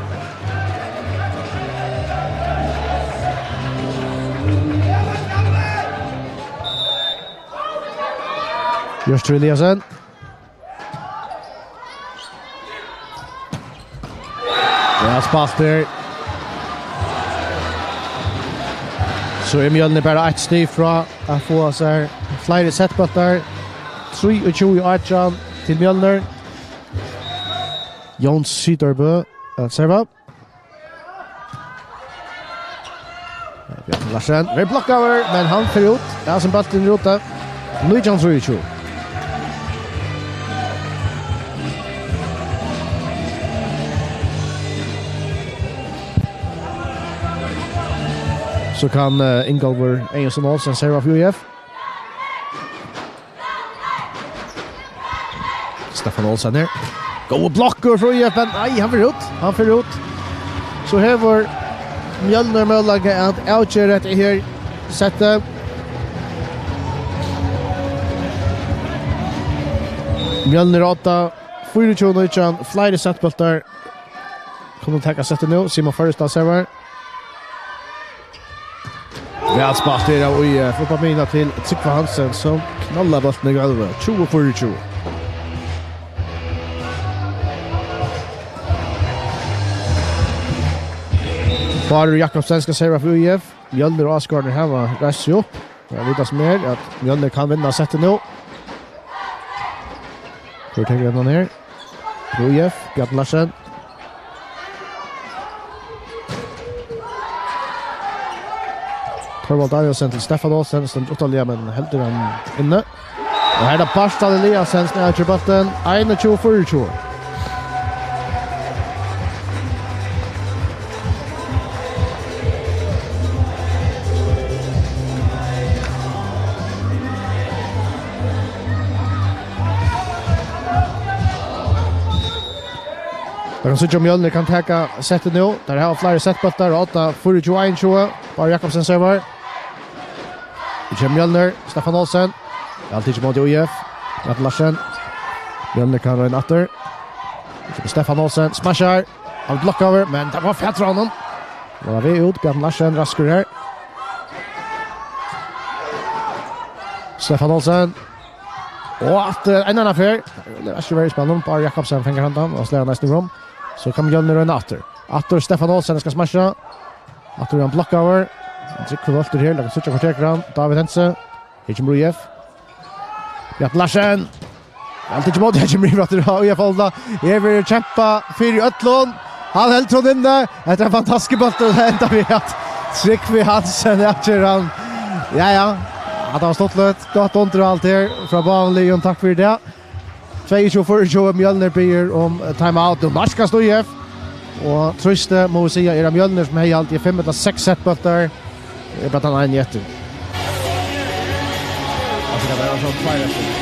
Hjørtur Eliasen. Væl spælt her. So er Mjølnir bara eitt stig frá at fáa sær fleiri settbóltar. Trýogtjúgu átjan til Mjølnir. Jón Syðrubø at serva. Bjarni Larsen verður blokkaður, men hann fer út. Ja, sum bólturin er úti. Nítjan trýogtjúgu. So kann, eh, Ingólfur Eyðunsson Olsen serva fyri U F. Stefán Olsen her. Góður blokkur frá U F, men nei, hann fer út. Hann fer út. So hevur Mjølnir møguleika at avgera hetta her settið. Mjølnir átta, fýraogtjúgu nítjan, fleiri settbóltar. Kunnu taka settið nú, Simon Føroysdal servar. Væl spælt her av ÍF, upp á miðjuna til Trygve Hansen, sum knallar bóltin í gólvið. Tjúgu fýraogtjúgu. Bárður Jakobsen skal serva fyri ÍF. Mjølnir og áskoðararnir hava reist seg upp. Tað vita sum er, at Mjølnir kann vinna settið nú. Hvør tekur hendan her? Nú ÍF, Bjarni Larsen. Thorvald Danielsen til Stefan Olsen, stendur uttanliga, men heldur hann inni. Og her er Bartal Eliasen sum avger bóltin, einogtjúgu fýraogtjúgu. Tað kann síggja, um Mjølnir kann taka settið nú. Teir hava fleiri settbóltar, og átta fýraogtjúgu einogtjúgu. Bárður Jakobsen servar. Nú kemur Mjølnir, Stefan Olsen. Væl tikið ímóti av ÍF. Bjarni Larsen. Mjølnir kann royna aftur. Nú kemur Stefan Olsen, smasjar. Hann blokkaði, men tað var fatur á honum. Nú er veg út, Bjarni Larsen raskur her. Stefan Olsen. Og aftur, eh, enn eina ferð. Tað er ikki verið í spælinum. Bárður Jakobsen fær handan og slær hann næstan í rúm. So kann Mjølnir royna aftur. Aftur Stefan Olsen skal smasja. Aftur er hann blokkaður. Hann trykker aftur her. Lat okkum síggja, hvør tekur hann. David Hentze. Her kemur ÍF. Bjarni Larsen. Alt ikki móti, her kemur ÍF aftur. Og ÍF Alda. Her verður kempað fyri øllum. Hann heldur hann inni. Hetta er ein fantastiskur bóltur, og tað endar við, at Trygve Hansen avger hann. Ja, ja. Hatta var stuttligt. Gott undir alt her frá báðum liðum. Takk fyri tað. Tveyogtjúgu fýraogtjúgu, Mjølnir biður um, eh, timeout. Nú nærkast ÍF. Og trýstið, má vit siga, er av Mjølnir, sum hevði haldið fimm ella seks settbóltar. Tað er bara tann eini eftir. Altso, tað er so tveir eftir.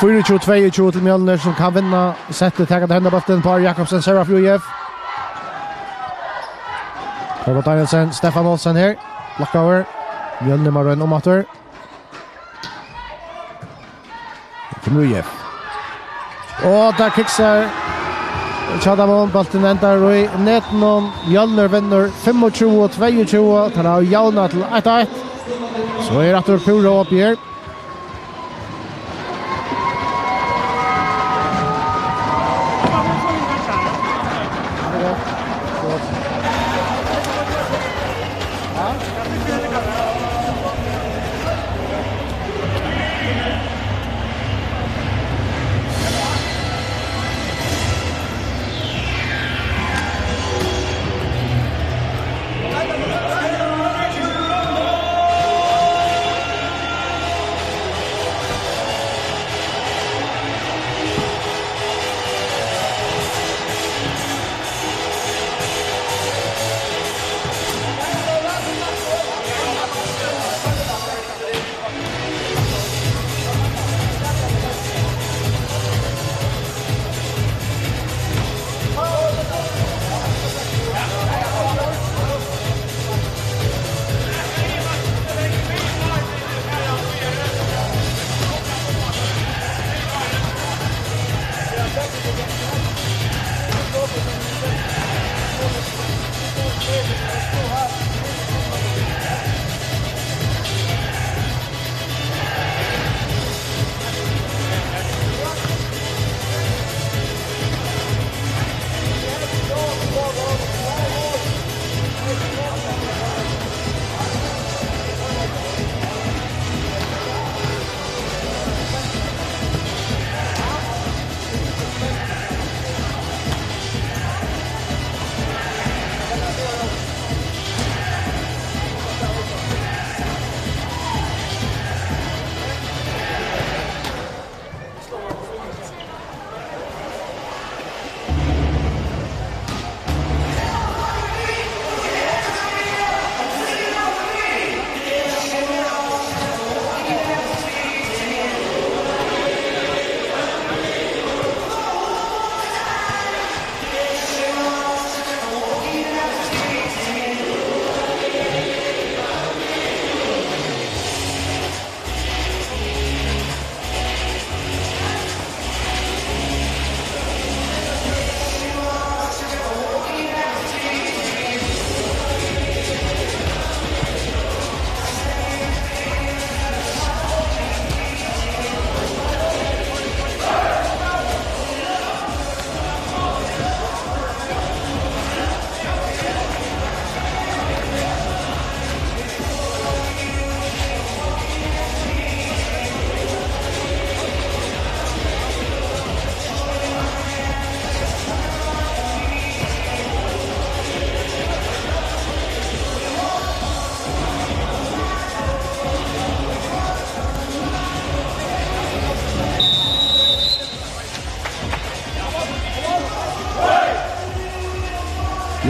Fýraogtjúgu tveyogtjúgu til Mjølnir, sum kann vinna settið, taka til henda bóltin. Bárður Jakobsen servar fyri ÍF. Thorvald Danielsen, Stefan Olsen her. Blokkaður. Mjølnir má royna um aftur. Kemur ÍF. Og tað kiksar hjá teimum. Bólturin endar í netinum. Mjølnir vinnur fimmogtjúgu tveyogtjúgu. Teir hava javnað til eitt eitt. So er aftur púra opið her.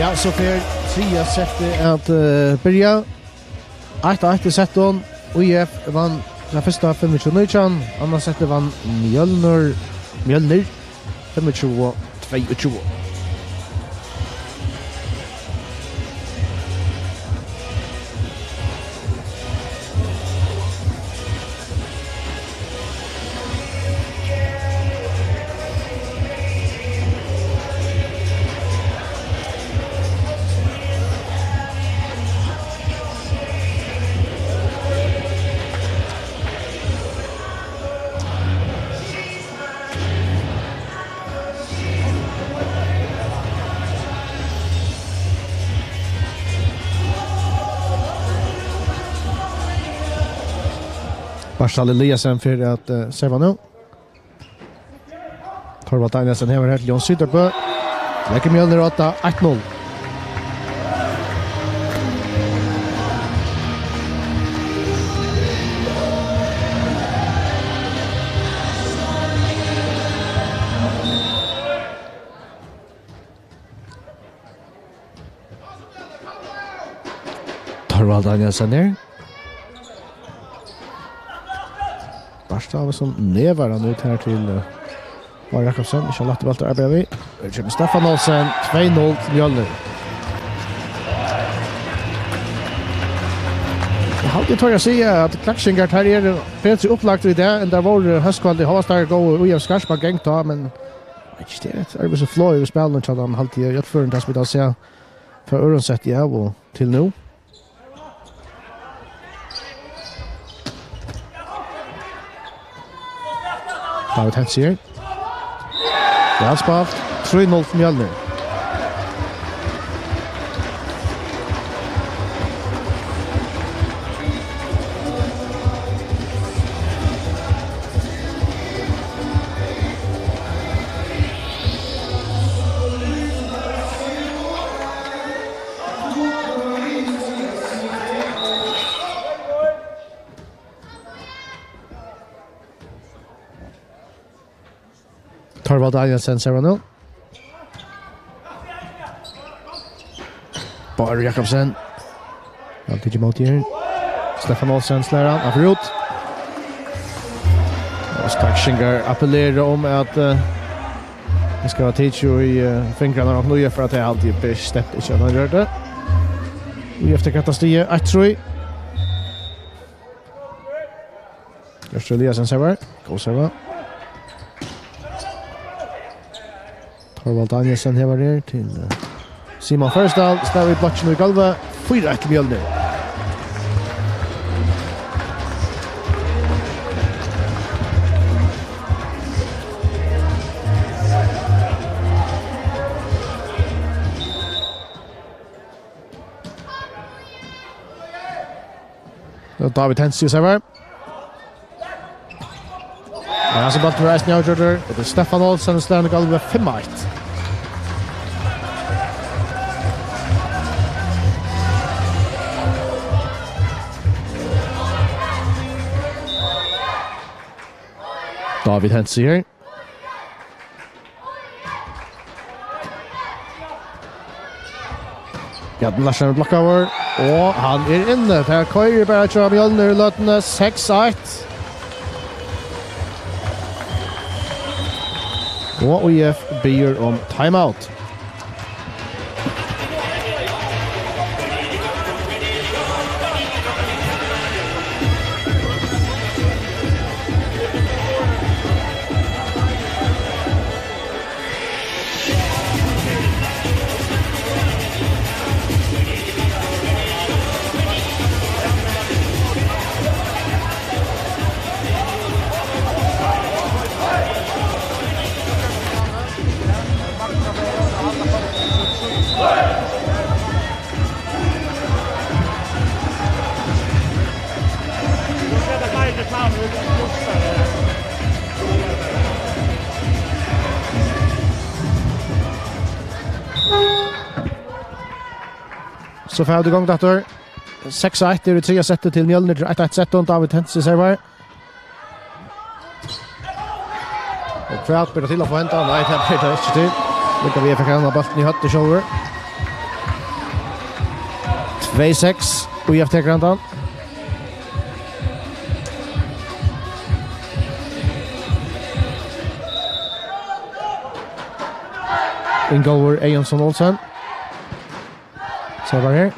Ja, so fer triðja settið at, eh, byrja. Eitt eitt í settum. Í F vann tað fyrsta fimmogtjúgu nítjan, annað settið vann Mjølnir, Mjølnir fimmogtjúgu tveyogtjúgu. Bartal Eliasen fer at, eh, serva nú. Torvald Danielsen hevur her til Jón Syðrubø. Leggur Mjølnir á odda, eitt null. Torvald Danielsen her. Bartal sum nevar hann út her til, eh, Mára Jakobsen. Ikki ein lættur bóltur at arbeiða við. Her kemur Stefán Olsen, tvey null til Mjølnir. Eg haldi, eg tori at siga, at Klaksvíkingar, teir eru betri upplagdir í dag, enn teir vóru hóskvøldið. Hóast teir góvu í F skarpa gang tá, men, veit ikki, tað er eitt øðrvísi flog í spælinum hjá teimum, haldi eg, í øllum førum, tað sum vit hava sæð frá øðrum setti av og til nú. David Hentz her. Væl spælt. Trý null til Mjølnir. Torvald Danielsen servar nú. Bárður Jakobsen. Væl tikið ímóti her. Stefán Olsen slær hann. Hann fer út. Og Klaksvíkingar appellera um at, eh, tað skal vera tikið í, eh, fingrarnar á Knúi, for at tað er altíð bestemt ikki at hann ger tað. Í eftirkastastig, eitt trý. Hjörtur Eliasen servar. Góð serva. Torvald Danielsen hevar her til, eh, Simon Føroysdal. Slær í blokkin og í gólvið. Fýra eitt til Mjølnir. Og David Hentz servar. Ja, so bólturin er eisini avgjørdur. Og tað er Stefán Olsen, sum slær hann í gólvið, fimm eitt. David Hentz her. Bjarni Larsen er blokkaður, og hann er inni. Tað koyrir bara hjá Mjølnir í løtuni, seks eitt. Og Í F biður um timeout. So fara vit í gongd aftur. Seks eitt er í triðja setti til Mjølnir til eitt eitt settan. David Hentz servar. Og hvat ber tað til at fáa henda? Nei, tað ber tað ikki til. Lukka við, fekk hann bóltin í høvdið sjálvur. Tvey seks, U F tekur handan. Ingólfur Eyðunsson Olsen. Servar her.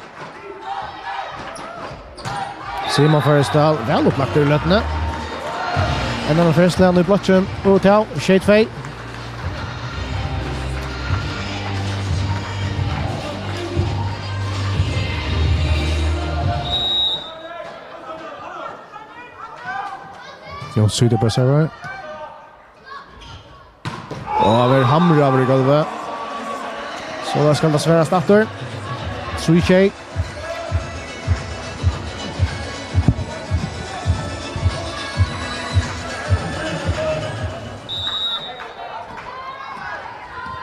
Simon Føroysdal, væl upplagdur í løtuni. Enn ein ferð slæðan í blokkin, og tað, sjey tvey. Jón Suðurbø servar. Og hann verður hamraður í gólvið. So tað skal tað svarast aftur. Trý sjey.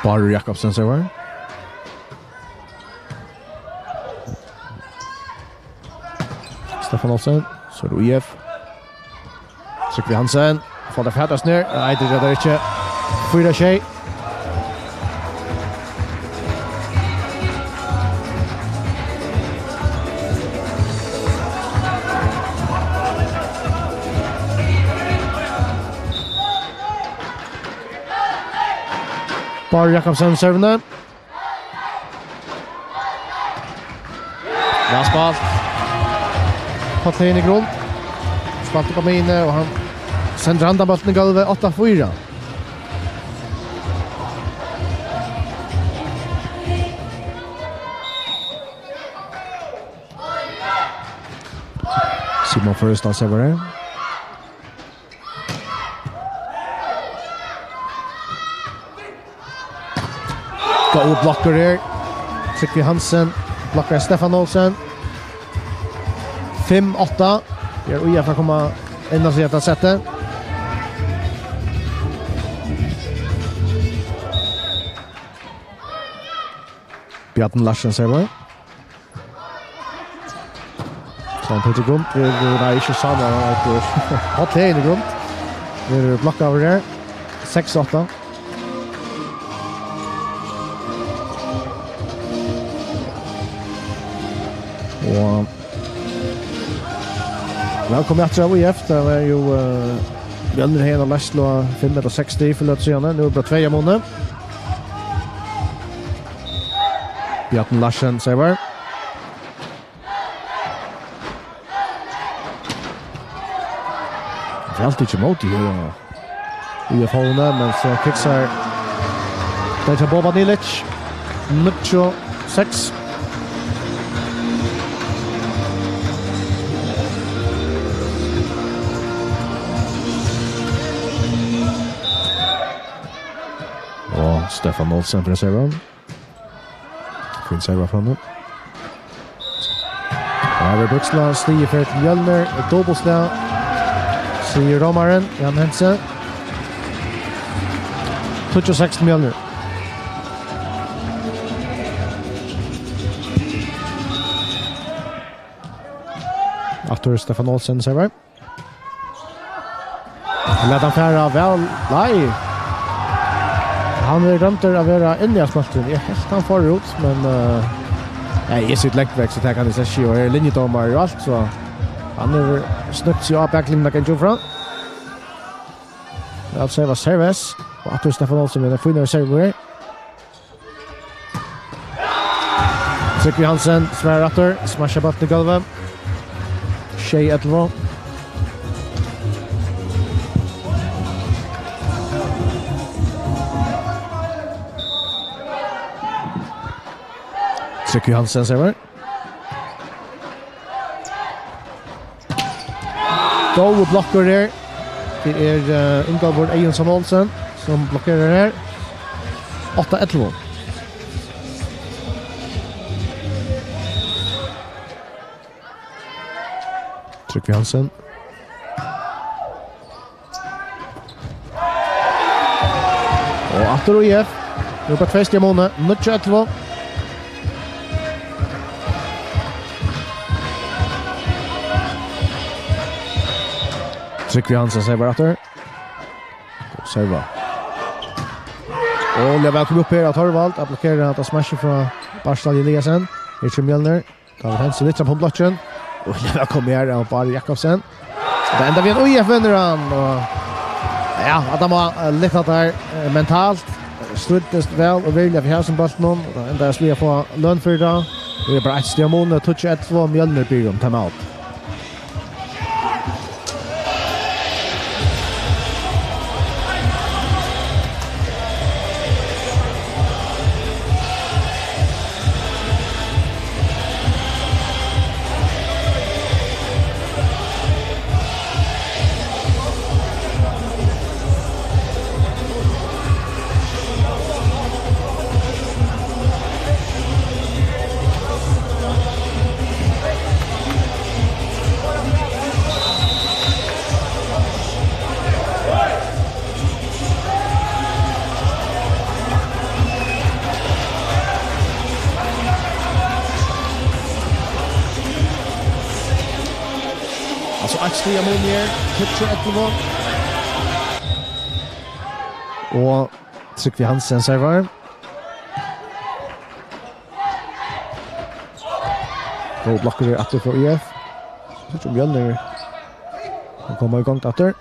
Bárður Jakobsen servar. Stefán Olsen, so er tað U F. Trygvi Hansen, fær tað fatur niður. Nei, tað ger tað ikki. Fýra sjey. Bárður Jakobsen servini. Væl spælt. Páll Henigrund. Spælt upp á miðjuna, og hann sendir handan bóltin í gólvið, átta fýra. Simon Føroysdal servar her. Góður blokkur her. Trygvi Hansen blokkar Stefán Olsen. Fimm átta. Her er U F at koma inn og siga at tað setti. Bjarni Larsen servar. Sámal Petur Grund, er, nei, ikki Sámal, hann eitur Páll Henigrund. Er blokkaður her. Seks átta. Og vælkomin aftur av U F. Tað var jú, eh, Mjølnir hevði eina leiðslu á fimm ella seks stig fyri løtu síðani. Nú er bara tvey av muni. Bjarni Larsen servar. Væl tikið ímóti her, og U F-holið, men so kiksar tað hjá Boban Ilic. Níggju seks. Og Stefán Olsen fyri servan. Fin serva frá honum. Her er Bøksla, stigið fer til Mjølnir, dupultslag, sigur dómarin, Jan Hense. Tíggju seks til Mjølnir. Aftur Stefán Olsen servar. Lat hann fara væl. Nei. Hann er dømdur at vera inni á spøltuni. Eg helt hann fór út, men, eh, nei, eg sit langt vekk, so tað kann eg slett ikki. Og er linjudómari og alt, so hann hevur snøgt seg á baklinjuna, kann eg frá. Væl serva, serves. Og aftur Stefán Olsen við ein fínari servu her. Trygvi Hansen svarar aftur, smasjar bóltin í gólvið. Sjey ellivu. Trygvi Hansen servar. Góður blokkur her. Tað er, eh, Ingólfur Eyðunsson Olsen, sum blokkerar her. Átta ellivu. Trygvi Hansen. Og aftur U F. Nú er bara tvey stig á muni. Níggju ellivu. Trygvi Hansen servar aftur. Serva. Og Lea, vælkomin upp her av Torvald. At blokkera at smash frá Bartal Eliasen. Richard Mjølnir. David Hansen, litt fram á blokkin. Og Lena kom her av Bárður Jakobsen. Og tað endar við, at ÍF vinnur hann. Og ja, at hann var, eh, litt av tað her, eh, mentalt. Stríddist væl og virðiliga fyri hasum bóltinum. Og tað endar við, at fáa løn fyri tað. Nú er bara eitt stig á muni, tíggju ellivu, og Mjølnir biður um timeout. Altso, eitt stig á muni her, tíggju ellivu. Og Trygvi Hansen servar. Góð blokkur her aftur frá ÍF. Síggja um Mjølnir. Hann kemur í gongd aftur.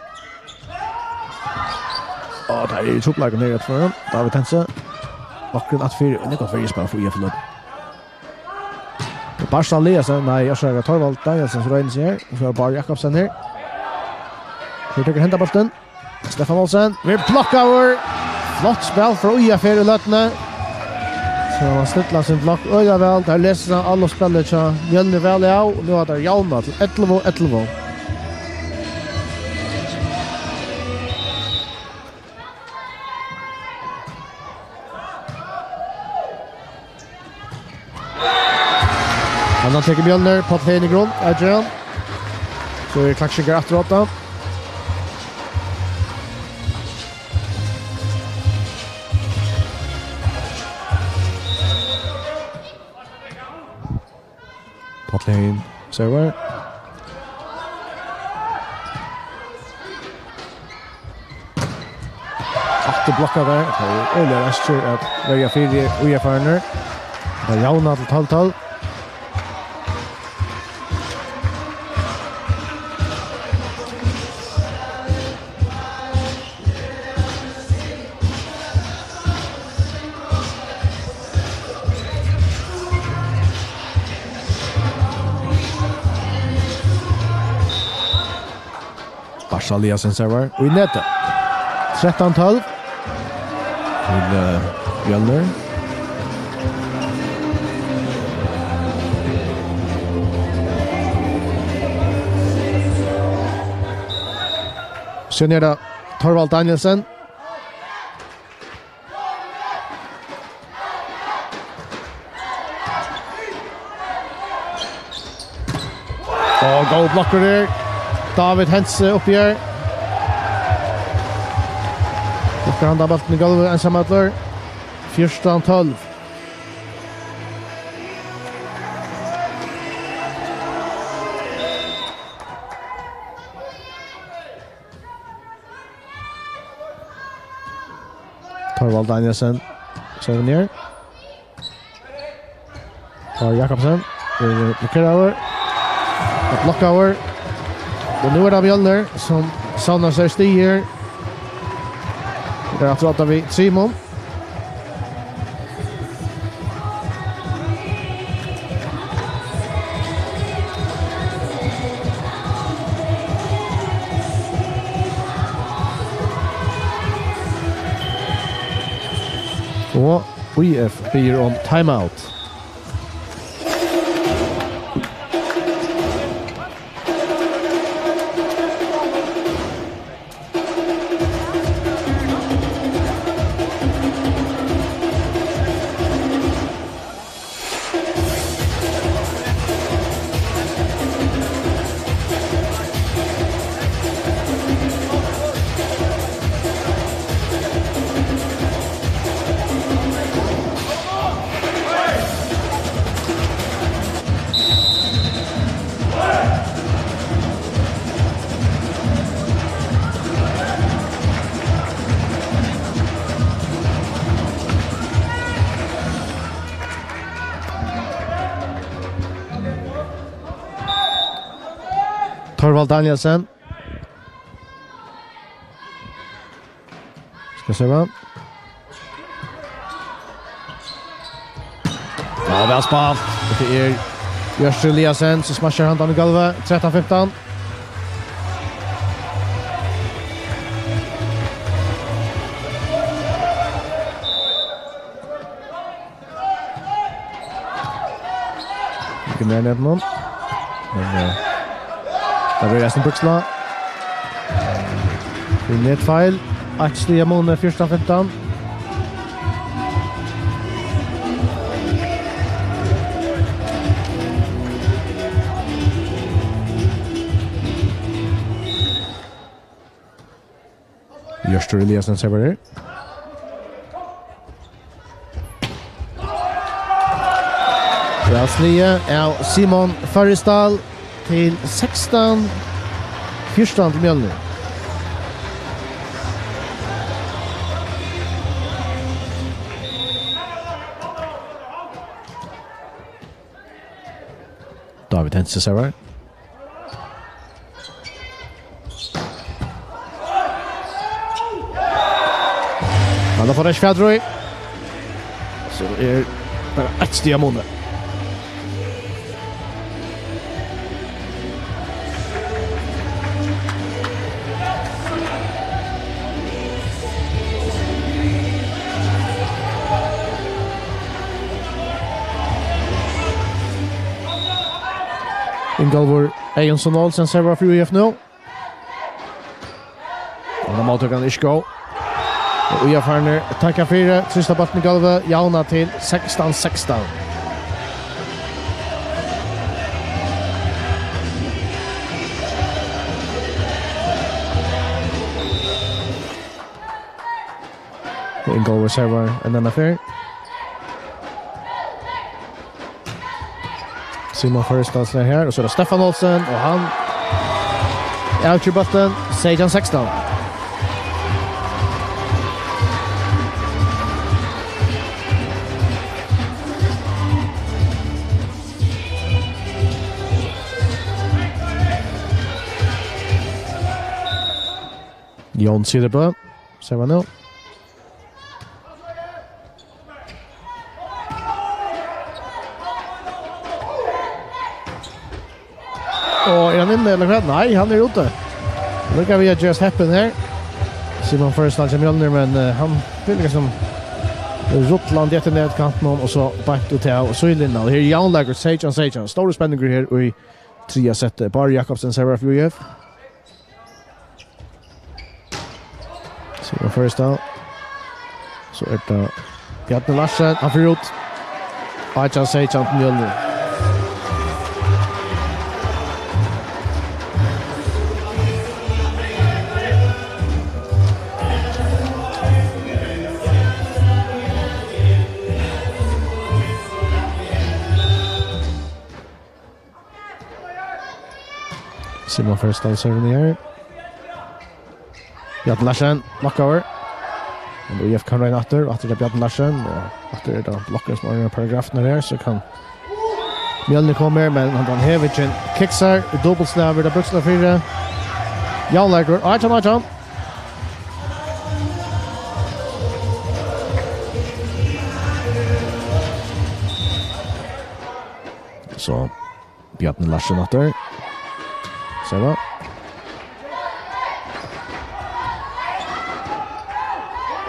Og tað er trupulleikar her aftur. David Hansen. Blokkurin aftur fyri. Og nú fer fríspark fyri ÍF. Barsa Eliasen, nei, orsaka, Thorvald Danielsen, sum roynir seg her. Og so er Bárður Jakobsen her. Her tekur henda bóltin. Stefán Olsen, verður blokkaður. Flott spæl frá ÍF her í løtuni. So hann stillar sín blokk øgiliga væl. Tað lesur hann alt spælið hjá Mjølnir væl av. Og nú er tað javnað til ellivu ellivu. Hann tekur Mjølnir, Páll Heini Grund, Adrian. So er Klaksvíkar aftur á. Páll Heini servar. Aftur blokkað har. Tað er øgiliga raskir at verja fyri ÍF-ararnir. Tað er javnað til tólv tólv. Barsa Eliasen servar í netið. Trettan tólv. Til, eh, Mjølnir. So er tað Thorvald Danielsen. Og góð blokkur her. David Hansen uppi her. Blokkar hann, tá bólturin í gólvið, einsamallur. Fjúrtan tólv. Thorvald Danielsen, servar niður. Thor Jakobsen, er blokkeraður. Og blokkaður. Og nú er tað Mjølnir, sum savnar sær stig her. Tað er aftur átta við trimum. Og ÍF biður um timeout. Thorvald Danielsen. Skal seve. Ja, væl spælt. Tað er Hjørtur Eliasen, sum smasjar handan í gólvið. Trettan fimtan. Ikki meir enn eitt nú. Men, eh, tað verður eisini bukslað. Ein netfeil. Eitt stig av muni, fjúrtan fimtan. Hjørtur Eliasen serverar. Væl sligið av Simon Førrisdal til sekstan fjúrtan til Mjølnir. David Hentze servar. Hann fær ikki fatur í. So er bara eitt stig av muni. Ingólfur Eyðunsson Olsen servar fyri U F nú. Og nú móttøkan er ikki góð. Og U F-arnir taka fyri, trýsta bóltin í gólvið, javna til sekstan sekstan. Og Ingólfur servar enn eina ferð. Simon Førrisdal slær her, og so er tað Stefan Olsen, og hann avgjør bóltin, seytjan sekstan. Jón Syðrebø, servar nú. Og er hann inni, ella hvat? Nei, hann er úti. Nú kann vit just happen her. Simon Førrisdal kemur undir, men, eh, hann vil liksom rullandi eftir netkantinum og so beint út av síðlínuna. Og her er javnleikur, seytjan seytjan. Stórur spenningur her í triðja seti. Bárður Jakobsen servar fyri U F. Simon Førrisdal. So er tað Bjarni Larsen. Hann fer út. Átjan seytjan til Mjølnir. Simon Førrisdal servar her. Bjarni Larsen, blokkaður. Men U F kann royna aftur, og aftur er Bjarni Larsen, og aftur er tað blokkarin sum er paragrafin her, so kann Mjølnir koma her, men hann, hann hevur ikki ein kiksar, í dupultslag verður tað bukslað fyri. Javnleikur, átjan átjan. So, Bjarni Larsen aftur. Servar.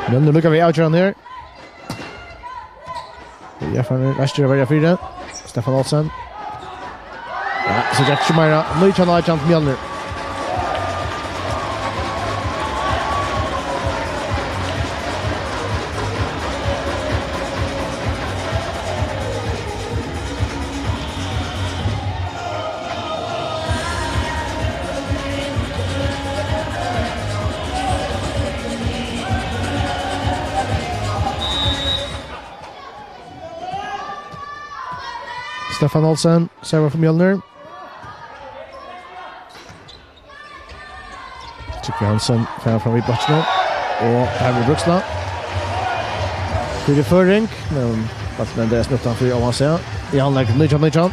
Men nú lukkar vit avgerandi her. Ja, fann restur av verja fyri. Stefan Olsen. Ja, so gekk ikki meira. Nítjan átjan til Mjølnir. Stefan Olsen, servar frá Mjølnir. Trygve Hansen fær fram við blokkinum. Og her verður bukslað. Fyri føring, men bólturin er snuttan fyri Óðins. Javnleikur nítjan nítjan.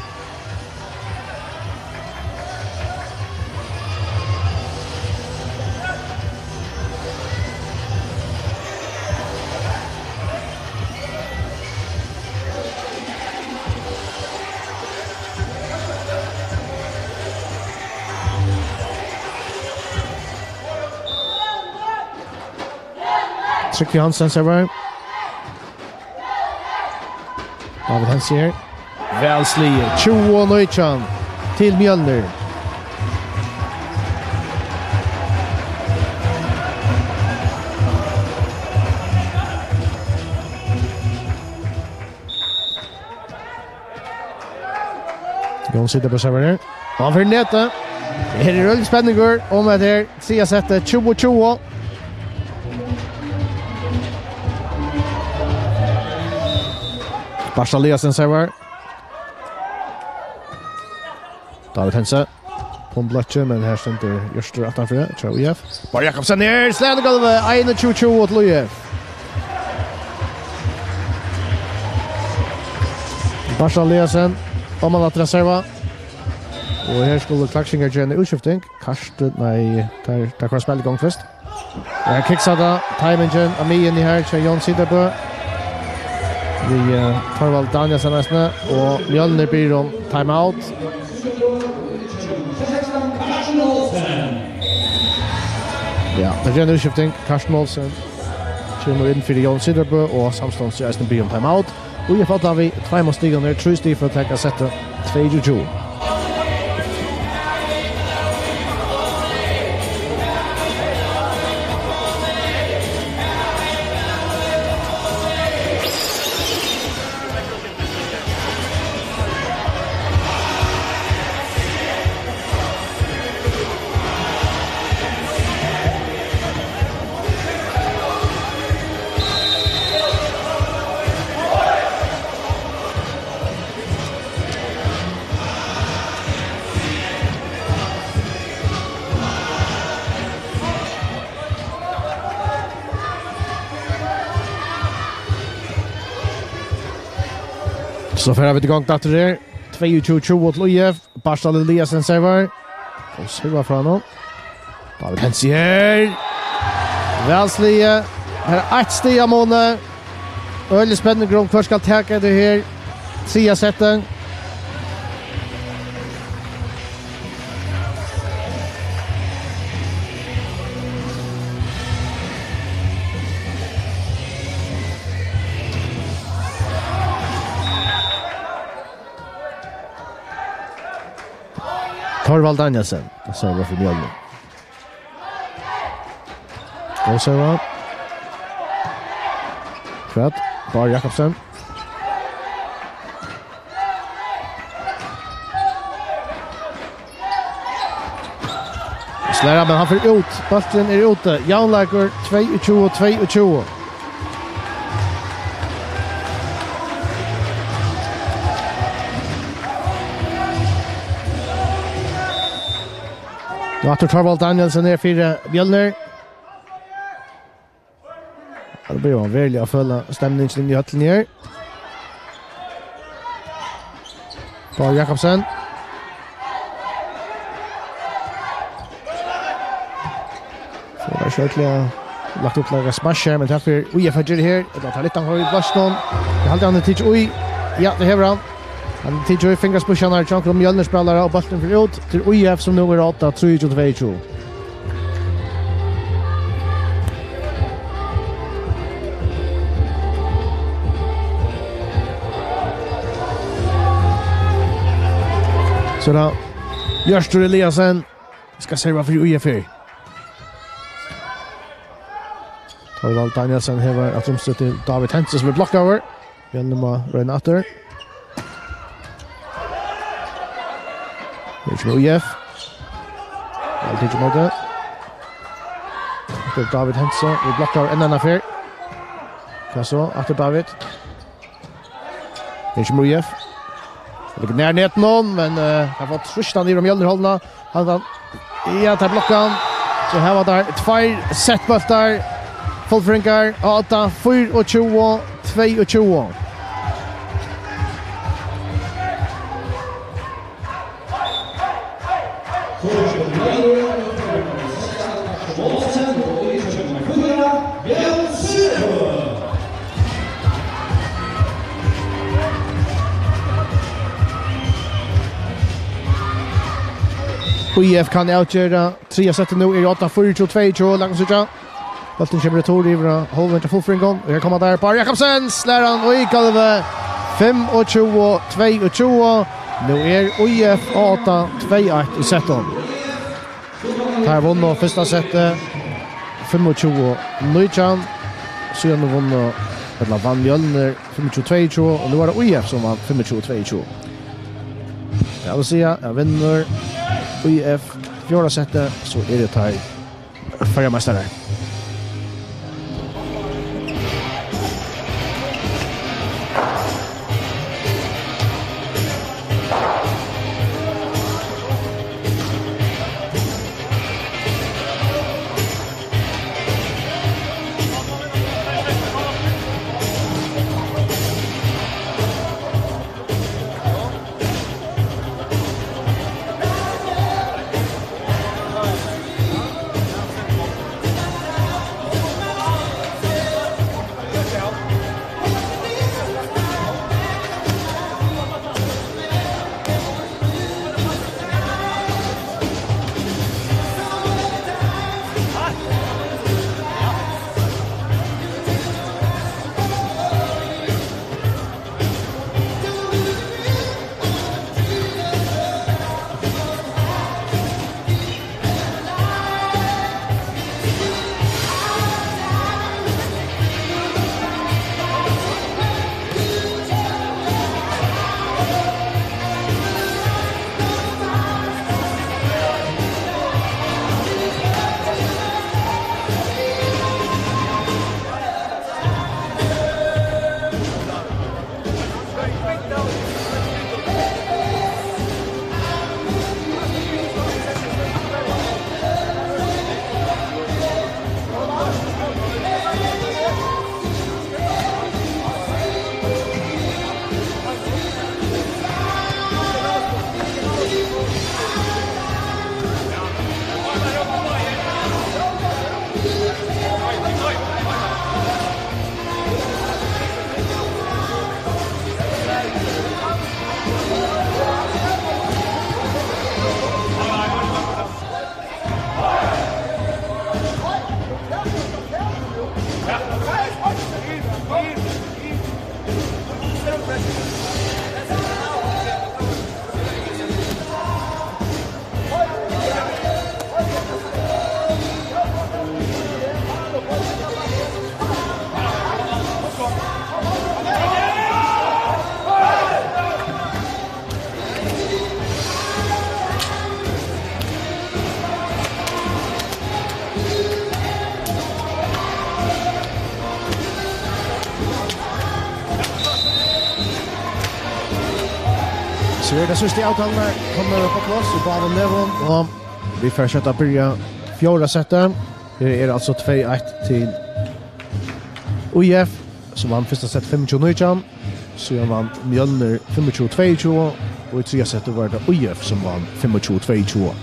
Tryggvi Hansen servar. David Hentze her. Væl sligið. Tjúgu nítjan til Mjølnir. Jón Sýterbø servar her. Og hann fer í netið. Her er øll spenningur um at her triðja settið tjúgu tjúgu. Barsa Eliasen servar. David Hentze. Pum blokki, men her stendur Hjørtur aftanfyri, hjá ÍF. Bárður Jakobsen her, slær í gólvið, einogtjúgu tjúgu til ÍF. Barsa Eliasen, oman aftur at serva. Og her skulu Klaksvíkingar gera eina útskifting. Karsten, nei, teir, teir kunnu spæla í gongd fyrst. Ja, kiksa tað. Timingen á miðjuni her hjá Jón Sýterbø. Við, eh, Thorvald Danielsen eisini. Og Mjølnir biður um timeout. Ja, tað er ein útskifting. Karsten Olsen kemur inn fyri Jón Sýterbø, og samstundis er eisini biðið um timeout. Og ÍF Odda við tveimum stigum, er trý stig fyri at taka settið tveyogtjúgu. So fara vit í gongd aftur her. Tveyogtjúgu tjúgu til ÍF. Barsa Eliasen servar. Og servar frá honum. David Hentze her. Væl sligið. Her er eitt stig av muni. Øgiligur spenningur um hvør skal taka hetta her triðja settið. Thorvald Danielsen, servar fyri Mjølnir. Góð serva. Hvat? Bárður Jakobsen. Slær hann, men hann fer út. Bólturin er úti. Javnleikur, tveyogtjúgu tveyogtjúgu. Nú aftur Thorvald Danielsen her fyri Mjølnir. Ja, nú byrjar man veruliga at føla stemningina inni í høllini her. Bárður Jakobsen. So er skjótliga lagt upp til at smash her, men tað fer ÍF at gera her. Ella tað er litt annan í blásinum. Eg haldi, hann er tikið í. Ja, tað hevur hann. Hann er tikið í fingraspussarnar, hjá onkrum Mjølnir-spælara, og bólturin fer út til ÍF, sum nú er á odda trýogtjúgu tveyogtjúgu. So er tað Hjørtur Eliasen. Skal serva fyri ÍF her. Thorvald Danielsen hevur eitt rúmstøð til David Hentze, sum er blokkaður. Mjølnir má royna aftur. Her kemur ÍF. Væl tikið ímóti. Aftur David Hentze, og blokkaður enn eina ferð. Hvat so? Aftur David. Her kemur ÍF. Hann liggur nær netinum, men, eh, hann fær trýst hann yvir um Mjølnir-hálvuna. Hann, hann, ja, teir blokka hann. So her var tað tveir settbóltar. Fullføringar á odda, fýraogtjúgu tveyogtjúgu. ÍF kann avgera triðja settið nú, er odda fýraogtjúgu tveyogtjúgu, lat okkum síggja. Bólturin kemur retur yvir á hálvan hjá Fuglafirðingum. Og her koma teir. Bárður Jakobsen slær hann í gólvið. Fimmogtjúgu tveyogtjúgu. Nú er ÍF á odda, tvey eitt í settinum. Teir vunnu fyrsta settið fimmogtjúgu nítjan. Síðani vunnu, ella vann Mjølnir fimmogtjúgu tveyogtjúgu, og nú er tað ÍF sum vann fimmogtjúgu tveyogtjúgu. Tað vil siga, at vinnur ÍF fjórða settið, so eru teir føroyameistarar. So eru tær síðstu avtalurnar komnar upp á pláss í báðum legum, og vit fara skjótt at byrja fjórða settið. Her er altso tvey eitt til ÍF, sum vann fyrsta sett fimmogtjúgu nítjan. Síðan vann Mjølnir fimmogtjúgu tveyogtjúgu, og í triðja seti var tað ÍF, sum vann fimmogtjúgu tveyogtjúgu.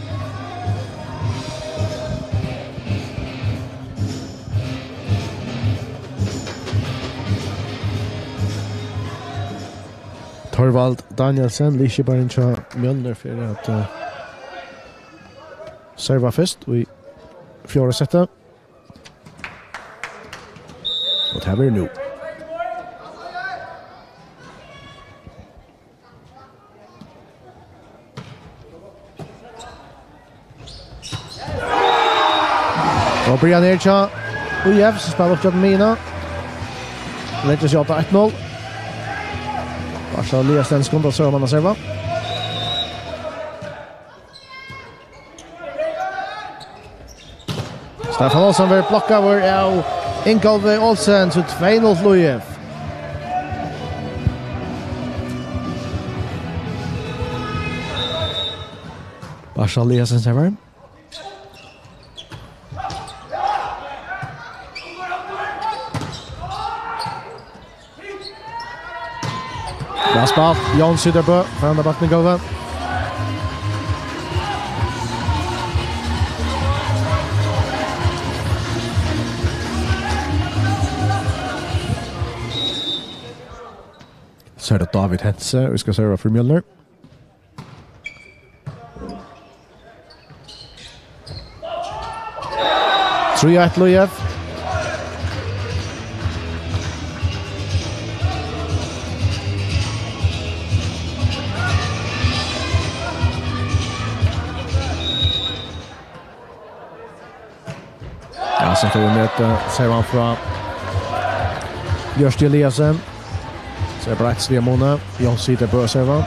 Thorvald Danielsen, liðskiparin hjá Mjølnir, fer at, eh, serva fyrst í fjórða seti. Og tað verður nú. Og byrja niður hjá ÍF, sum spælir upp gjøgnum miðjuna. Leggur seg upp á eitt null. Varsa Eliasen skundar seg um hann at serva. Stefán Olsen verður blokkaður av Ingólfi Olsen, so tvey null til ÍF. Barsa Eliasen servar. Væl spælt. Jón Syðrebø fær hann bóltin í gólvið. So er tað David Hentze, vit skulu serva fyri Mjølnir. Trý eitt til ÍF. Sum fer í netið, servan frá Jørsti Eliasen. Sær bara eitt stig av muni. Jón Sýterbø servan.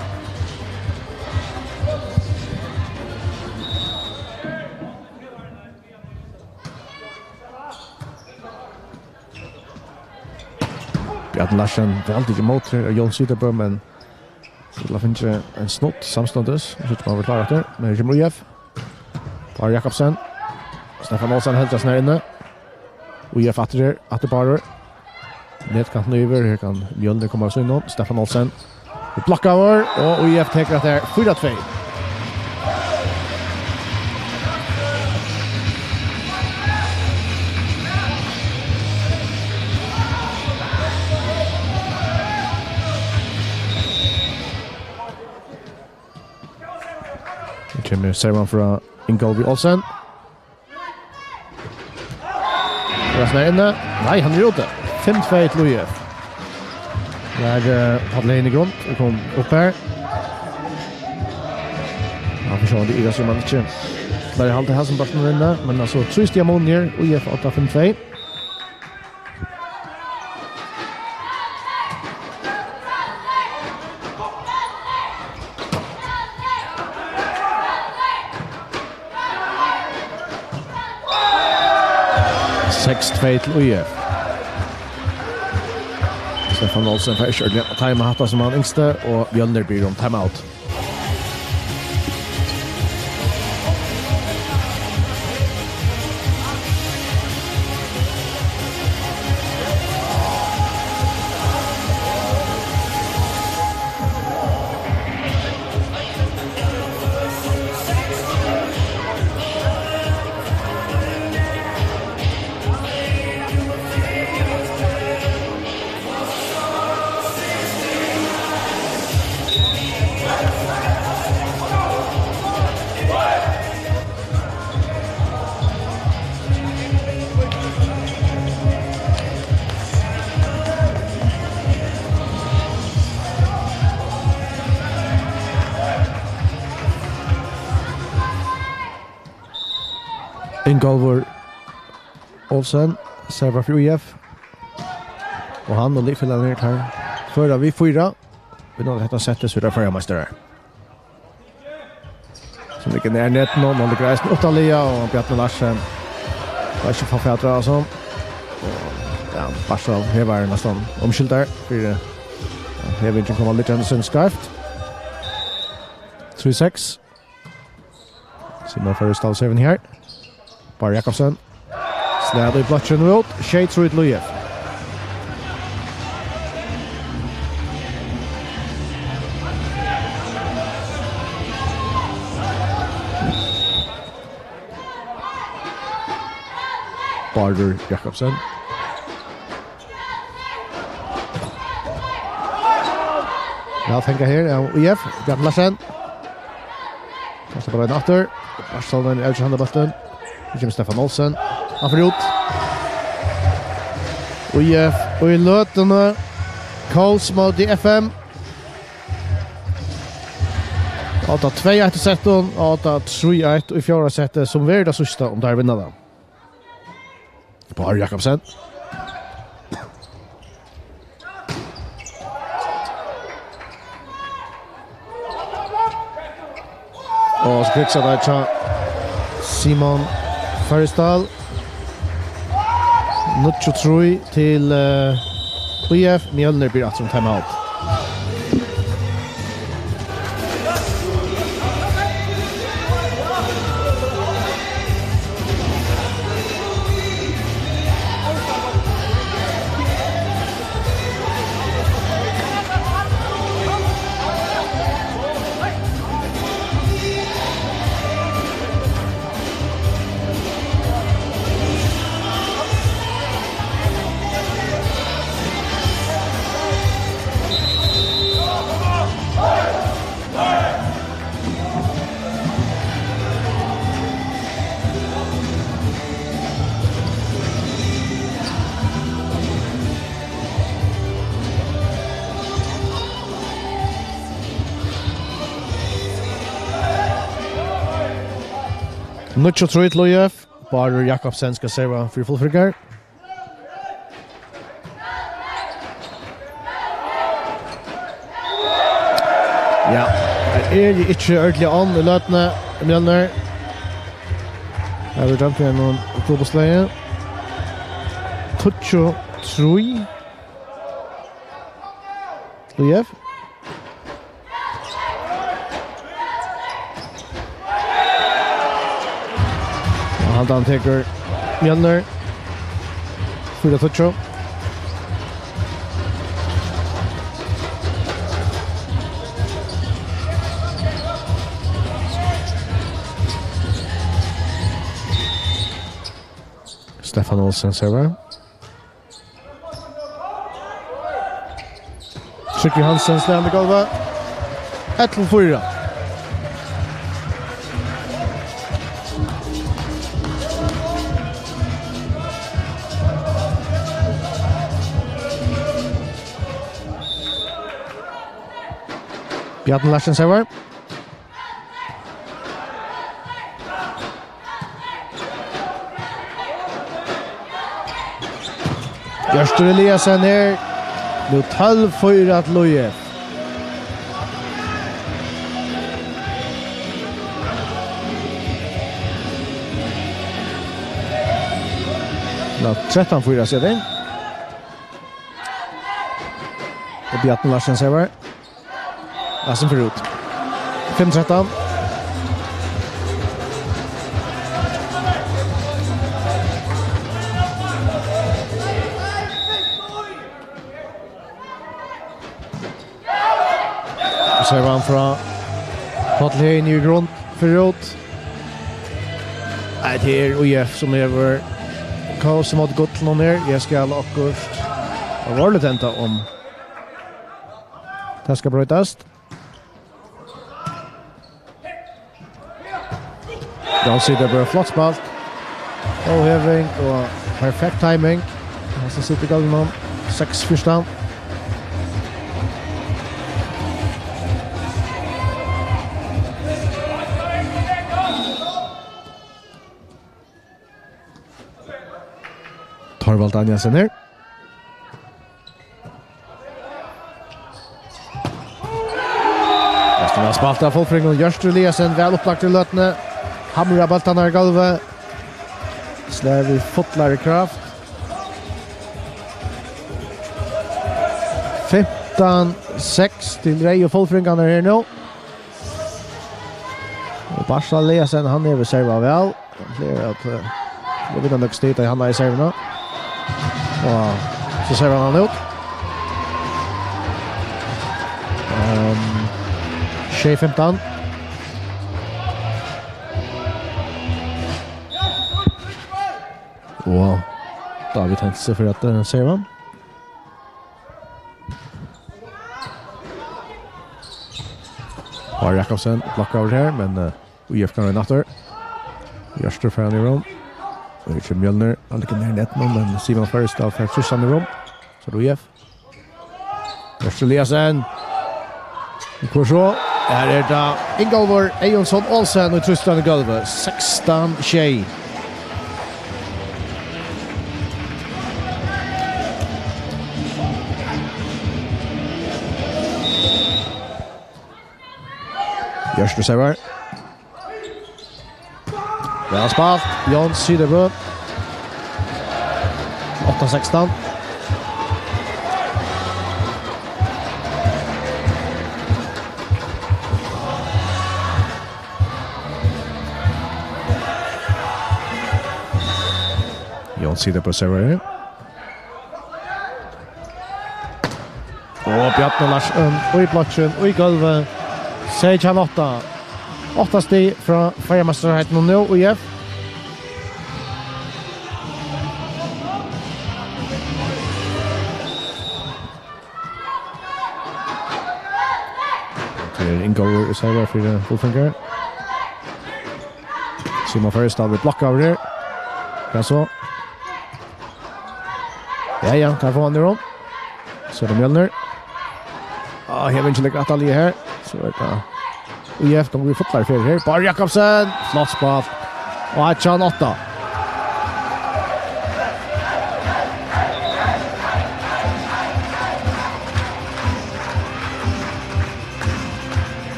Bjarni Larsen, tað er altíð ikki mót her, Jón Sýterbø, men skulu finna ein snutt samstundis. Nú síggja vit, um hann verður klár aftur. Men her kemur U F. Bárður Jakobsen. Stefán Olsen heldur seg nær inni. U F aftur her, aftur Bárður. Netkantin yvir, her kann Mjølnir koma av sínum. Stefán Olsen. Blokkaður, og U F tekur hetta her fýra tvey. Nú kemur servan frá Ingólfur Olsen. Olsen er inni. Nei, hann er úti. Fimm tvey til U F. Her er, eh, Páll Heine Grund, er komin upp her. Ja, vit síggja, tað er sum um hann ikki klárar at halda hesum bóltin inni, men altso, trý stig av muni her, U F átta, fimm tvey. Seks tvey til U F. Stefán Olsen fær ikki ordiliga timeout hatta sum hann ynskti, og Mjølnir biður um timeout. Ingólfur Olsen, servar fyri U F. Og hann og liðfelagarnir, teir føra við fýra. Vinnur hetta settið, so eru teir føroyameistarar. Sum liggur nær netinum, og hann liggur eisini uttanliga, og Bjarni Larsen fær ikki fatur á hasum. Og, ja, Barca, her var næstan umskyldur fyri, ja, her vil hann koma liðandi skeivt. Trý seks. Simon Føroysdal servan her. Bárður Jakobsen. Slær í blokkin út. Sjey trý til U F. Bárður Jakobsen. Væl fangað her av U F, Bjarni Larsen. Kastar bara inn aftur. Barcelona er avgerandi bóltin. Nú kemur Stefán Olsen. Hann fer út. U F og í løtuni. Colts móti F M. Átta tvey eitt í settum, átta trý eitt í fjórða setti, sum verður tað síðsta, um teir vinna tað. Bárður Jakobsen. Og so krigsar tað hjá Simon Føroysdal. Níggju trý til, eh, U F. Mjølnir biður aftur um timeout. Níggju trý til U F. Bárður Jakobsen skal serva fyri Fuglafrikar. Ja, her er ikki ordiliga on í løtuni, Mjølnir. Her er dømt við einum fótbóltslagi. Tíggju trý. Lujev. Og hann tekur Mjølnir. Fýra tíggju. Stefan Olsen servar. Trygvi Hansen slær hann í gólvið. Ellivu fýra. Bjarni Larsen servar. Hjørtur Eliasen her. Nú tólv fýra til Lujev. Nú trettan fýra, sigur tað. Og Bjarni Larsen servar. Larsen fer út. Fimm trettan. Og servan frá Páll Heðin í grund, fer út. Nei, tað er U F sum hevur kaos ímóti Gullunum her. Eg skal akkurát alvorligt henda um tað skal broytast. Jón Siderberg, flott spælt. Góð heving og perfekt timing. Hann skal sita í gólvinum. Seks fjúrtan. Thorvald Danielsen her. Næstan væl spælt av Fuglafrikingum. Hjørtur Eliasen, væl upplagt í løtuni. Hamrar bóltarnar í gólvið. Slær við fullari kraft. Fimtan seks til reyðu Fuglafrikingarnar her nú. Og Barsa Eliasen, hann hevur servað væl. Hann plagar at, eh, at vinna nøkur stig, tá hann er í servuna. Og so servar hann út. Ehm, sjey fimtan. Og David Hentze fer at, eh, serva. Bárður Jakobsen blokkaður her, men, eh, U F kann royna aftur. Hjørtur fær hann í rúm. Og her kemur Mjølnir. Hann liggur niðri í netinum, men Simon Førisdal fær trýst hann í rúm. So er tað U F. Hjørtur Eliasen. Hvør so? Her er tað Ingólfur Eyjolfsson Olsen og trýstir hann í gólvið. Sekstan sjey. Hjørtur servar. Væl spælt, Jón Siderbø. Átta sekstan. Jón Siderbø serverar. Og Bjarni Larsen í blokkin, í gólvið. Seytjan átta. Átta stig frá føroyameistaraheitinum nú, U F. Tað er Ingólfur í servar fyri Fuglafrikar. Simon Førisdal við blokk av her. Hvat so? Ja, ja, kann fáa hann í rúm. So er tað Mjølnir. Ah, her er ikki nakað at liggja her. So er tað U F, tað blir fullari fyri her. Bárður Jakobsen, flott spælt. Og átjan átta.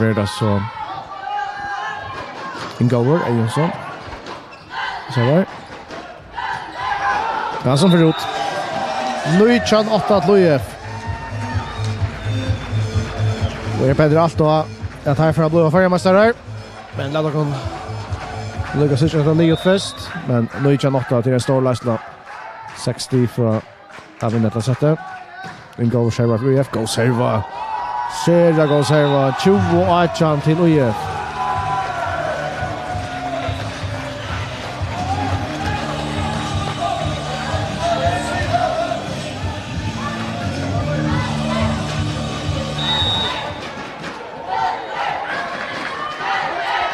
Er tað so Ingólfur Eyðunsson? So var. Ja, sum fer út. Nítjan átta til U F. Og er Petur Alt og at her for å bli førjemeister her. Men lat okkum lukka seg til liðið fyrst. Men nítjan átta til ein stór leiðsla. Seks stig frá at vinna hetta settið. Ein góð serva fyri U F. Góð serva. Sera góð serva. Tjúgu átjan til U F.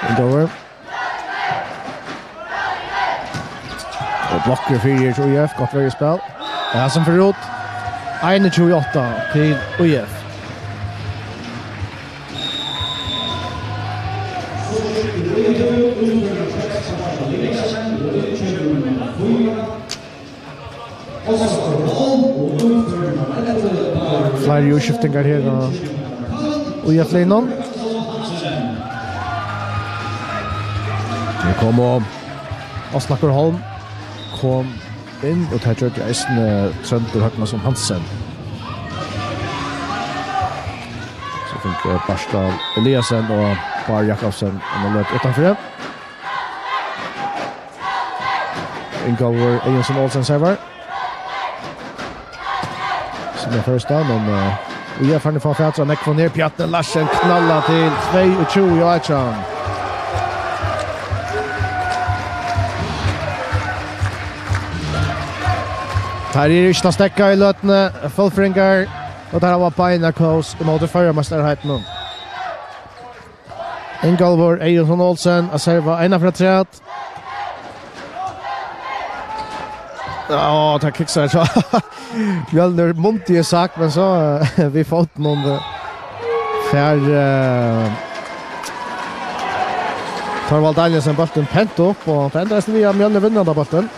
Ingólfur. Og blokkur fyri hjá U F, gott verjuspæl. Ja, sum fer út. Einogtjúgu átta til U F. Fleiri útskiftingar her á U F-liðnum. Nú kom Áslakur Holm, kom inn, og tað gjørdi eisini Tróndur Høgnason Hansen. So fingu Bartal Eliasen og Bárður Jakobsen eina løtu uttanfyri. Ingólfur Eyðunsson Olsen servar. Sum er fyrsta, men, eh, og eg er farin at fáa fatur á nógv her. Bjarni Larsen knalla til tveyogtjúgu átjan. Her er ikki at steðga í løtuni, Fuglfirðingar, og teir hava beinar kós ímóti føroyameistaraheitini. Ingólfur Eyðunsson Olsen at serva eina afturat. Ja, tað kiksar so. Mjølnir mundi eg sagt, men so, eh, við fótinum, eh, fær, eh, Thorvald Danielsen bóltin pent upp, og tað endar við at Mjølnir vinnur handa bóltin.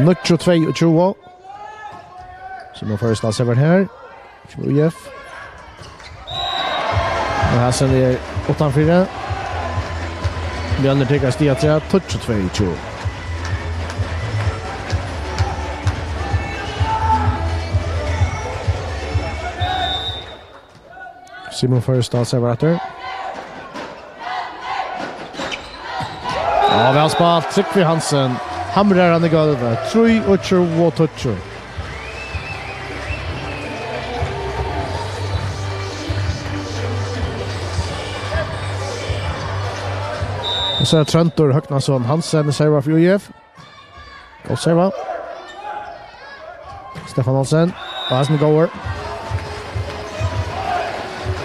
Níggju tveyogtjúgu. So nú fær Stál servar her. Kemur U F. Og her sender uttanfyri. Mjølnir tekur stig afturat, tíggju tveyogtjúgu. Simon Førestad servar aftur. Ja, væl spælt. Trygvi Hansen hamrar hann í gólvið. Trýogtjúgu tíggju. Og so er Tróndur Høgnason Hansen servar fyri U F. Góð serva. Stefán Olsen. Og hann er góður.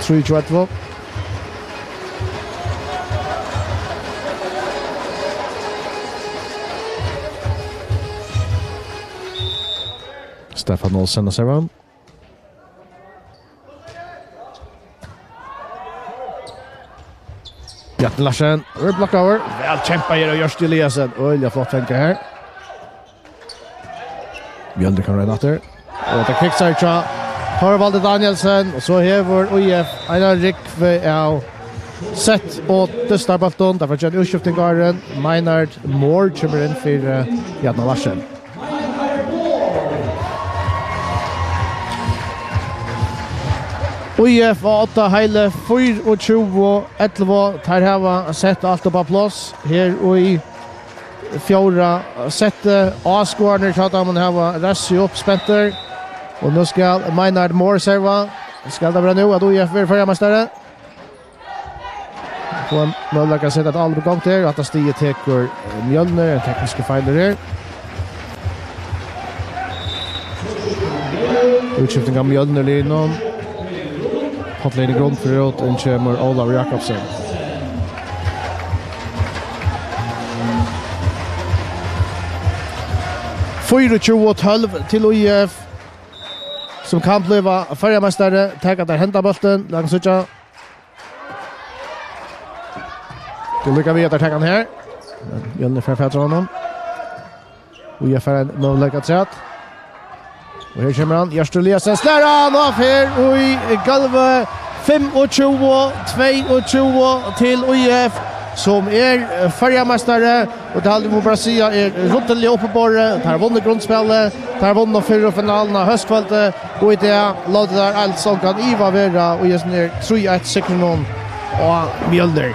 Trýogtjúgu ellivu. Stefán Olsen at serva. Bjarni Larsen, er blokkaður. Væl kempað her av Jørst Eliasen. Øgiliga flott fengið her. Mjølnir kann royna aftur. Og tað kiksar hjá Thorvaldi Danielsen. Og so hevur U F eina rúgvu av sett og dystar bóltin. Tað fer ein útskifting á honum. Maynard Moore kemur inn fyri, eh, Bjarna Larsen. U F á odda heili fýraogtjúgu ellivu. Teir hava sett alt upp á pláss her í fjórða setti. Áskoðararnir hjá teimum hava reist seg upp spentir. Og nú skal Maynard Moore serva. Skal tað vera nú at U F verður føroyameistari? Fáa ein møguleika at seta eitt álop í gongd her, og hatta stigið tekur, eh, Mjølnir, ein tekniskur feilur her. Útskifting av Mjølnir-liðnum. Páll Einar Grund fer út, inn kemur Ólavur Jakobsen. Fýraogtjúgu tólv til U F, sum kann blíva føroyameistari. Taka teir henda bóltin, lat okkum síggja. Tað er líka við, at teir taka hann her. Mjølnir fær fatur á honum. Og eg fær ein møguleika afturat. Og her kemur hann, Hjørtur Eliasen, slær hann, og hann fer í gólvið. Fimmogtjúgu tveyogtjúgu til ÍF, sum er, eh, føroyameistari. Og tað haldi eg, vit mugu bara siga, er ruddiliga uppiborið. Teir vunnu grundspælið, teir vunnu fyrru finaluna hóskvøldið, og í dag lótu teir als ongan iva vera í hesum her trý eitt sigrinum á Mjølnir.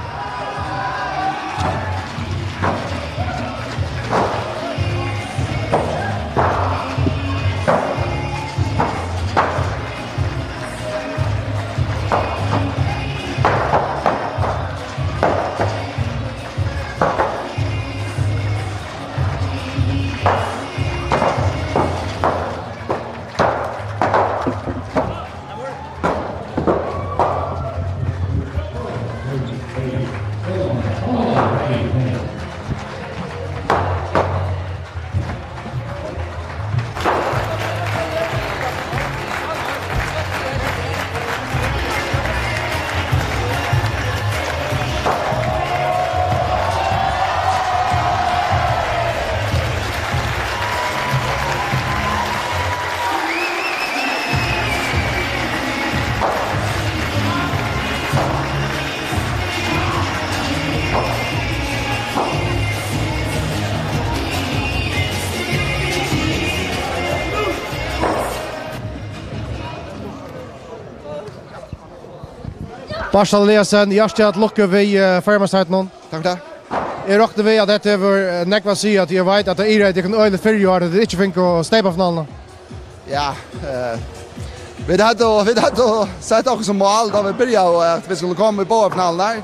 Bartal Eliasen, hjartaliga til lukku við, eh, føroyameistaratitlunum. Takk fyri tað. Eg rokni við, at hetta hevur, eh, nógv at siga, at eg veit, at tað ivraði tykkum øgiliga fyrr í ár, at tit ikki fingu steypafinaluna. Ja, eh, vit høvdu, vit høvdu sett okkum sum mál, tá vit byrjaðu, at vit skuldu koma í báðar finalurnar.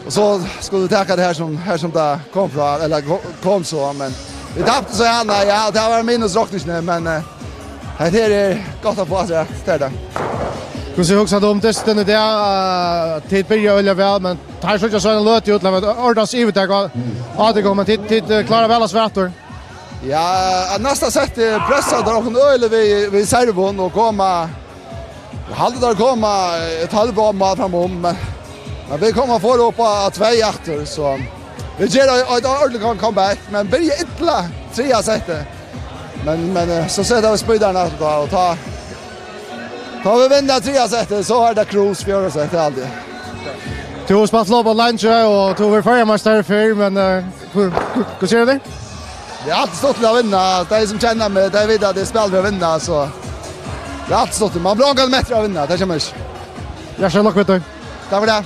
Og so skuldu vit taka tað her sum, her sum tað kom frá, ella ko-, kom so, men vit taptu so hana, ja, tað var minus rokningin, men, eh, hetta her er gott at fáa seg, tað er tað. Hvussu hugsar tú um dystin í dag? Eh, tit byrja øgiliga væl, men teir síggja so eina løtu út til at vera ordans yvirtak á, á tykkum, men tit, tit, eh, klára væl at svara aftur. Ja, at næsta sett, eh, pressa teir okkum øgiliga við, við servon og koma, eg haldi teir koma, eh, tólv á mál framum, men, men vit koma at fáa upp á, á tvey aftur, so vit gera eitt, eitt ordentligt come-, comeback, men byrja illa triðja settið. Men, men, eh, so seta vit spýtararnar aftur tá, og tá, tá vit vinna triðja settið, so er tað cruise, fjórða settið, altíð. Tú hevur spælt fótbólt leingi, og tú hevur verið føroyameistari fyrr, men, eh, Hva, hva, hvat sigur tú? Tað er altíð stuttligt at vinna. Teir sum kenna meg, teir vita at eg spæli fyri at vinna, so tað er altíð stuttligt. Man blívur ongantíð mettur av at vinna, tað kemur ikki. Hjartaliga til lukku við tí. Takk fyri tað.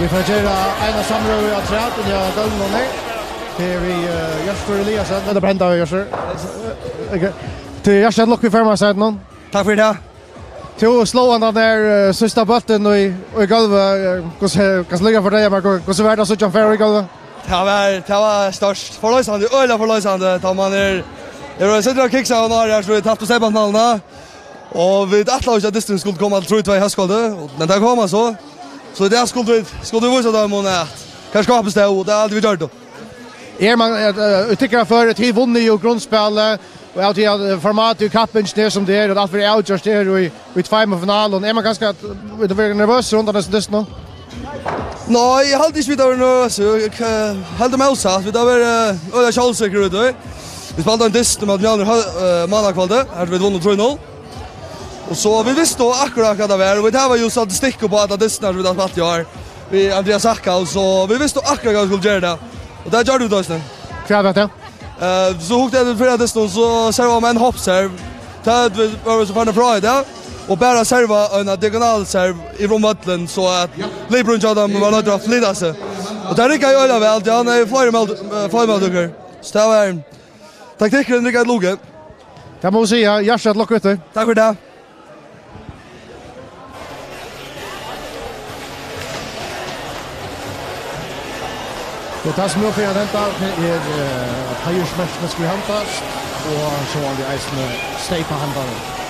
Vit fara at gera eina samrøðu afturat inni á gólvinum her. Tað er við, eh, Hjørtur Eliasen. Hvat er tað at henda, Hjørtur? Ok. Til hjartaliga til lukku við føroyameistaratitlunum. Takk fyri tað. Tú sló hann har, eh, síðsta bóltin í, í gólvið, eh, hvussu, hvussu liggur fyri tær, men hvussu var tað at síggja hann fara í gólvið? Tað var, tað var stórt. Forloysandi, øgiliga forloysandi, tá man er, er so sittur og kiksar av hann her, so vit taptu steypafinaluna. Og vit ætlaðu ikki, at dysturin skuldi koma til trý tvey hóskvøldið, men tað kom hann so. So í dag skuldu vit, skuldu vit vísa teimum, at her skápur stóð, og tað er altíð vit gjørdu. Er man, eh, eh, tykkara føri, tit vunnu jú grundspælið, og av tí at, eh, formatið í kappingini er sum tað er, og alt verður avgjørt her í, í tveimum finalum. Er man kanska, eh, vit verða nervøsir undan hesum dystinum? Nei, eg haldi ikki, vit hava verið nervøsir. Eg, eh, helt mótsatt. Vit hava verið, eh, øgiliga sjálvsikrir úti. Vit spældu ein dyst um at Mjølnir, eh, mánakvøldið, har vit vunnu trý null. Og so, vit vistu akkurát hvat tað var, og vit hava jú statistikk upp á allar dystirnar, sum vit hava spælt í ár, við Andreas Hackau, so vit vistu akkurát, hvat vit skuldu gera í dag. Og tað gjørdu vit eisini. Hvat var tað? Eh, so hugdi eg til fyrra dystin, so servaðu menn hoppserv. Tað vóru vit so farnir frá í dag. Og bara serva ein diagonalserv yvir um vøllin, so at liprurin hjá teimum var noyddur at flyta seg. Og tað riggaði øgiliga væl, tí hann hevði fleiri mót-, eh, fleiri móttøkur. So tað var, taktikkurin riggaði til lukku. Tað má eg siga, hjartaliga til lukku við tí. Takk fyri tað. Og tað sum nú fer at henda, tað er, eh, at heiðursmerkini skulu hendast, og sjálvandi eisini steypahendarin.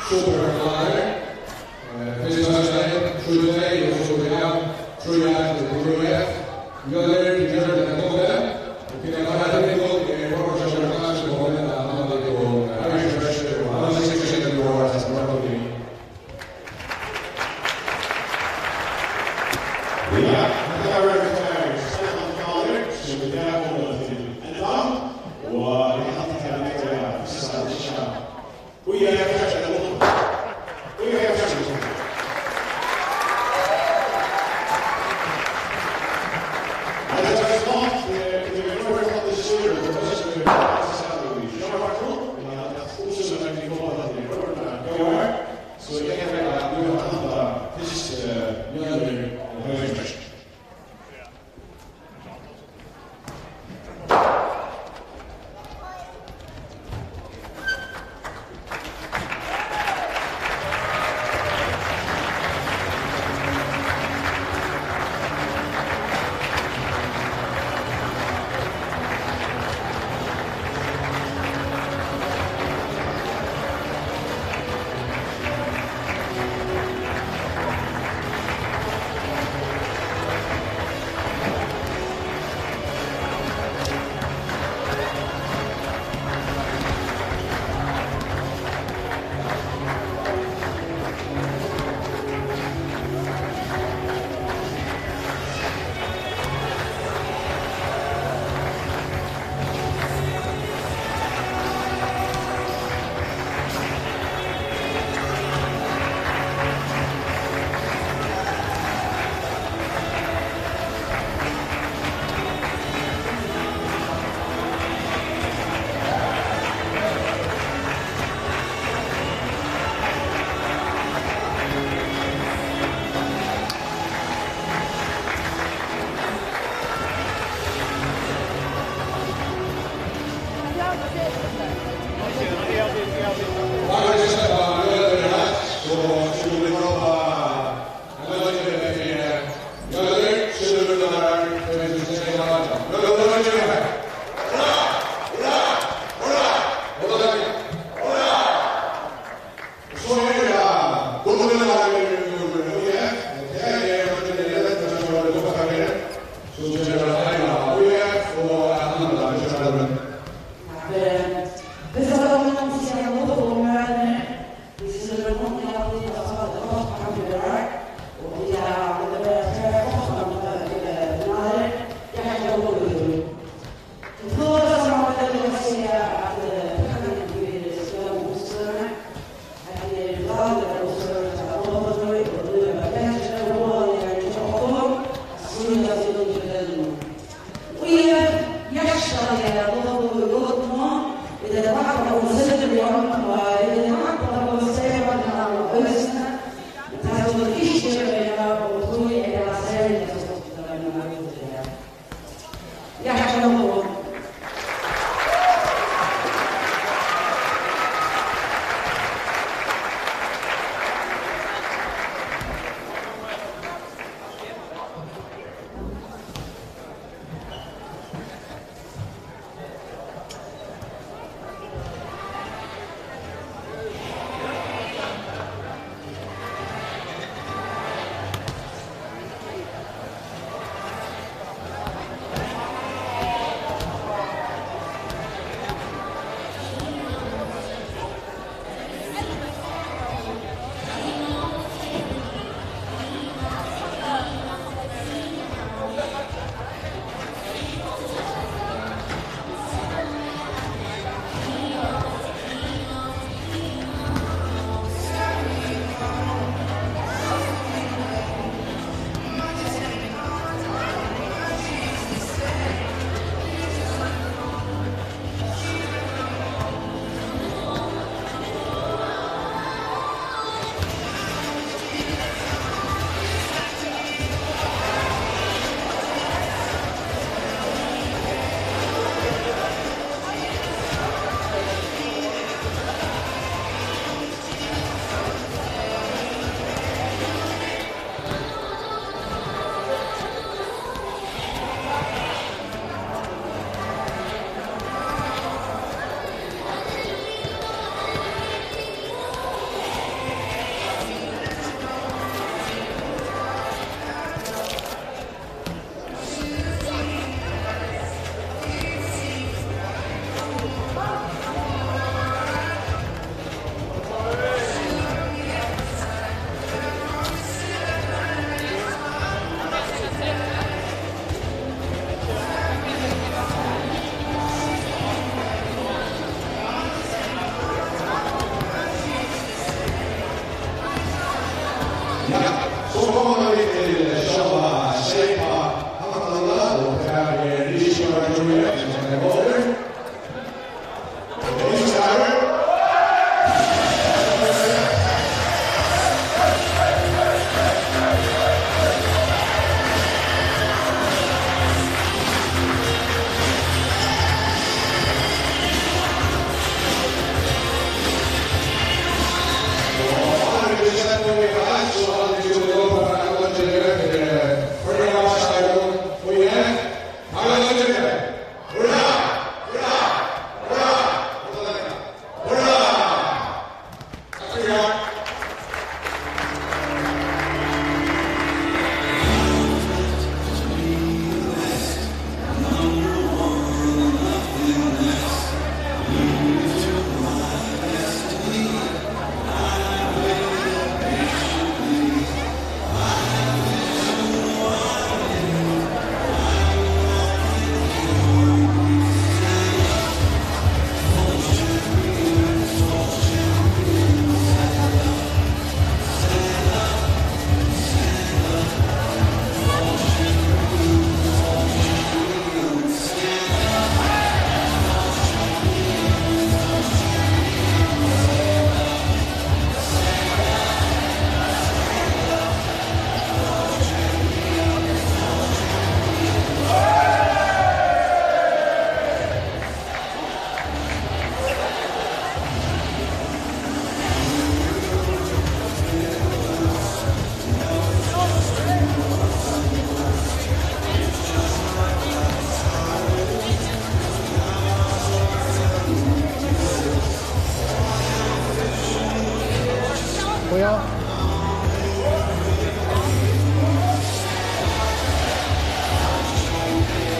Super.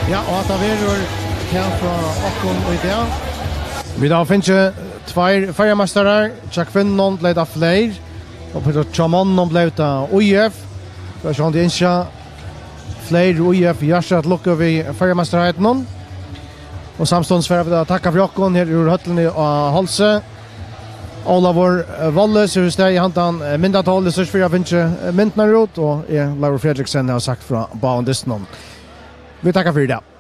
Ja, og hatta verður tað frá okkum í dag. Vit hava fingið tveir føroyameistarar. Hjá kvinnunum bleiv tað Fleyr, og hjá monnunum bleiv tað Í F. So sjálvandi ynskja Fleyr og Í F hjartaliga til lukku við føroyameistaraheitinum. Og samstundis fara vit at takka fyri okkum her úr høllini á Hálsi. Ólavur, eh, Wallace hevur staðið í handan, eh, myndatól, eg síggi fyri at finna, eh, myndirnar út, og eg, Leivur Fredriksen, havi sagt frá báðum dystunum. Vit takka fyri í dag.